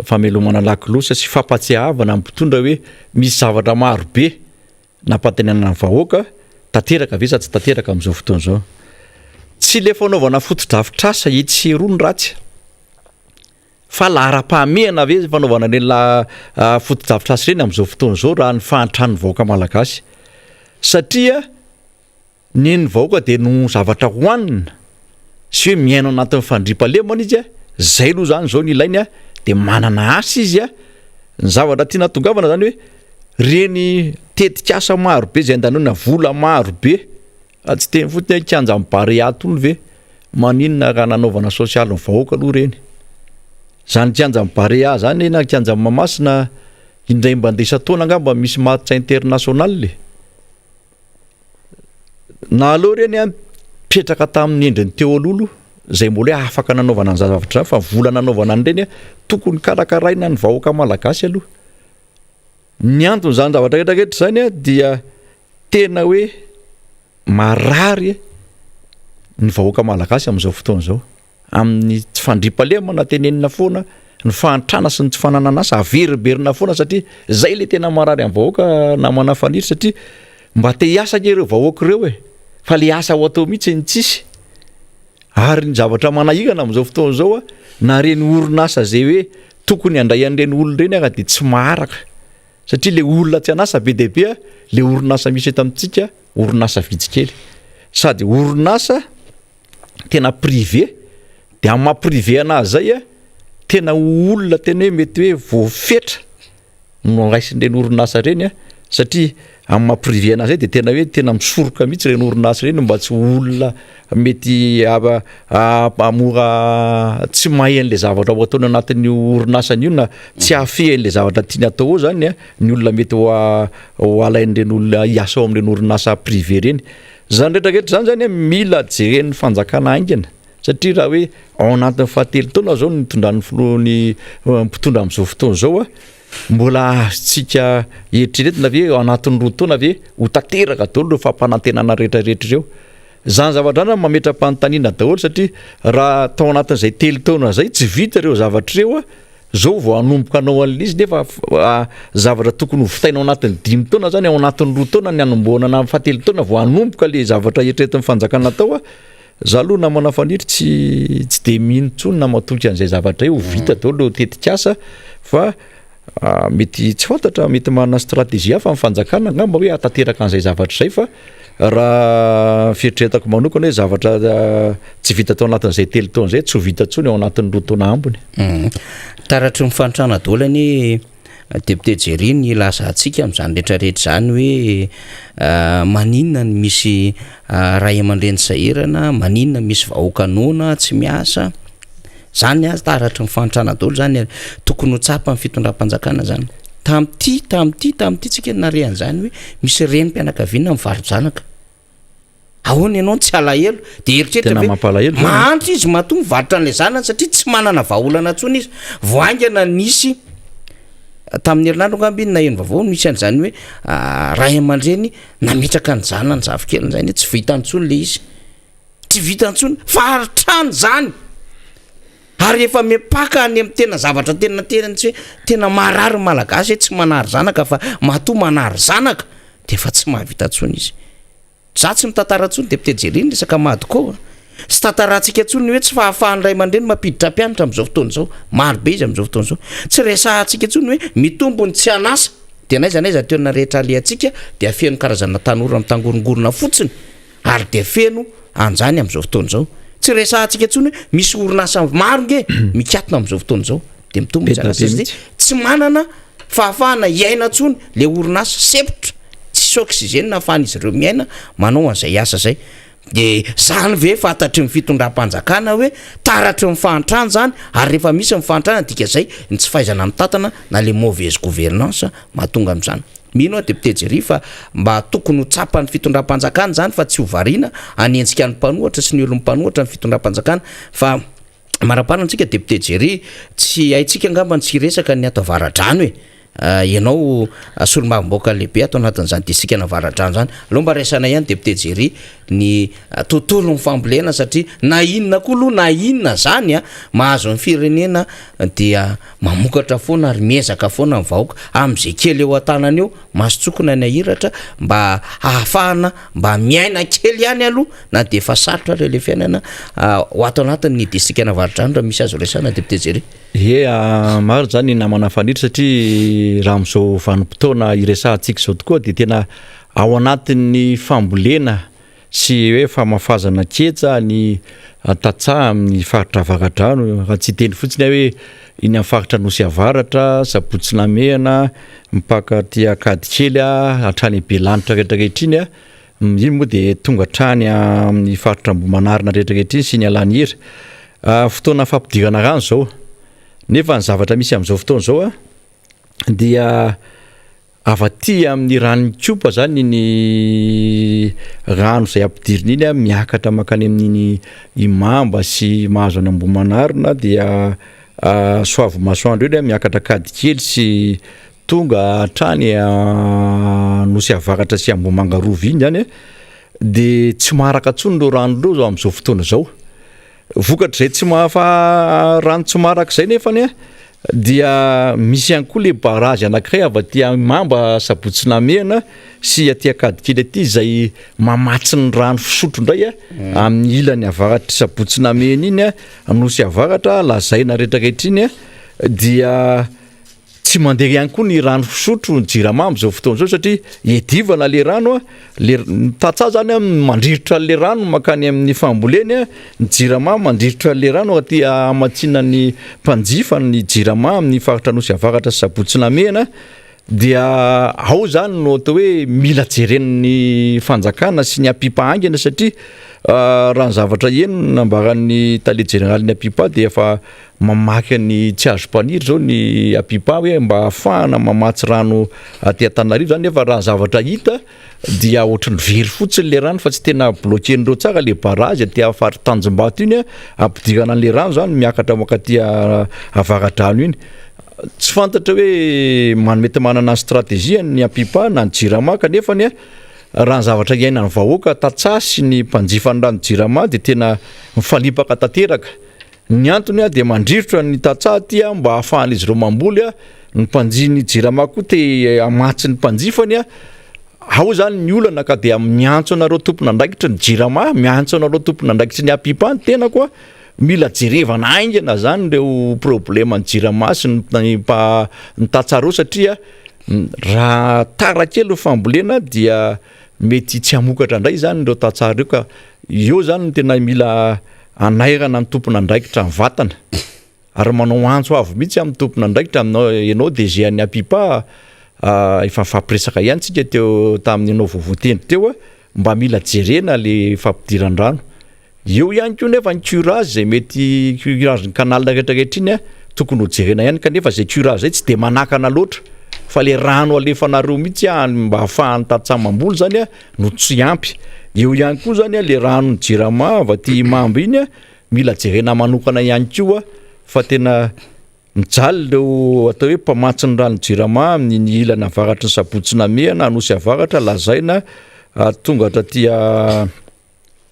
Speaker 4: Famelomana lakolosy sy fampatsiahavana ny mpitondra hoe misy zavatra maro be nampantenenana ny vahoaka, tanteraka ve sa tsy tanteraka amin'izao fotoana izao. Tsy le fanaovana fotodrafitrasa etsy sy eroa no ratsy fa laharam-pahamehana ve fanaovana ireny la fotodrafitrasa ireny amin'izao fotoana izao raha ny fahantran'ny vahoaka malagasy satria Ny ny vahoaka dia no zavatra hohanina sy hoe miaina ao anatin'ny fandriampahalemana izy a, zay aloha zany zao ny ilainy a, de manana asa izy a, ny zavatra tiana hatongavana zany hoe reny tetikasa maro be zay andaniana vola maro be, raha tsy teny fotsiny hoe kianjan'i Barea tony ve, maninona raha nanaovana sosialy ny vahoaka aloha reny, zany kianjan'i Barea zany na kianjan'i Mahamasina indray mba isan-taona angamba misy match international e. Na aleo ireny an, mipetraka tamin'ny endriny teo aloha aloha, izay mbola hoe afaka nanaovana an'izany zavatra izany fa vola nanaovana an'ireny an, tokony karakaraina ny vahoaka malagasy aloha. Ny anton'izany zavatra rehetra rehetra izany an dia tena hoe marary ny vahoaka malagasy amin'izao fotoana izao. amin'ny tsy fandriampahalemana tenenina foana, ny fahantrana sy ny tsy fananana asa averimberina foana satria zay le tena marary amin'ny vahoaka namana Faniry satria mba te hiasa ange ireo vahoaka ireo e, fa le asa ho atao mihitsy ny tsisy. Ary ny zavatra manahirana amin'izao fotoana izao a, na ireny orinasa zay hoe tokony handray an'ireny olona ireny ara dia tsy maharaka satria le olona tsy an'asa be dia be a, le orinasa misy eto amintsika orinasa vitsy kely sady orinasa tena privé de amin'ny maha privé anazy zay a tena olona tena hoe mety hoe voafetra no raisin'ireny orinasa ireny a satria amin'ny maha privé anazy zay de tena hoe tena misoroka mihitsy ireny orinasa ireny mba tsy ho olona mety mora tsy mahay an'le zavatra ho ataony anatin'io orinasany io na tsy hahafehy an'le zavatra tiany atao ao zany a ny olona mety ho ho alain'ireny olona hiasa ao amin'ireny orinasa privé ireny. Izany rehetra rehetra izany zany mila jeren'ny fanjakana haingana satria raha hoe ao anatin'ny fahatelo taona izao no nitondran'ny filoha ny mpitondra amin'izao fotoana izao a, mbola azontsika eritreretina ve ao anatin'ny roa taona ve ho tanteraka daholo ireo fampanantenana rehetra rehetra ireo? Izany zavatra izany mametra-panontaniana daholo satria raha tao anatin'izay telo taona izay tsy vita ireo zavatra ireo a, Zao vao hanomboka hanao an'ilay izy nefa zavatra tokony ho vitaina ao anatin'ny dimy taona zany ao anatin'ny roa taona ny hanombohana na fahatelo taona vao hanomboka le zavatra eritreretin'ny fanjakana atao a. Za aloha namana Faniry tsy tsy de mino intsony na matoky an'izay zavatra io ho vita daholo ireo tetikasa fa mety tsy fantatra mety manana stratégie hafa ny fanjakana angamba hoe hahatanteraka an'izay zavatra izay fa Raha ny fieritreretako manokana hoe zavatra tsy vita tao anatin'izay telo taona izay tsy ho vita intsony ao anatin'ny roa taona ambiny.
Speaker 3: Taratry ny fahantrana daholo anie Député Jerry ny lazantsika amin'izany rehetra rehetra izany hoe maninona no misy ray aman-dreny sahirana, maninona misy vahoaka noana tsy miasa. Zany aza taratry ny fahantrana daholo zany ary tokony ho tsapan'ny fitondram-panjakana zany. Tamin'ity, tamin'ity, tamin'ity tsika nare an'izany hoe misy renim-pianakaviana mivaro-janaka. Ahoana ianao no tsy halahelo? Dia eritreritra
Speaker 4: Tena
Speaker 3: ve
Speaker 4: mampalahelo zany.
Speaker 3: mahantra izy matoa mivarotra an'ilay zanany satria tsy manana vahaolana intsony izy. Vao haingana nisy tamin'ny herinandro angamba iny naheno vaovao nisy an'izany hoe ray aman-dreny nametraka ny zanany zafikeliny zany hoe tsy vitany intsony ilay izy. Tsy vita intsony fa hatrany zany ary efa mipaka any amin'ny tena zavatra tena tena tsy hoe tena marary ny malagasy hoe tsy manary zanaka fa matoa manary zanaka de efa tsy mahavita intsony izy. Za tsy mitantara intsony député Jerry ny resaka Madco a. Tsy tantarantsika intsony ny hoe tsy fahafahan'ny ray aman-dreny mampiditra mpianatra amin'izao fotoana izao. Maro be izy amin'izao fotoana izao. Tsy resahantsika intsony hoe mitombo ny tsy an'asa. De n'aiza n'aiza toerana rehetra alehantsika dia feno karazana tanora mitangorongorona fotsiny. Ary dia feno an'izany amin'izao fotoana izao. Tsy resahantsika intsony hoe misy orinasa maro nge mikatona amin'izao fotoana izao. Dia mitombo ny an'asa satria tsy manana fahafahana hiaina intsony le orinasa sempotra, tsisy oxygène ahafahan'izy ireo miaina manao an'izay asa izay. Dia zany ve fantatry ny fitondram-panjakana hoe taratry ny fahantrana izany ary rehefa misy ny fahantrana dika izay ny tsy fahaizana mitantana na le mauvaise gouvernance mahatonga an'izany. Mino aho Député Jerry fa mba tokony ho tsapan'ny fitondram-panjakana izany fa tsy ho variana hanenjika ny mpanohatra sy ny olon'ny mpanohatra ny fitondram-panjakana fa maraparana antsika Député Jerry tsy haintsika angamba ny tsy hiresaka ny ato Avaradrano e! Ianao solombavambahoaka lehibe ato anatin'izany distrikan'Avaradrano izany, aleo mba raisana ihany député Jerry ny tontolon'ny fambolena satria na inona koa aloha na inona izany a, mahazo ny firenena dia mamokatra foana ary miezaka foana ny vahoaka amin'izay kely eo an-tanana eo, mason-tsokina ny ahiratra mba hahafahana mba miaina kely ihany aloha na dia efa sarotra ary ilay fiainana ho ato anatin'ny distrikan'Avaradrano raha misy azo resahana député Jerry.
Speaker 4: Ie, marina izany namana Fanilo satria raha amin'izao vanim-potoana iresahantsika izao tokoa dia tena ao anatin'ny fambolena sy hoe famafazana ketsa ny tantsaha amin'ny faritra Avaradrano, raha tsy hiteny fotsiny aho hoe iny amin'ny faritra Nosy Avaratra, Sabotsy Namehana, mipaka aty Ankadikely hatrany Belanitra rehetra rehetra iny, iny moa dia tonga hatrany amin'ny faritra Ambohimanarina rehetra rehetra iny sy ny Alanihira. Fotoana fampidirana rano izao, nefa ny zavatra misy amin'izao fotoana izao dia Avy aty amin'ny ranon'Ikopa zany iny rano izay ampidirina iny miakatra mankany amin'iny Imamba sy mahazo any Ambohimanarina dia Soavimasoandro iny miakatra Ankadikely sy tonga hatrany Nosy Avaratra sy Ambohimanga Rova iny zany de tsy maharaka intsony ireo rano ireo amin'izao fotoana izao. Vokatr'izay tsy mahafa rano tsy maharaka izay nefany dia misy ihany koa le barrage anankiray avy aty Imamba Sabotsy Namehana sy aty Ankadikely aty izay mamatsy ny rano fisotro indray amin'ny ilany avaratr'i Sabotsy Namehana iny, Nosy Avaratra, Lazaina rehetrarehetra iny dia Tsy mandeha ihany koa ny rano fisotro ny jirama amin'izao fotoana izao satria iadivana le rano a, le ny tantsaha zany a mandrirotra an'le rano mankany amin'ny famboleny a, ny jirama mandrirotra an'le rano aty hamatsiana ny mpanjifa ny jirama amin'ny faritra Anosy Avaratra sy Sabotsy Namehana dia ao zany no atao hoe mila jeren'ny fanjakana sy ny APIPA haingana satria raha ny zavatra heno nambaran'ny tale jeneralin'ny APIPA dia efa Mamaky an'i Tsiazompaniry izao ny Apipa hoe mba ahafahana mamatsy rano aty Antananarivo izany nefa raha ny zavatra hita dia ohatry ny very fotsiny ilay rano fa tsy tena bloquer-ndreo tsara ilay barrage aty amin'ny faritra Tanjombato iny ampidirana an'ilay rano izany miakatra mankaty Avaradrano iny. Tsy fantatra hoe mety manana ny stratégie ny Apipa na ny Jirama kanefa anie raha ny zavatra iainan'ny vahoaka tantsaha sy ny mpanjifa ny rano Jirama dia tena mifanipaka tanteraka. Ny antony dia mandrirotra ny tantsaha aty mba ahafahan'izy ireo mamboly, ny mpanjihy ny jirama koa te hamatsy ny mpanjifany, ao zany ny olana ka dia miantso anareo tompon'andraikitry ny jirama, miantso anareo tompon'andraikitry ny APIPA ny tenako, mila jerevana haingana zany ireo problème ny jirama sy ny ny tantsaha ireo satria raha tara kely ny fambolena dia mety tsy hamokatra indray zany ireo tantsaha ireo ka eo zany no tena mila Anairana ny tompon'andraikitra ny vatana ary manao antso avo mihitsy amin'ny tompon'andraikitra aminao ianao DG an'ny APIPA efa nifampiresaka ihany tsika teo tamin'ny ianao vao voatendry teo mba mila jerena le fampidiran-drano eo ihany koa nefa ny curage izay mety curage ny canal rehetra rehetra iny tokony ho jerena ihany kanefa izay curage zay tsy de manakana loatra fa le rano alefanareo mihitsy mba ahafahan'ny tantsaha mamboly zany no tsy ampy. Eo ihany koa zany le ranon'ny jirama avy aty Imamba iny mila jerena manokana ihany koa fa tena mijaly ireo atao hoe mpamatsy ny rano jirama amin'iny ilany avaratry ny Sabotsy Namehana, Anosy Avaratra, Lazaina, tonga hatraty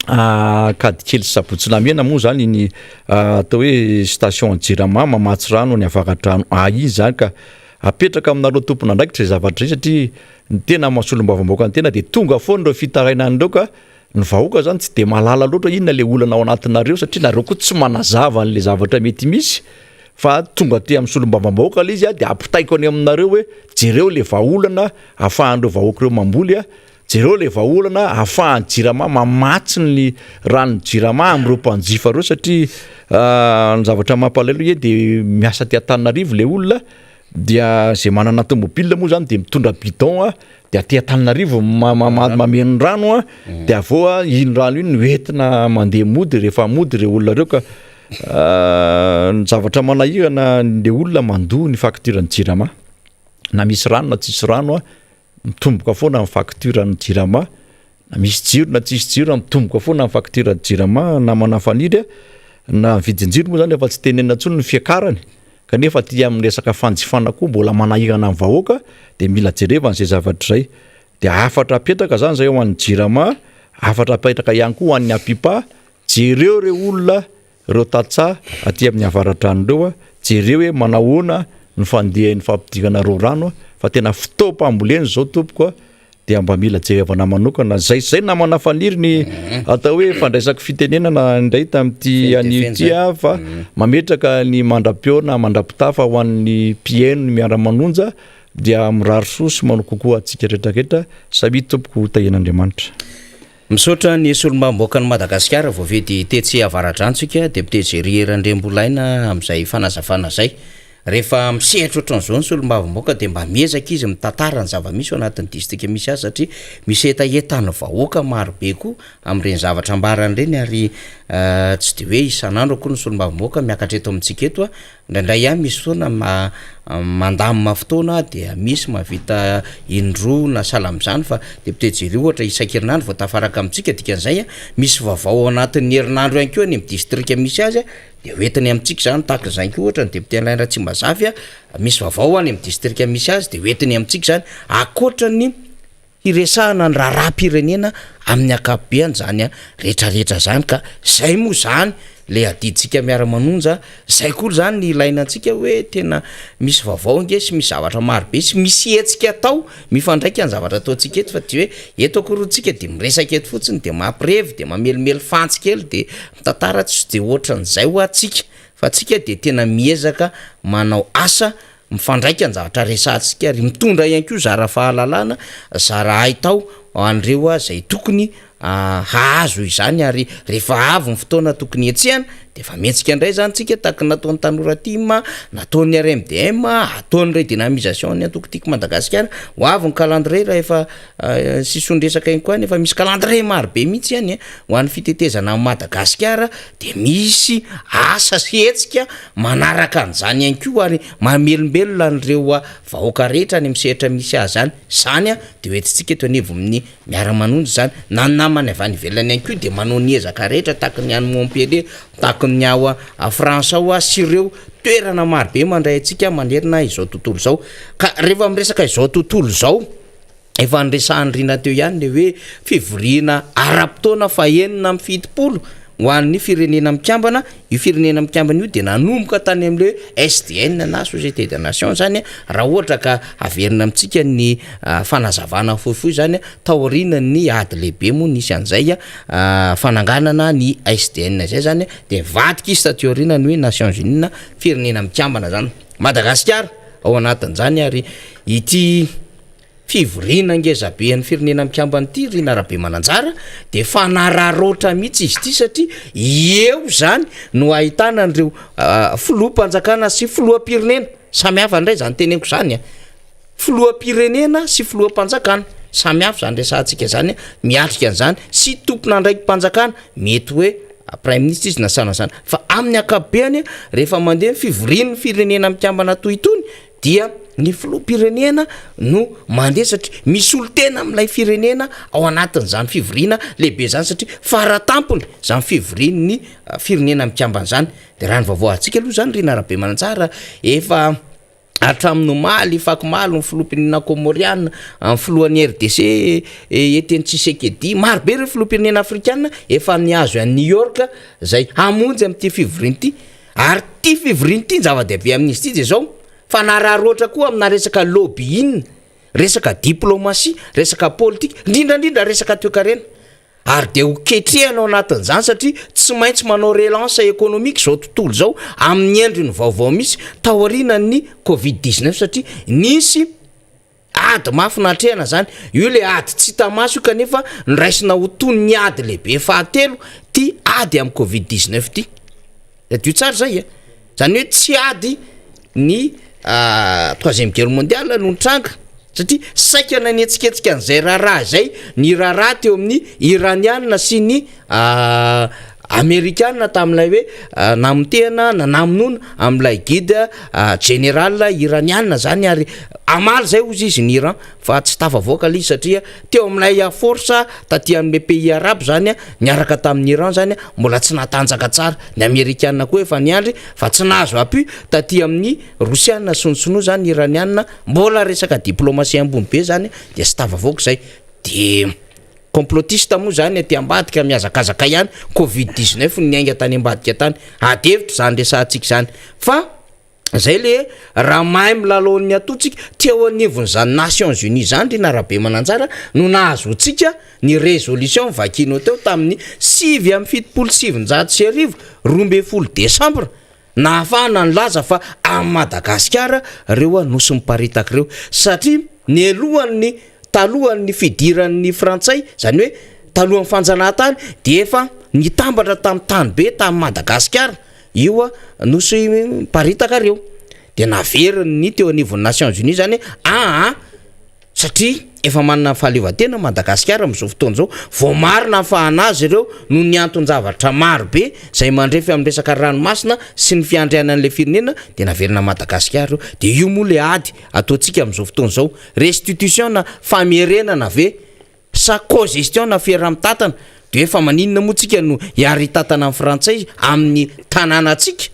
Speaker 4: Ankadikely sy Sabotsy Namehana moa zany iny atao hoe station jirama mamatsy rano ny avaradrano A iny zany ka apetraka aminareo tompon'andraikitra izay zavatra izay satria Ny tena maha solombavambahoaka ny tena dia tonga foana ireo fitarainana ireo ka ny vahoaka zany tsy dia mahalala loatra inona le olana ao anatinareo satria nareo koa tsy manazava an'le zavatra mety misy fa tonga aty amin'ny solombavambahoaka le izy dia ampitaiko any aminareo hoe jereo le vahaolana ahafahan'ireo vahoaka ireo mamboly a, jereo le vahaolana ahafahan'ny jirama mamatsy ny ranon'ny jirama amin'ireo mpanjifa ireo satria ny zavatra mampalahelo hoe dia miasa aty Antananarivo le olona Dia zay manana tomobile moa zany de mitondra bidon a, de aty Antananarivo mameno rano a, de avy eo a iny rano iny no entina mandeha mody rehefa mody ireo olona ireo ka ny zavatra manahirana le olona mandoa ny facture ny jirama na misy rano na tsisy rano a, mitomboka foana ny facture ny jirama, na misy jiro na tsisy jiro mitomboka foana ny facture ny jirama namana Faniry a, na ny vidin-jiro moa zany efa tsy tenenina intsony ny fiakarany. kanefa aty amin'ny resaka fanjifana koa mbola manahirana ny vahoaka dia mila jerevana izay zavatra izay. Dia hafatra apetraka zany zay ho an'ny jirama, hafatra apetraka ihany koa ho an'ny APIPA, jereo ireo olona, ireo tantsaha aty amin'ny avaradrano ireo, jereo hoe manahoana ny fandehan'ny fampidirana ireo rano fa tena fotoam-pambolena izao tompoko a, dia mba mila jerevana manokana. Zay zay namana Faniry ny atao hoe fandraisako fitenenana indray tamin'ity anio ity aho fa mametraka ny mandra-pihaona mandra-pitafa ho an'ny mpihaino ny miara-manonja Dia mirary soa sy manao kokoa antsika rehetra rehetra, samia tompoko ho tahian'Andriamanitra.
Speaker 3: Misaotra ny solombavambahoakan'i Madagasikara voafidy tetsy Avaradrano tsika, Député Jerry Randriambolaina amin'izay fanazavana izay. Rehefa misehatra ohatran'izao ny solombavambahoaka dia mba miezaka izy mitantara ny zava-misy ao anatin'ny distrika misy azy satria misy hetahetan'ny vahoaka marobe koa amin'ireny zavatra ambarany ireny ary tsy dia hoe isan'andro akory ny solombavambahoaka miakatra eto amintsika eto Indraindray ihany misy fotoana mandamina fotoana dia misy mahavita indroa na sahala amin'izany fa député Jerry ohatra isan-kerinandro vao tafaraka amintsika dikan'izay misy vaovao ao anatin'ny herinandro ihany koa any amin'ny distrika misy azy dia hoentiny amintsika izany tahaka izany koa ohatra ny député Alain Ratsimbazafy misy vaovao any amin'ny distrika misy azy dia hoentiny amintsika izany ankoatra ny hiresahana ny raharaham-pirenena amin'ny ankapobeany zany rehetra rehetra zany ka zay moa zany le adidintsika miara-manonja, zay koa zany ny ilaina antsika hoe tena misy vaovao ange sy misy zavatra maro be sy misy hetsika atao mifandraika ny zavatra ataontsika eto fa tsy hoe eto akory tsika de miresaka eto fotsiny de mampirevy de mamelimely fantsy kely de mitantara tsy de ohatran'izay hoa tsika fa tsika de tena miezaka manao asa Mifandraika ny zavatra resahantsika ary mitondra ihany koa zara fahalalana, zara haitao ho an'ireo izay tokony hahazo izany ary rehefa avy ny fotoana tokony hetsehana dia efa mihetsika indray izany tsika tahaka ny nataon'ny Tanora Tim, nataon'ny RMDM, ataon'ny redynamisation ny antoko Tiako Madagasikara, ho avy ny calendrier raha efa Sisoan-dresaka ihany koa any efa misy calendrier maro be mihitsy any ho an'ny fitetezana an'i Madagasikara dia misy asa sy hetsika manaraka an'izany ihany koa ary mamelombelona an'ireo vahoaka rehetra any amin'ny sehatra misy azy any. Izany dia hoentintsika eto anivon'ny miara-manonja izany. Na ny namany avy any ivelany ihany koa dia manao ny ezaka rehetra tahaka ny any Montpellier, tahaka ny ao France ao sy ireo toerana maro be mandray antsika manerana izao tontolo izao. Ka rehefa miresaka izao tontolo izao Efa niresahan'i Rina teo ihany le hoe fivoriana ara-potoana fahenina amby 70 ho an'ny Firenena Mikambana, io Firenena Mikambana io dia nanomboka tany amin'le hoe SDN na Société des Nations zany raha ohatra ka averina amintsika ny fanazavana fohifohy zany taorian'ny ady lehibe moa nisy an'izay fananganana ny SDN zay zany dia nivadika izy taty aoriana ny hoe Nations Unies na Firenena Mikambana zany. Madagasikara ao anatin'izany ary ity fivoriana ngezabe an'ny Firenena Mikambana ity Rina Rabemananjara dia fanararaotra mihitsy izy ity satria eo izany no ahitana an'ireo filoham-panjakana sy filoham-pirenena samy hafa indray izany teneniko izany a, filoham-pirenena sy filoham-panjakana samy hafa izany resahantsika izany miatrika an'izany sy tompon'andraiki-panjakana mety hoe praiminisitra izy na sahala an'izany fa amin'ny ankapobeany rehefa mandeha ny fivorian'ny Firenena Mikambana toy itony dia ny filoham-pirenena no mandeha satria misolo tena amin'ilay firenena ao anatin'izany fivoriana lehibe izany satria faratampony izany fivorian'ny firenena mikambana izany. De raha ny vaovao azontsika aloha izany ry Narabemanantsara efa hatramin'ny omaly fakomaly ny filoham-pirenena kômôriana, ny filohan'ny RDC Etienne Tshisekedi, maro be ireo filoham-pirenena afrikana efa nihazo an'i New York izay hamonjy amin'ity fivoriana ity. Ary ity fivoriana ity ny zava-dehibe amin'izy ity dia izao, fa nararaotra koa amina resaka lobbying, resaka diplomasia, resaka politika, indrindra indrindra resaka toekarena. Ary dia ho ketrehana ao anatin'izany satria tsy maintsy manao relance économique izao tontolo izao amin'ny endriny vaovao misy taorianan'ny covid 19 satria nisy Ady mafy natrehana izany. Io ilay ady tsy hita maso io kanefa noraisina ho toy ny ady lehibe fahatelo ity ady amin'ny covid 19 ity. Tadidio tsara izay e. Izany hoe tsy ady ny troisième guerre mondiale no nitranga satria saika nanetsiketsika an'izay raharaha izay ny raharaha teo amin'ny Iraniana sy ny. Amerikana tamin'ilay hoe namotehana na namonoana amin'ilay guide général iraniana zany, ary hamaly zay hozy izy ny Iran, fa tsy tafavoaka ilay izy satria teo amin'ilay force taty amin'ilay pays arabe zany niaraka tamin'ny Iran zany mbola tsy natanjaka tsara. Ny Amerikana koa efa niandry fa tsy nahazo appui taty amin'ny Rosiana sy ny Sinoa zany Iraniana, mbola resaka diplomatie ambony be zany dia tsy tafavoaka zay. De complotiste moa zany aty ambadika mihazakazaka ihany, covid 19 no niainga tany ambadika tany. Ady hevitra izany resahantsika izany fa zay le raha mahay milalao ny atotsika teo anivon'izany Nations Unies zany ry Narabemananjara no nahazoantsika ny résolution vakianao teo tamin'ny 1979 12 desambra Nahafahana nilaza fa any Madagasikara ireo nosy miparitaka ireo satria nialohan'ny talohan'ny fidiran'ny frantsay, izany hoe talohan'ny fanjanahantany dia efa nitambatra tamin'ny tany be tany Madagasikara io nosy miparitaka ireo. Dia naverin'ny teo anivon'ny Nations Unies izany hoe aa Satria efa manana ny fahaleovantena Madagasikara amin'izao fotoana izao, voamarina hafahana azy ireo noho ny anton-javatra maro be izay mandrefy amin'ny resaka ranomasina sy ny fiandrianan'ilay firenena dia naverina Madagasikara ireo. Dia io moa ilay ady ataontsika amin'izao fotoana izao, restitution na famerenana ve sa cogestion na fiaraha-mitantana? Dia hoe fa maninona moa tsika no hiara-hitantana amin'ny frantsay amin'ny tanànantsika?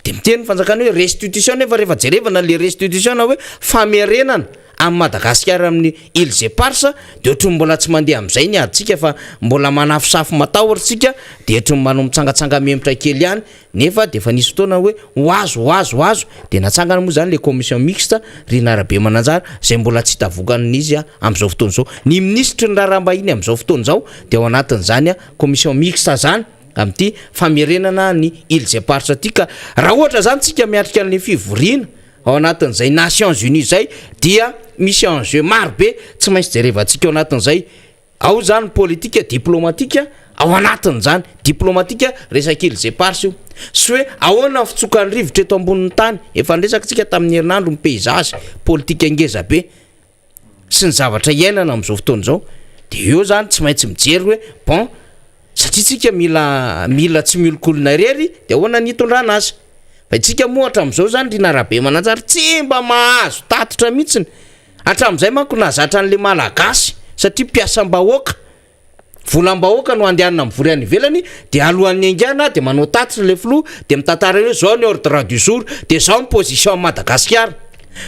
Speaker 3: Dia miteny ny fanjakana hoe restitution nefa rehefa jerevana le restitution na hoe famerenana an'i Madagasikara amin'ny îles éparses dia ohatran'ny mbola tsy mandeha amin'izay ny adintsika fa mbola manafosafo matahotra isika dia ohatran'ny manao mitsangatsanga-membotra kely ihany nefa dia efa nisy fotoana hoe ho azo ho azo ho azo dia natsangana moa izany le commission mixte Rina Rabemananjara izay mbola tsy hita vokany izy amin'izao fotoana izao. Ny minisitry ny raharaham-bahiny amin'izao fotoana izao dia ao anatin'izany commission mixte izany. amin'ity famerenana ny Îles Éparses ity ka raha ohatra zany tsika miatrika an'ilay fivoriana ao anatin'izay Nations Unies izay dia misy enjeu maro be tsy maintsy jerevantsika ao anatin'izay, ao zany politika diplomatika ao anatin'izany, diplomatika resaka Îles Éparses io, sy hoe ahoana ny fitsokan'ny rivotra eto ambonin'ny tany, efa niresaka tsika tamin'ny herinandro ny paysage politika ngeza be. sy ny zavatra iainana amin'izao fotoana izao de eo zany tsy maintsy mijery hoe bon satria tsika mila mila tsy miolokolona irery de ahoana ny hitondrana azy fa itsika moa hatramin'izao zany ry Narabemananjara tsy mba mahazo tatitra mihitsiny hatramin'izay manko nahazatra an'le malagasy satria mpiasam-bahoaka Volam-bahoaka no andehanana mivory any ivelany dia alohan'ny haingana dia manao tatitra ilay filoha dia mitantara hoe zao ny ordre du jour dia zao ny position an'i Madagasikara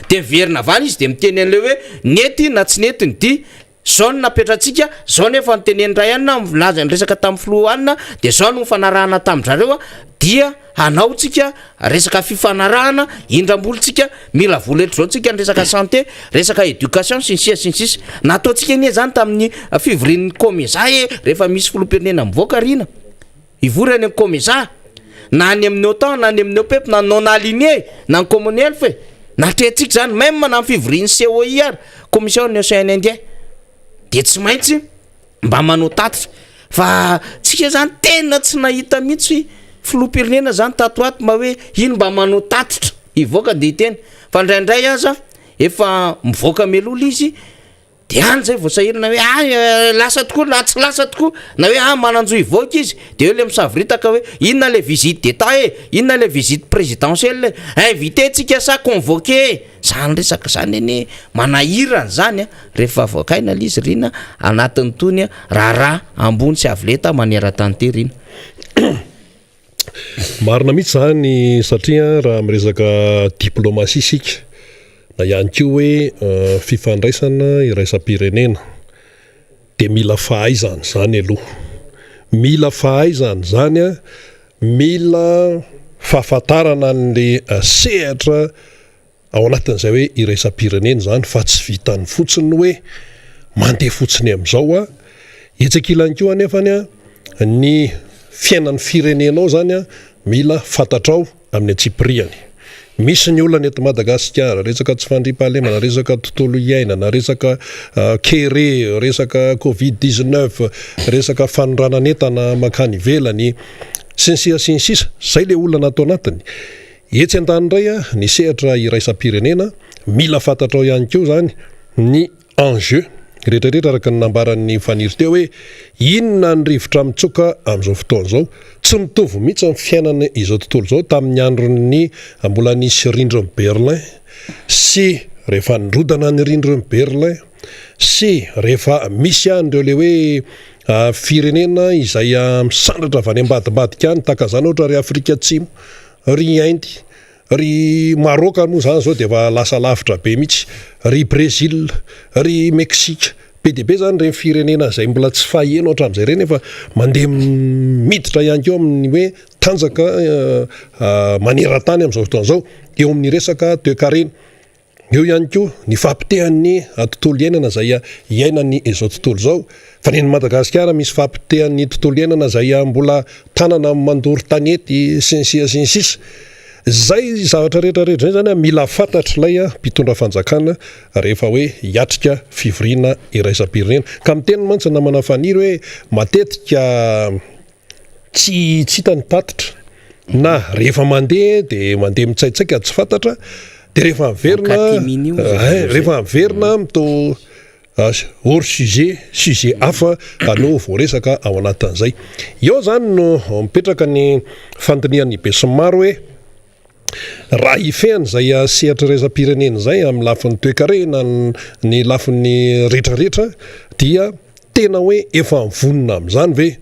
Speaker 3: dia miverina avy any izy dia miteny an'ilay hoe nety na tsy nety ny dia zao no napetratsika zao nefa nitenen'ny ray anona milaza niresaka tamin'ny filoha anona dia zao no nifanarahana tamin-drareo dia Hanao tsika resaka fifanarahana, indram-bola tsika, mila vola eto zao tsika ny resaka santé, resaka éducation sy ny sisa sy ny sisa. Nataontsika anie zany tamin'ny fivorian'ny Comesa e, rehefa misy filoham-pirenena mivoaka ry ina, hivory any amin'ny Comesa, na any amin'ny OTAN, na any amin'ny OPEP, na non aligné, na ny Commonwealth e. Natrehintsika zany, même na amin'ny fivorian'ny COI ary, Commission ny Océan Indien, dia tsy maintsy. mba manao tatitra fa tsika zany tena tsy nahita mihitsy filoham-pirenena zany tato ato mba hoe iny mba manao tatitra hivoaka de hiteny fa indraindray aza efa mivoaka mialoha le izy de any zay vao sahirana hoe ah eh, lasa tokoa na tsy lasa tokoa na hoe ah manan-jo hivoaka izy de eo le misavoritaka hoe inona le visite d'état e inona le visite présidentielle e invité tsika sa convoqué e Zany resaka zany anie manahirana zany a, rehefa avoakaina le izy rina anatin'itony raharaha ambony sy avo lenta maneran-tany ity rina.
Speaker 1: Marina mihitsy zany satria raha miresaka diplomatie isika na ihany koa hoe fifandraisana iraisam-pirenena dia mila fahaizana izany aloha, mila fahaizana izany a, Mila fahafantarana an'le sehatra ao anatin'izay hoe iraisam-pirenena izany fa tsy vitan'ny fotsiny hoe mandeha fotsiny amin'izao a. Etsy ankilany koa anefany a, ny fiainan'ny firenenao izany a, mila fantatrao amin'ny antsipirihany. Misy ny olana eto Madagasikara, resaka tsy fandriampahalemana, resaka tontolo iainana, resaka kere, resaka covid 19, resaka fanondranan'entana mankany ivelany, sy ny sisa sy ny sisa. Izay ilay olana ato anatiny. Etsy andaniny indray, ny sehatra iraisam-pirenena, mila fantatrao ihany koa izany ny enjeu. rehetra rehetra araka ny nambaran'ny Faniry teo hoe inona ny rivotra mitsoka amin'izao fotoana izao. Tsy mitovy mihitsy ny fiainana izao tontolo izao tamin'ny andron'ny mbola nisy rindrin'i Berlin sy rehefa nirodana ny rindrin'i Berlin sy rehefa misy an'ireo le hoe firenena izay misandratra avy any ambadimbadika any tahaka an'izany ohatra ry Afrika Atsimo, ry Inde, ry Maroc moa izany izao dia efa lasa lavitra be mihitsy, ry Brésil, ry Mexique, be dia be izany ireny firenena izay mbola tsy faheno hatramin'izay ireny efa mandeha miditra ihany koa amin'ny hoe tanjaka maneran-tany amin'izao fotoana izao eo amin'ny resaka toekarena. Eo ihany koa ny fahapotehan'ny tontolo iainana izay iainany izao tontolo izao. Fa ny an'i Madagasikara misy fahapotehan'ny tontolo iainana izay mbola tanana mandoro tanety sy ny sisa sy ny sisa. Izay zavatra rehetra rehetra izay izany mila fantatr'ilay mpitondra fanjakana rehefa hoe hiatrika fivoriana iraisam-pirenena. Ka miteny mantsy namana Faniry hoe matetika Tsy tsy hita ny tatitra na rehefa mandeha dia mandeha mitsaitsaika tsy fantatra dia rehefa miverina eh, rehefa miverina mito hors sujet, sujet hafa no voaresaka ao anatin'izay. Eo zany no mipetraka ny fandinihan'ny besinimaro hoe raha hifehy an'izay sehatra iraisam-pirenena izay amin'ny lafiny toekarena, ny lafiny rehetrarehetra dia tena hoe efa vonona amin'izany ve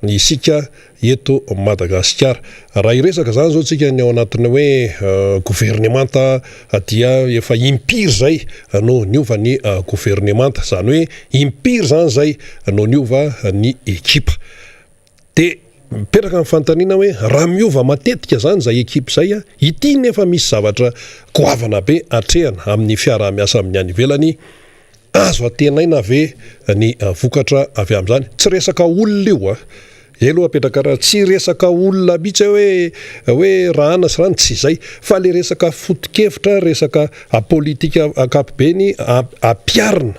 Speaker 1: isika eto Madagasikara. Raha hiresaka izany izao tsika ny ao anatin'ny hoe governemanta dia efa impiry izay no niova ny governemanta, izany hoe impiry izany izay no niova ny ekipa. Dia mipetraka ny fanontaniana hoe raha miova matetika izany izay ekipa izay, ity nefa misy zavatra goavana be atrehana amin'ny fiaraha-miasa amin'ny any ivelany, azo antenaina ve ny vokatra avy amin'izany? Tsy resaka olona io a! Izay aloha apetraka raha tsy resaka olona mihitsy hoe hoe rahana sy rahana, tsy izay fa le resaka foto-kevitra, resaka politika ankapobeny ampiharina.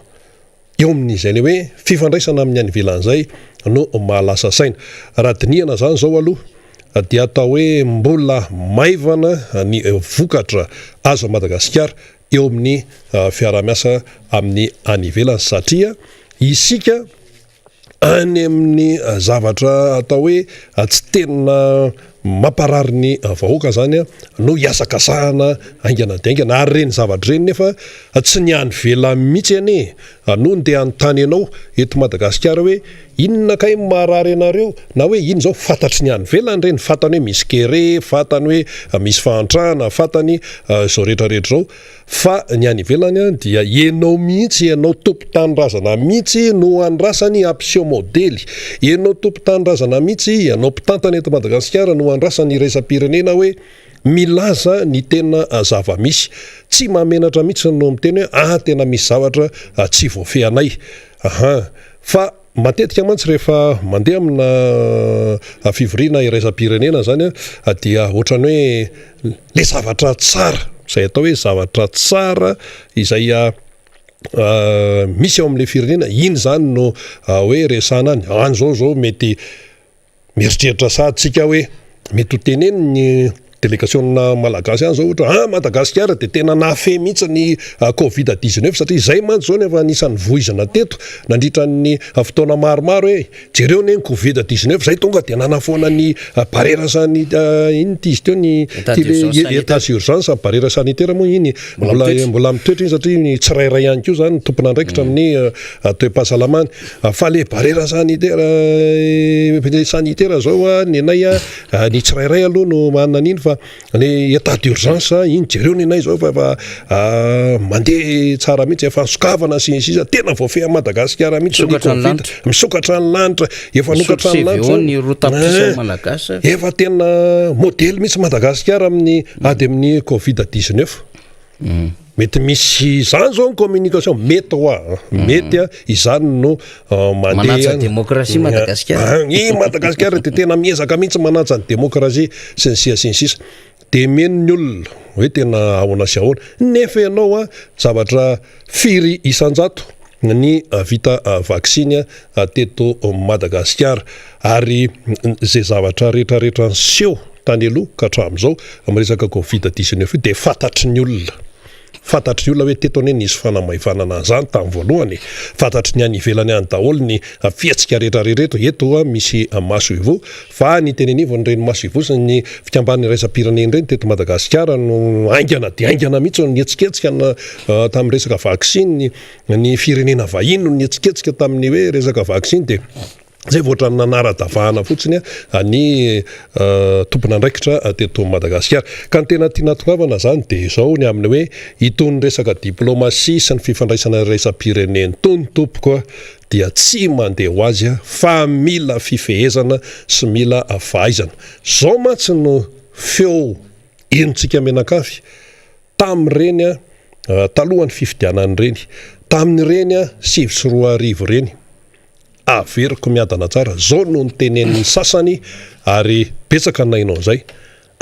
Speaker 1: Eo amin'izay ilay hoe fifandraisana amin'ny any ivelany izay no mahalasa saina. Raha dinihana izany izao aloha dia atao hoe mbola maivana ny vokatra azo Madagasikara eo amin'ny fiaraha-miasa amin'ny any ivelany satria isika any amin'ny zavatra atao hoe tsy tena mamparary ny vahoaka izany no hiazakazahana haingana dia haingana ary ireny zavatra ireny nefa tsy ny any ivelany mihitsy anie no ndeha hanontany anao eto Madagasikara hoe inona kay no maharary anareo na hoe inona izao fantatry ny any ivelany ireny fantany hoe misy kere fantany hoe misy fahantrana fantany izao rehetra rehetra izao Fa ny any ivelany dia enao mihitsy, enao tompon-tanindrazana mihitsy no andrasany hampiseho maodely. Enao tompon-tanindrazana mihitsy, ianao mpitantana eto Madagasikara no andrasan'ny iraisam-pirenena hoe milaza ny tena zava-misy. Tsy mahamenatra mihitsy no miteny hoe ah tena misy zavatra tsy voafehinay. Aha. Fa. Matetika mantsy rehefa mandeha amina fivoriana iraisam-pirenena zany dia ohatran'ny hoe le zavatra tsara, izay atao hoe zavatra tsara izay misy ao amin'ilay firenena, iny zany no hoe resahana any, any zao zao mety Mieritreritra sahady tsika hoe mety ho tenenin'ny delegasiona malagasy any zao ohatra ah Madagasikara dia tena nahafehy mihitsy ny covid 19 satria izay mantsy zao no efa anisan'ny voizina teto nandritra ny fotoana maromaro hoe jereo anie ny covid 19 zay tonga dia nanafoana ny barera sanitaire iny ity izy teo ny état d'urgence barera sanitaire moa iny mbola mbola mitoetra iny satria ny tsirairay ihany koa zany tompon'andraikitra amin'ny toe-pahasalamana. Fa le barera sanitaire sanitaire zao a nenay a ny tsirairay aloha no manana an'iny fa le état d'urgence iny jereo nenay zao fa efa mandeha tsara mihitsy efa nisokafana sy ny sisa tena voafehy an'i Madagasikara mihitsy ny
Speaker 3: Misokatra ny
Speaker 1: covid
Speaker 3: lanitra.
Speaker 1: misokatra ny lanitra efa
Speaker 3: Misotro
Speaker 1: nokatra ny lanitra
Speaker 3: CVO ny roa tapitrisa
Speaker 1: Eh,
Speaker 3: malagasy.
Speaker 1: efa tena modely mihitsy Madagasikara amin'ny ady amin'ny covid 19 Mety misy izany zao ny communication mety hoa mety a izany no mandeha
Speaker 3: Manaja demokrasia Madagasikara.
Speaker 1: I Madagasikara dia tena miezaka mihitsy manaja ny demokrasia sy ny sisa sy ny sisa. Dia mino ny olona hoe tena ahoana sy ahoana. Nefa ianao a zavatra firy isan-jato ny vita vaksiny teto Madagasikara ary izay zavatra rehetra rehetra niseho tany aloha ka hatramin'izao amin'ny resaka covid 19 io dia fantatry ny olona. Fantatry ny olona hoe teto anie nisy fanamaivanana an'izany tamin'ny voalohany e! Fantatry ny any ivelany any daholo ny fihetsika rehetra rehetra eto. Eto misy masoivoho fa ny teny anivon'ireny masoivoho sy ny fikambanana iraisam-pirenena ireny teto Madagasikara no haingana dia haingana mihitsy no nihetsiketsika tamin'ny resaka vaksiny, ny firenena vahiny no nihetsiketsika tamin'ny hoe resaka vaksiny dia Izay vao ohatran'ny nanara-davahana fotsiny ny tompon'andraikitra teto Madagasikara. Ka ny tena tiana hatongavana izany dia izao ny amin'ny hoe itony resaka diplomasia sy ny fifandraisana iraisam-pirenena itony tompoko dia tsy mandeha ho azy fa mila fifehezana sy mila fahaizana. Izao mantsy no feo henontsika mianakavy tamin'ireny talohan'ny fifidianana ireny, tamin'ireny 2009 ireny. Averiko miadana tsara, zao no notenenin'ny sasany ary betsaka ny naheno an'izay,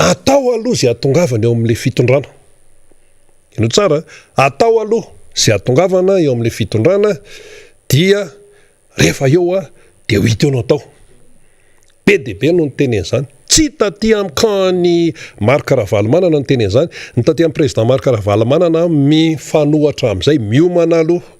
Speaker 1: atao aloha izay hatongavana eo amin'ilay fitondrana. Henoy tsara, atao aloha izay hatongavana eo amin'ilay fitondrana dia rehefa eo dia ho hita eo no atao. Be dia be no niteny an'izany. Tsy taty amin'ny camp-n'i Marc Ravalomanana no niteny an'izany. Ny taty amin'ny président Marc Ravalomanana mifanohatra amin'izay, miomana aloha.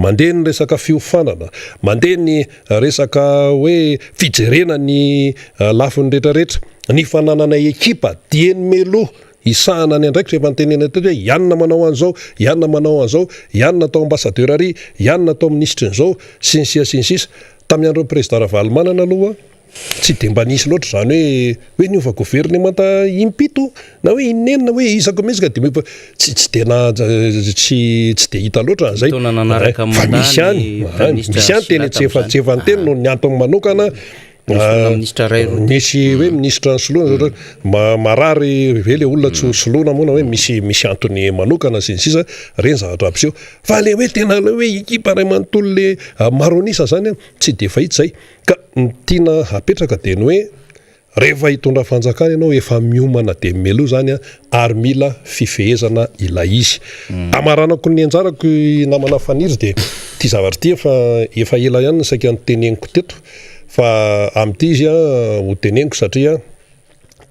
Speaker 1: Mandeha ny resaka fiofanana, mandeha ny resaka hoe fijerena ny lafiny rehetrarehetra, ny fananana ekipa dieny mialoha hisahana ny andraikitra. Efa nitenenana teto hoe i anona manao an'izao, i anona manao an'izao, i anona atao ambassadeur ary, i anona atao minisitry n'izao, sy ny sisa sy ny sisa. Tamin'ny andron'ny Président Ravalomanana aloha tsy dia mba nisy loatra izany hoe hoe niova governemanta impito na hoe inenina hoe isaka mihitsy ka dia miova tsy tsy dia na tsy tsy dia hita loatra an'izay.
Speaker 3: Taona nanaraka
Speaker 1: Fa misy ihany,
Speaker 3: mandat ny
Speaker 1: misy ihany teny antsefatsefany teny noho ny antony manokana.
Speaker 3: Nisy minisitra iray roa.
Speaker 1: Nisy hoe minisitra nisoloana ohatra hoe marary ve le olona tsy hosoloana moa na hoe misy misy antony manokana sy ny sisa, ireny zavatra ampiseho. Fa le hoe tena le hoe ekipa iray manontolo le maro an'isa zany an, tsy dia fahita izay. Ka ny tiana hapetraka dia ny hoe rehefa hitondra fanjakana ianao efa miomana dia mialoha zany an, ary mila fifehezana ilay izy. Hamaranako ny anjarako i namana Faniry dia ity zavatra ity efa efa ela ihany no saika noteneniko teto fa amin'ity izy an ho teneniko satria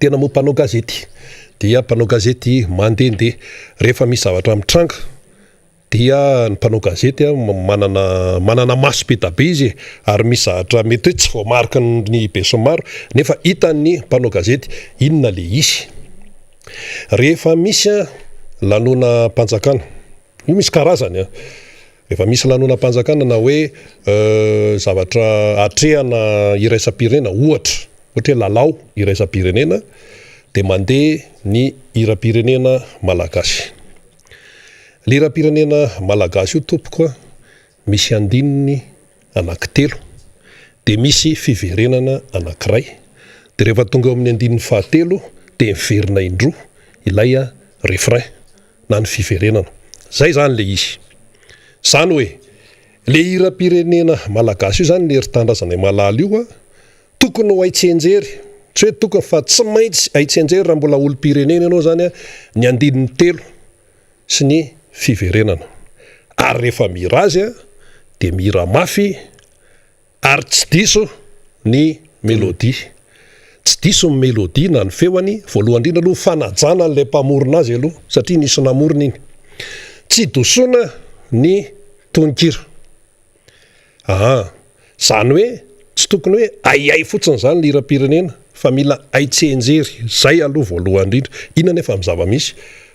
Speaker 1: tena moa mpanao gazety dia mpanao gazety mandehandeha rehefa misy zavatra mitranga dia ny mpanao gazety manana manana maso be da be izy e, ary misy zavatra mety hoe tsy voamariky ny besinimaro nefa hitan'ny mpanao gazety inona le izy. Rehefa misy lanonam-panjakana, io misy karazany an, rehefa misy lanonam-panjakana na hoe zavatra atrehana iraisam-pirenena ohatra, ohatra hoe lalao iraisam-pirenena dia mandeha ny hiram-pirenena malagasy. Le hiram-pirenena malagasy io tompoko a, misy andininy anankitelo, dia misy fiverenana anankiray, dia rehefa tonga eo amin'ny andininy fahatelo dia miverina indroa ilay refrain na ny fiverenana. Zay zany le izy. Zany hoe le hiram-pirenena malagasy io zany le ry tanindrazanay malala io a, Tokony ho hay tsianjery, tsy hoe tokony fa tsy maintsy hay tsianjery raha mbola olom-pirenena ianao izany ny andininy telo sy ny fiverenana. Ary rehefa mihira azy dia mihira mafy ary tsy diso ny mélodie. Tsy diso ny mélodie na ny feony, voalohany indrindra aloha fanajana an'ilay mpamorona azy aloha satria nisy namorona iny. Tsy disoana ny tononkira. Aa! Zany hoe tsy tokony hoe haihay fotsiny zany ny hiram-pirenena fa mila hay tsianjery, zay aloha voalohany indrindra. Inona anefa ny zava-misy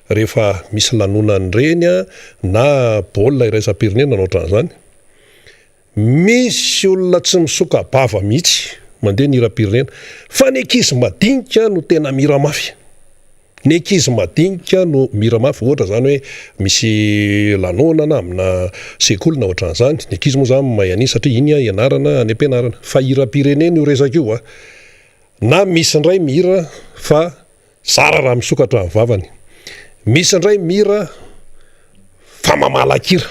Speaker 1: rehefa misy lanonan'ireny na baolina iraisam-pirenena na ohatran'izany? Misy olona tsy misoka-bava mihitsy mandeha ny hiram-pirenena fa ny ankizy madinika no tena mihira mafy. Ny ankizy madinika no mihira mafy, ohatra izany hoe misy lanonana amina sekoly na ohatran'izany, ny ankizy moa izany mahay an'iny satria iny ianarana any am-pianarana, fa hiram-pirenena io resaka io a! Na misy indray mihira fa zara raha misokatra ny vavany, misy indray mihira fa mamalan-kira.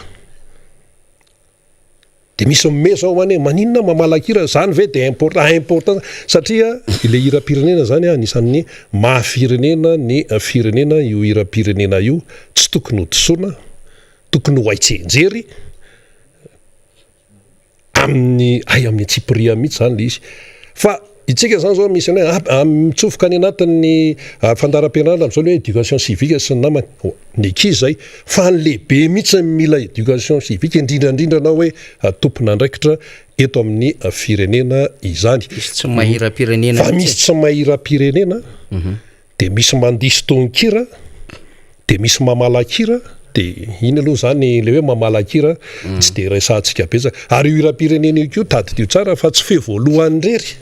Speaker 1: Dia misy mime zao any hoe maninona mamalakira, zany ve dia important, important satria ilay hiram-pirenena zany anisan'ny maha firenena ny firenena io hiram-pirenena io, tsy tokony ho disoana, tokony ho hay tsianjery amin'ny hay amin'ny antsipiriany mihitsy zany ilay izy. Fa. Itsika izany izao misy ny hoe mitsofoka any anatin'ny fandaharam-pianarana amin'izao ny hoe éducation civique sy ny namany. Ny ankizy izay, fa ny lehibe mihitsy no mila éducation civique, indrindra indrindra anao hoe tompon'andraikitra eto amin'ny firenena izany.
Speaker 3: Misy tsy mahay hiram-pirenena
Speaker 1: Fa misy tsy mahay hiram-pirenena, dia misy mandiso tononkira, dia misy mamala-kira, dia iny aloha izany ilay hoe mamala-kira tsy dia resahantsika betsaka. Ary io hiram-pirenena io koa tadidio tsara fa tsy feo voalohany irery,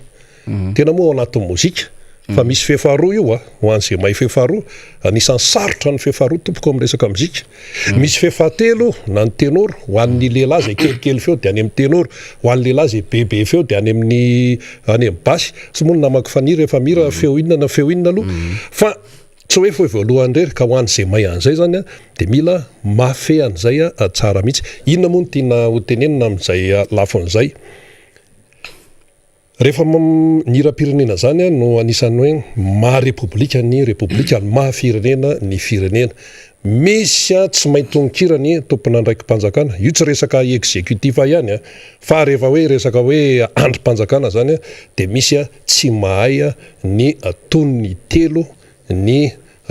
Speaker 1: tena moa ao anatin'ny mozika, fa misy feo faharoa io a, ho an'izay mahay feo faharoa, anisan'ny sarotra ny feo faharoa tompoko amin'ny resaka mozika. Misy feo fahatelo na ny ténor, ho an'ny lehilahy izay kelikely feo dia any amin'ny ténor, ho an'ny lehilahy izay bebe feo dia any amin'ny any amin'ny basy. Tsy moa ny namako Faniry rehefa mihira feo inona na feo inona aloha fa Tsy hoe fohy voalohany irery ka ho an'izay mahay an'izay izany dia mila mahafehy an'izay tsara mihitsy. Inona moa no tiana ho tenenina amin'izay lafiny izay? Rehefa ny hiram-pirenena izany no anisan'ny hoe maha repoblika ny repoblika, ny maha firenena ny firenena. Misy tsy mahay tononkira ny tompon'andraiki-panjakana. Io tsy resaka executif ihany fa rehefa hoe resaka hoe andrim-panjakana izany dia misy tsy mahay ny tonony telo ny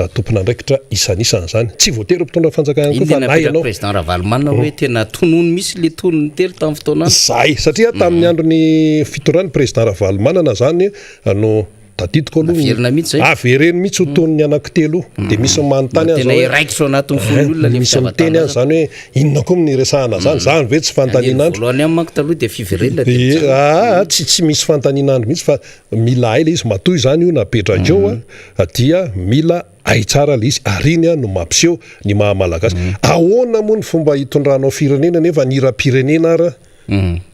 Speaker 1: tompon'andraikitra isanisany izany. Tsy voatery ho mpitondra fanjakana ihany koa fa na ianao.
Speaker 3: Président Ravalomanana hoe tena tonony mihitsy le tonony telo tamin'ny fotoanany.
Speaker 1: Zay, satria tamin'ny andron'ny fitondran'ny président Ravalomanana zany no tadidiko aloha.
Speaker 3: Averina mihitsy zay.
Speaker 1: Avereno mihitsy io tonony anankitelo io. Dia misy manontany azy
Speaker 3: Tena hiraikitra ao anatin'ny fon'ny olona le
Speaker 1: Misy miteny azy zany hoe inona koa no niresahana zany, zany ve tsy fanontanian'andro.
Speaker 3: Voalohany ihany manko taloha dia fiverenana dia mijanona.
Speaker 1: Aa tsy misy fanontanian'andro mihitsy fa Mila hay le izy, matoa izany io napetraka eo dia mila hay tsara le izy ary iny no mampiseho ny maha malagasy. Ahoana moa ny fomba hitondranao firenena nefa ny hiram-pirenena ara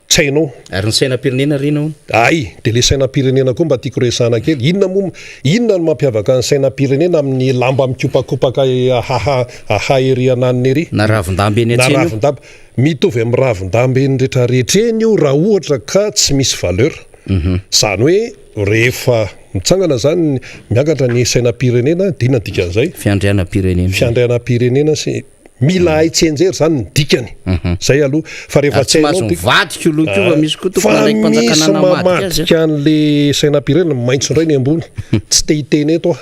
Speaker 1: tsy hainao.
Speaker 3: Ary ny sainam-pirenena ry inona hono?
Speaker 1: Hay, dia le sainam-pirenena koa mba tiako resahana kely. Inona moa, inona no mampiavaka ny sainam-pirenena amin'ny lamba mikopakopaka ahaha aha ery ananona ery?
Speaker 3: Na ravin-damba eny
Speaker 1: Na
Speaker 3: an-tsena io?
Speaker 1: ravin-damba. Mitovy amin'ny ravin-damba eny retraretra eny io raha ohatra ka tsy misy valeur. Izany hoe rehefa mitsangana izany miangatra ny sainam-pirenena dia inona ny dikan'izay?
Speaker 3: Fiandrianam-pirenena.
Speaker 1: Fiandrianam-pirenena sy mila hay tsianjery izany ny dikany. Izay aloha. Fa rehefa
Speaker 3: tsy hainao ny mivadika io loka io fa misy koa
Speaker 1: tompon'andraiki-panjakana namadika azy. Fa misy mamadika an'le sainam-pirenena, maitso indray ny ambony. Tsy te hiteny eto aho.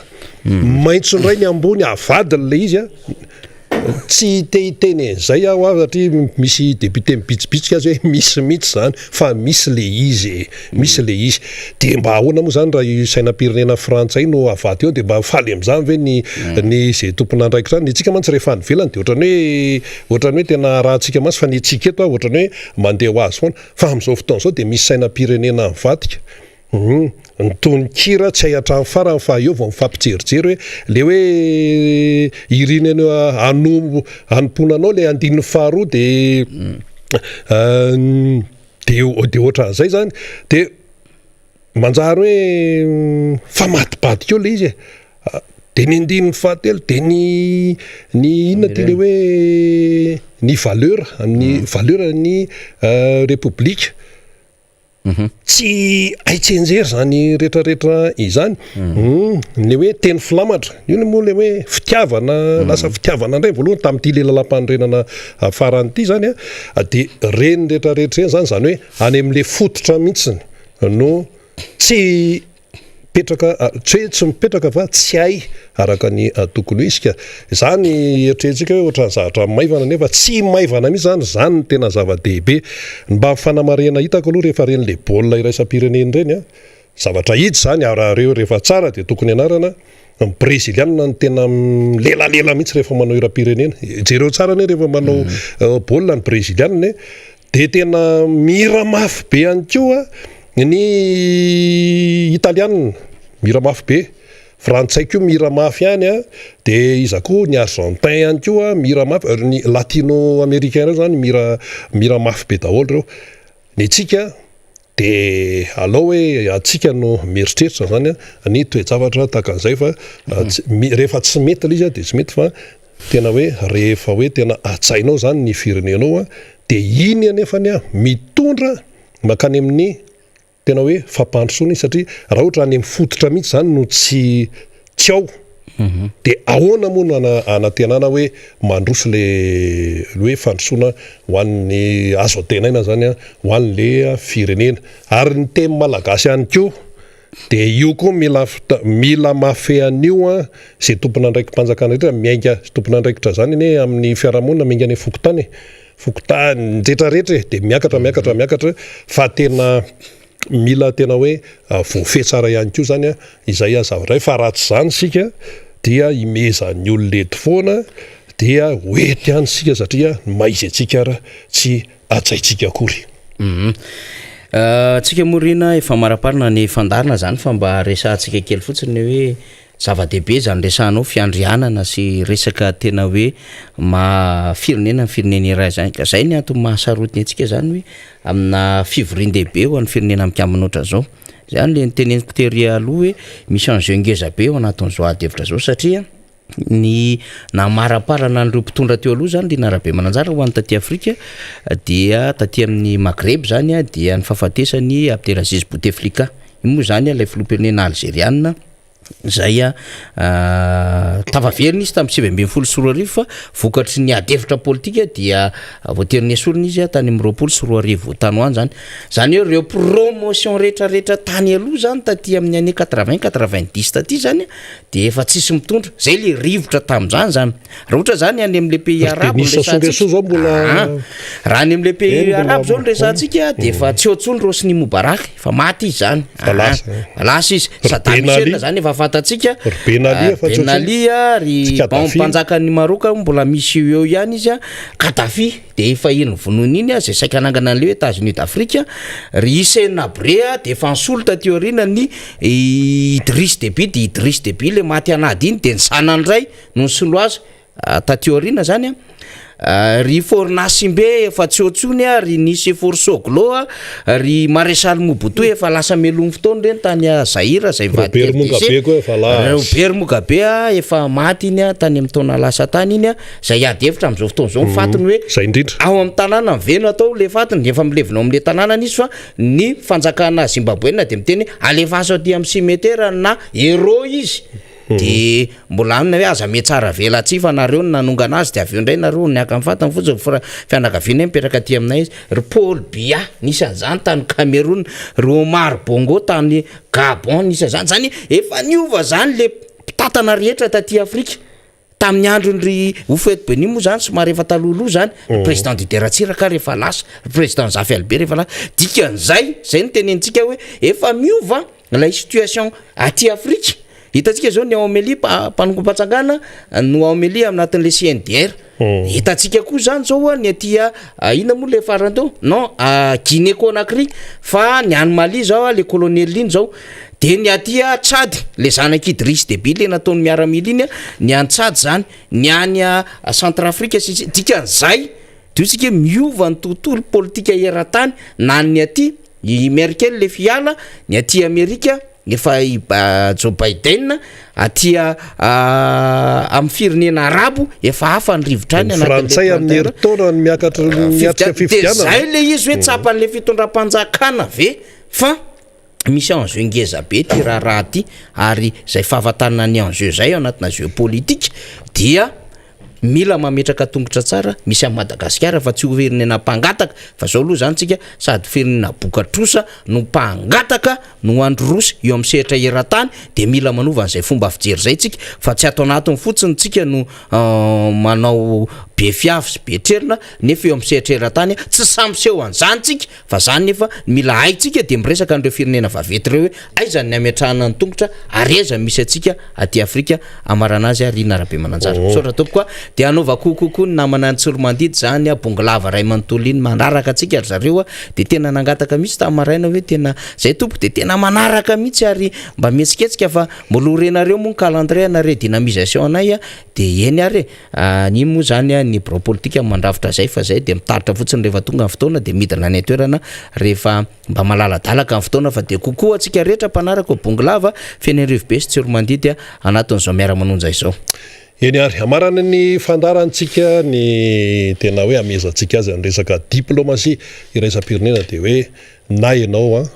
Speaker 1: Maitso indray ny ambony, avadiny le izy a. Tsy te hiteny an'izay aho aho satria misy député mibitsibitsika azy hoe misy mihitsy izany fa misy le izy e, misy le izy. Dia mba ahoana moa izany raha io sainam-pirenena frantsay no avadika eo dia mba faly amin'izany ve ny ny izay tompon'andraikitra any? Ny antsika mantsy rehefa any ivelany dia ohatran'ny hoe ohatran'ny hoe tena arahantsika maso fa ny antsika eto ohatran'ny hoe mandeha ho azy foana. Fa amin'izao fotoana izao dia misy sainam-pirenena mivadika. Humm, ny tononkira tsy hay hatramin'ny farany fa eo vao mifampijerijery hoe le hoe irina eny ano hanompoana anao le andininy faharoa de de de ohatran'izay zany de manjary hoe mifamadibadika eo le izy e, de ny andininy fahatelo de ny ny inona ty le hoe ny valeur ny valeur ny repoblika. Tsy hay tsianjery izany retraretra izany. Ny hoe teny filamatra, io moa ilay hoe fitiavana, lasa fitiavana indray voalohany tamin'ity le lalam-panorenana farany ity izany an, dia ireny retraretra ireny izany, izany hoe any amin'ilay fototra mihitsy no tsy Mipetraka, tsy hoe tsy mipetraka fa tsy hay araka ny tokony ho izy ka. Izany eritreretintsika hoe ohatran'ny zavatra maivana nefa tsy maivana mihitsy izany, izany no tena zava-dehibe. Ny mba fanamarihana hitako aloha rehefa ireny le baolina iraisam-pirenena ireny an, zavatra hita izany ary raha rehefa tsara dia tokony ianarana, ny brezilianina no tena milelalela mihitsy rehefa manao hiram-pirenena. Jereo tsara anie rehefa manao baolina ny brezilianina e, Dia tena mihira mafy be ihany koa ny italianina, mihira mafy be, frantsay koa mihira mafy ihany an, dia iza koa ny argentin ihany koa mihira mafy, ary ny latino americain ireo zany mihira mihira mafy be daholo ireo. Ny antsika dia alao hoe antsika no mieritreritra zany an ny toe-javatra tahaka an'izay fa rehefa tsy mety ilay izy an dia tsy mety fa Tena hoe rehefa hoe tena hajainao zany ny firenenao a, de iny anefany a mitondra mankany amin'ny tena hoe fampandrosoana izy satria raha ohatra any amin'ny fototra mihitsy zany no tsy tsy ao de ahoana moa no anantenana hoe mandroso le hoe fandrosoana ho an'ny azo antenaina zany a ho an'le firenena ary ny teny malagasy ihany koa. Dia io koa mila mila mahafehy an'io an, izay tompon'andraiki-panjakana rehetra miainga, tompon'andraikitra izany anie amin'ny fiarahamonina miainga any fokontany e, fokontany, ny rehetra rehetra e, dia miakatra miakatra miakatra fa tena mila tena hoe voafehy tsara ihany koa izany an izay zavatra izay fa raha tsy izany isika dia himehezan'ny olona eto foana dia ho eto ihany isika satria ny maha izy antsika ara tsy hajaintsika akory.
Speaker 3: Hum. Tsika moa Rina efa maraparina ny fandaharana zany fa mba resahantsika kely fotsiny ny hoe zava-dehibe zany resahanao fiandrianana sy resaka tena hoe maha firenena ny firenena iray zany ka zay ny antony mahasarotiny antsika zany hoe amina fivorian-dehibe ho an'ny firenena mikambana ohatran'izao. Zany le noteneniko tery aloha hoe misy enjeu ngeza be ao anatin'izao ady hevitra zao satria Ny namaraparana an'ireo mpitondra teo aloha izany Rina Rabemananjara ho an'ny taty Afrika dia taty amin'ny Maghreb izany dia ny fahafatesan'i Abdelaziz Bouteflika. Io moa izany ilay filoham-pirenena alzeriana izay tafaverina izy tamin'ny 2019 fa vokatry ny ady hevitra politika dia voatery nesorina izy tany amin'ny 2020 tany ho any izany. Izany hoe ireo promotion rehetrarehetra tany aloha izany taty amin'ny année 80 90 taty izany De efa tsisy mitondra, zay le rivotra tamzany zany, raha ohatra zany any amle pays arabo no resahantsika, aa raha any amle pays arabo zao no resahantsika de efa tsy eo tsony Rosny Moubarak, efa maty izy zany, aa lasa izy, Saddam Hussein zany efa fantatsika, Ben Ali a, ry bon mpanjakan'ny Maroc mbola misy eo eo ihany izy a, Kadhafi. de efa iny vonoina iny zay saika hanangana an'le hoe Etats Unis d'Afrique, ry Hissène Habré de efa nisolo taty aoriana ny Idriss Déby, de Idriss Déby le maty an'ady iny de ny zanany ndray no nisolo azy taty aoriana zany an, ry Faure Gnassingbé efa tsy eo tsony an, ry Nicéphore Soglo an, ry Maréchal Mobutu efa lasa melohin'ny fotoana ireny tany Zaïre zay nivadika
Speaker 1: Robert Mugabe koa efa lasa.
Speaker 3: Robert Mugabe efa maty iny tany amin'ny taona lasa tany iny an. Zay ady hevitra amin'izao fotoana izao ny fatiny hoe
Speaker 1: Zay indrindra.
Speaker 3: ao amin'ny tanànany ve no atao le fatiny, efa milevina ao amin'le tanànany izy fa ny fanjakana Zimbabweana dia miteny hoe alefaso aty amin'ny cimetière na héros izy de mbola aminy hoe aza mihatsara velatsihy fa nareo no nanongana azy de avy eo indray nareo no niaka ny fatiny fotsiny fa fianakaviana mipetraka aty aminay izy. Ry Paul Biya nisy an'izany tany Cameroun, ry Omar Bongo tany Gabon nisy an'izany, zany efa niova zany le mpitantana rehetra taty Afrika. Tamin'ny andron'i ry Houphouët Boigny moa zany somary efa talohaloha zany, ry président Didier Ratsiraka ary efa lasa, ry président Zafy Albert efa lasa, dikan'izay, zay no tenenintsika hoe efa miova ilay situation aty Afrika, hitantsika zao ny ao Amélie mpanongam-panjakana no ao Amélie anatin'ilay CNDR, hitantsika koa zany zao ny aty inona moa le farany teo, non Guinée Conakry, fa ny any Mali zao le colonel iny zao De ny aty a Tchad, le zanak'i Idriss Deby le nataony miaramila iny a, ny any Tchad zany, ny any a Centrafrique sy ny sisa, dikan'izay de hoy tsika hoe miova ny tontolo politika eran-tany na ny aty, i Merkel efa hiala, ny aty Amerika efa i Joe Biden, aty a amin'ny firenena arabo efa hafa ny rivotra any
Speaker 1: Ny anatin'le frantsay amin'ny herintaona ny miakatra miatrika
Speaker 3: De
Speaker 1: fifidianana.
Speaker 3: zay le izy hoe tsapan'le fitondram-panjakana ve fa Misy enjeu ngeza be ity raharaha ity ary izay fahafantarana ny enjeu izay ao anatina geopolitique dia mila mametraka tongotra tsara misy an'i Madagasikara fa tsy ho firenena mpangataka fa zao aloha zany tsika sady firenena boka trosa no mpangataka no androrosy eo amin'ny sehatra eran-tany dia mila manova an'izay fomba fijery izay tsika fa tsy ato anatiny fotsiny tsika no manao be fiavy sy be trerona nefa eo amin'ny sehatra eran-tany tsy samy miseho an'izany tsika Fa zany nefa mila haintsika dia miresaka an'ireo firenena vaventy ireo hoe aiza ny hametrahana ny tongotra ary aiza misy antsika aty Afrika hamarana azy Rina Rabemananjara. Misaotra tompoko a. Dia hanaovako kokoa ny namana any Tsiromandidy zany a, Bongolava ray manontolo iny manaraka antsika ry zareo a, dia tena nangataka mihitsy tamin'ny maraina hoe tena zay tompoko dia tena manaraka mihitsy ary mba mihetsiketsika fa mbola ho renareo moa ny calendrier na redynamisation anay a, dia eny ary e. Ny iny moa zany ny birao politika no mandrafitra zay fa zay dia mitaritra fotsiny rehefa tonga ny fotoana dia midina any an-toerana rehefa mba malaladalaka ny fotoana fa dia coucou antsika rehetra mpanaraka ao Bongolava, Fenerivobe sy Tsiromandidy anatin'izao miara-manonja izao.
Speaker 1: Eny ary, hamarana ny fandaharantsika ny tena hoe hamehezantsika azy ny resaka diplomasia iraisam-pirenena dia hoe na ianao an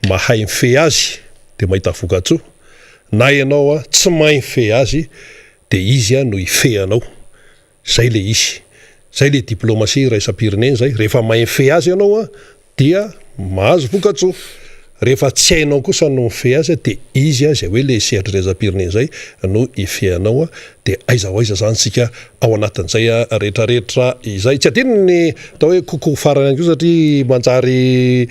Speaker 1: mahay mifehy azy dia mahita vokatsoa na ianao an tsy mahay mifehy azy dia izy no hifehy anao. Zay le izy. Zay le diplomatie iraisam-pirenena zay. Rehefa mahay mifehy azy ianao dia mahazo vokatsoa. Rehefa tsy hainao kosa no mifehy azy dia izy izay hoe le sehatra iraisam-pirenena izay no hifehy anao dia aiza ho aiza izany isika ao anatin'izay rehetra rehetra izay. Tsy adino ny atao hoe coucou farany ihany koa satria manjary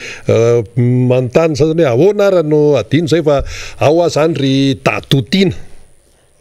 Speaker 1: manontany ny sasany hoe ahoana ara no adino izay fa ao aho izany ry Dadou tiana.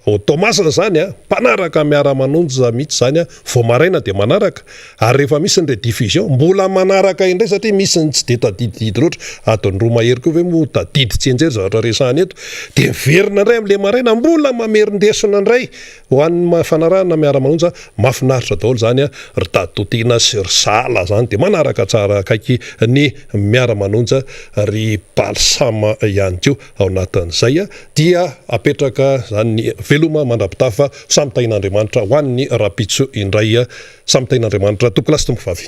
Speaker 1: Ao Toamasina izany a, mpanaraka miara-manonja mihitsy izany a, vao maraina dia manaraka, ary rehefa misy ny rediffusion mbola manaraka indray satria misy ny tsy dia tadidididy loatra, adiny roa mahery koa ve moa tadidy tsianjery zavatra resahana eto, dia miverina indray amin'ilay maraina mbola mamerin-desona indray ho an'ny fanarahana miara-manonja, mahafinaritra daholo izany a, ry Dadatotiana sy ry Sahala izany dia manaraka tsara akaiky ny miara-manonja, ry Balsam ihany koa. Ao anatin'izay dia apetraka izany ny veloma mandra-pitafa samy tahin'Andriamanitra ho an'ny rahampitso indray samy tahin'Andriamanitra tompokolahy sy tompovavy.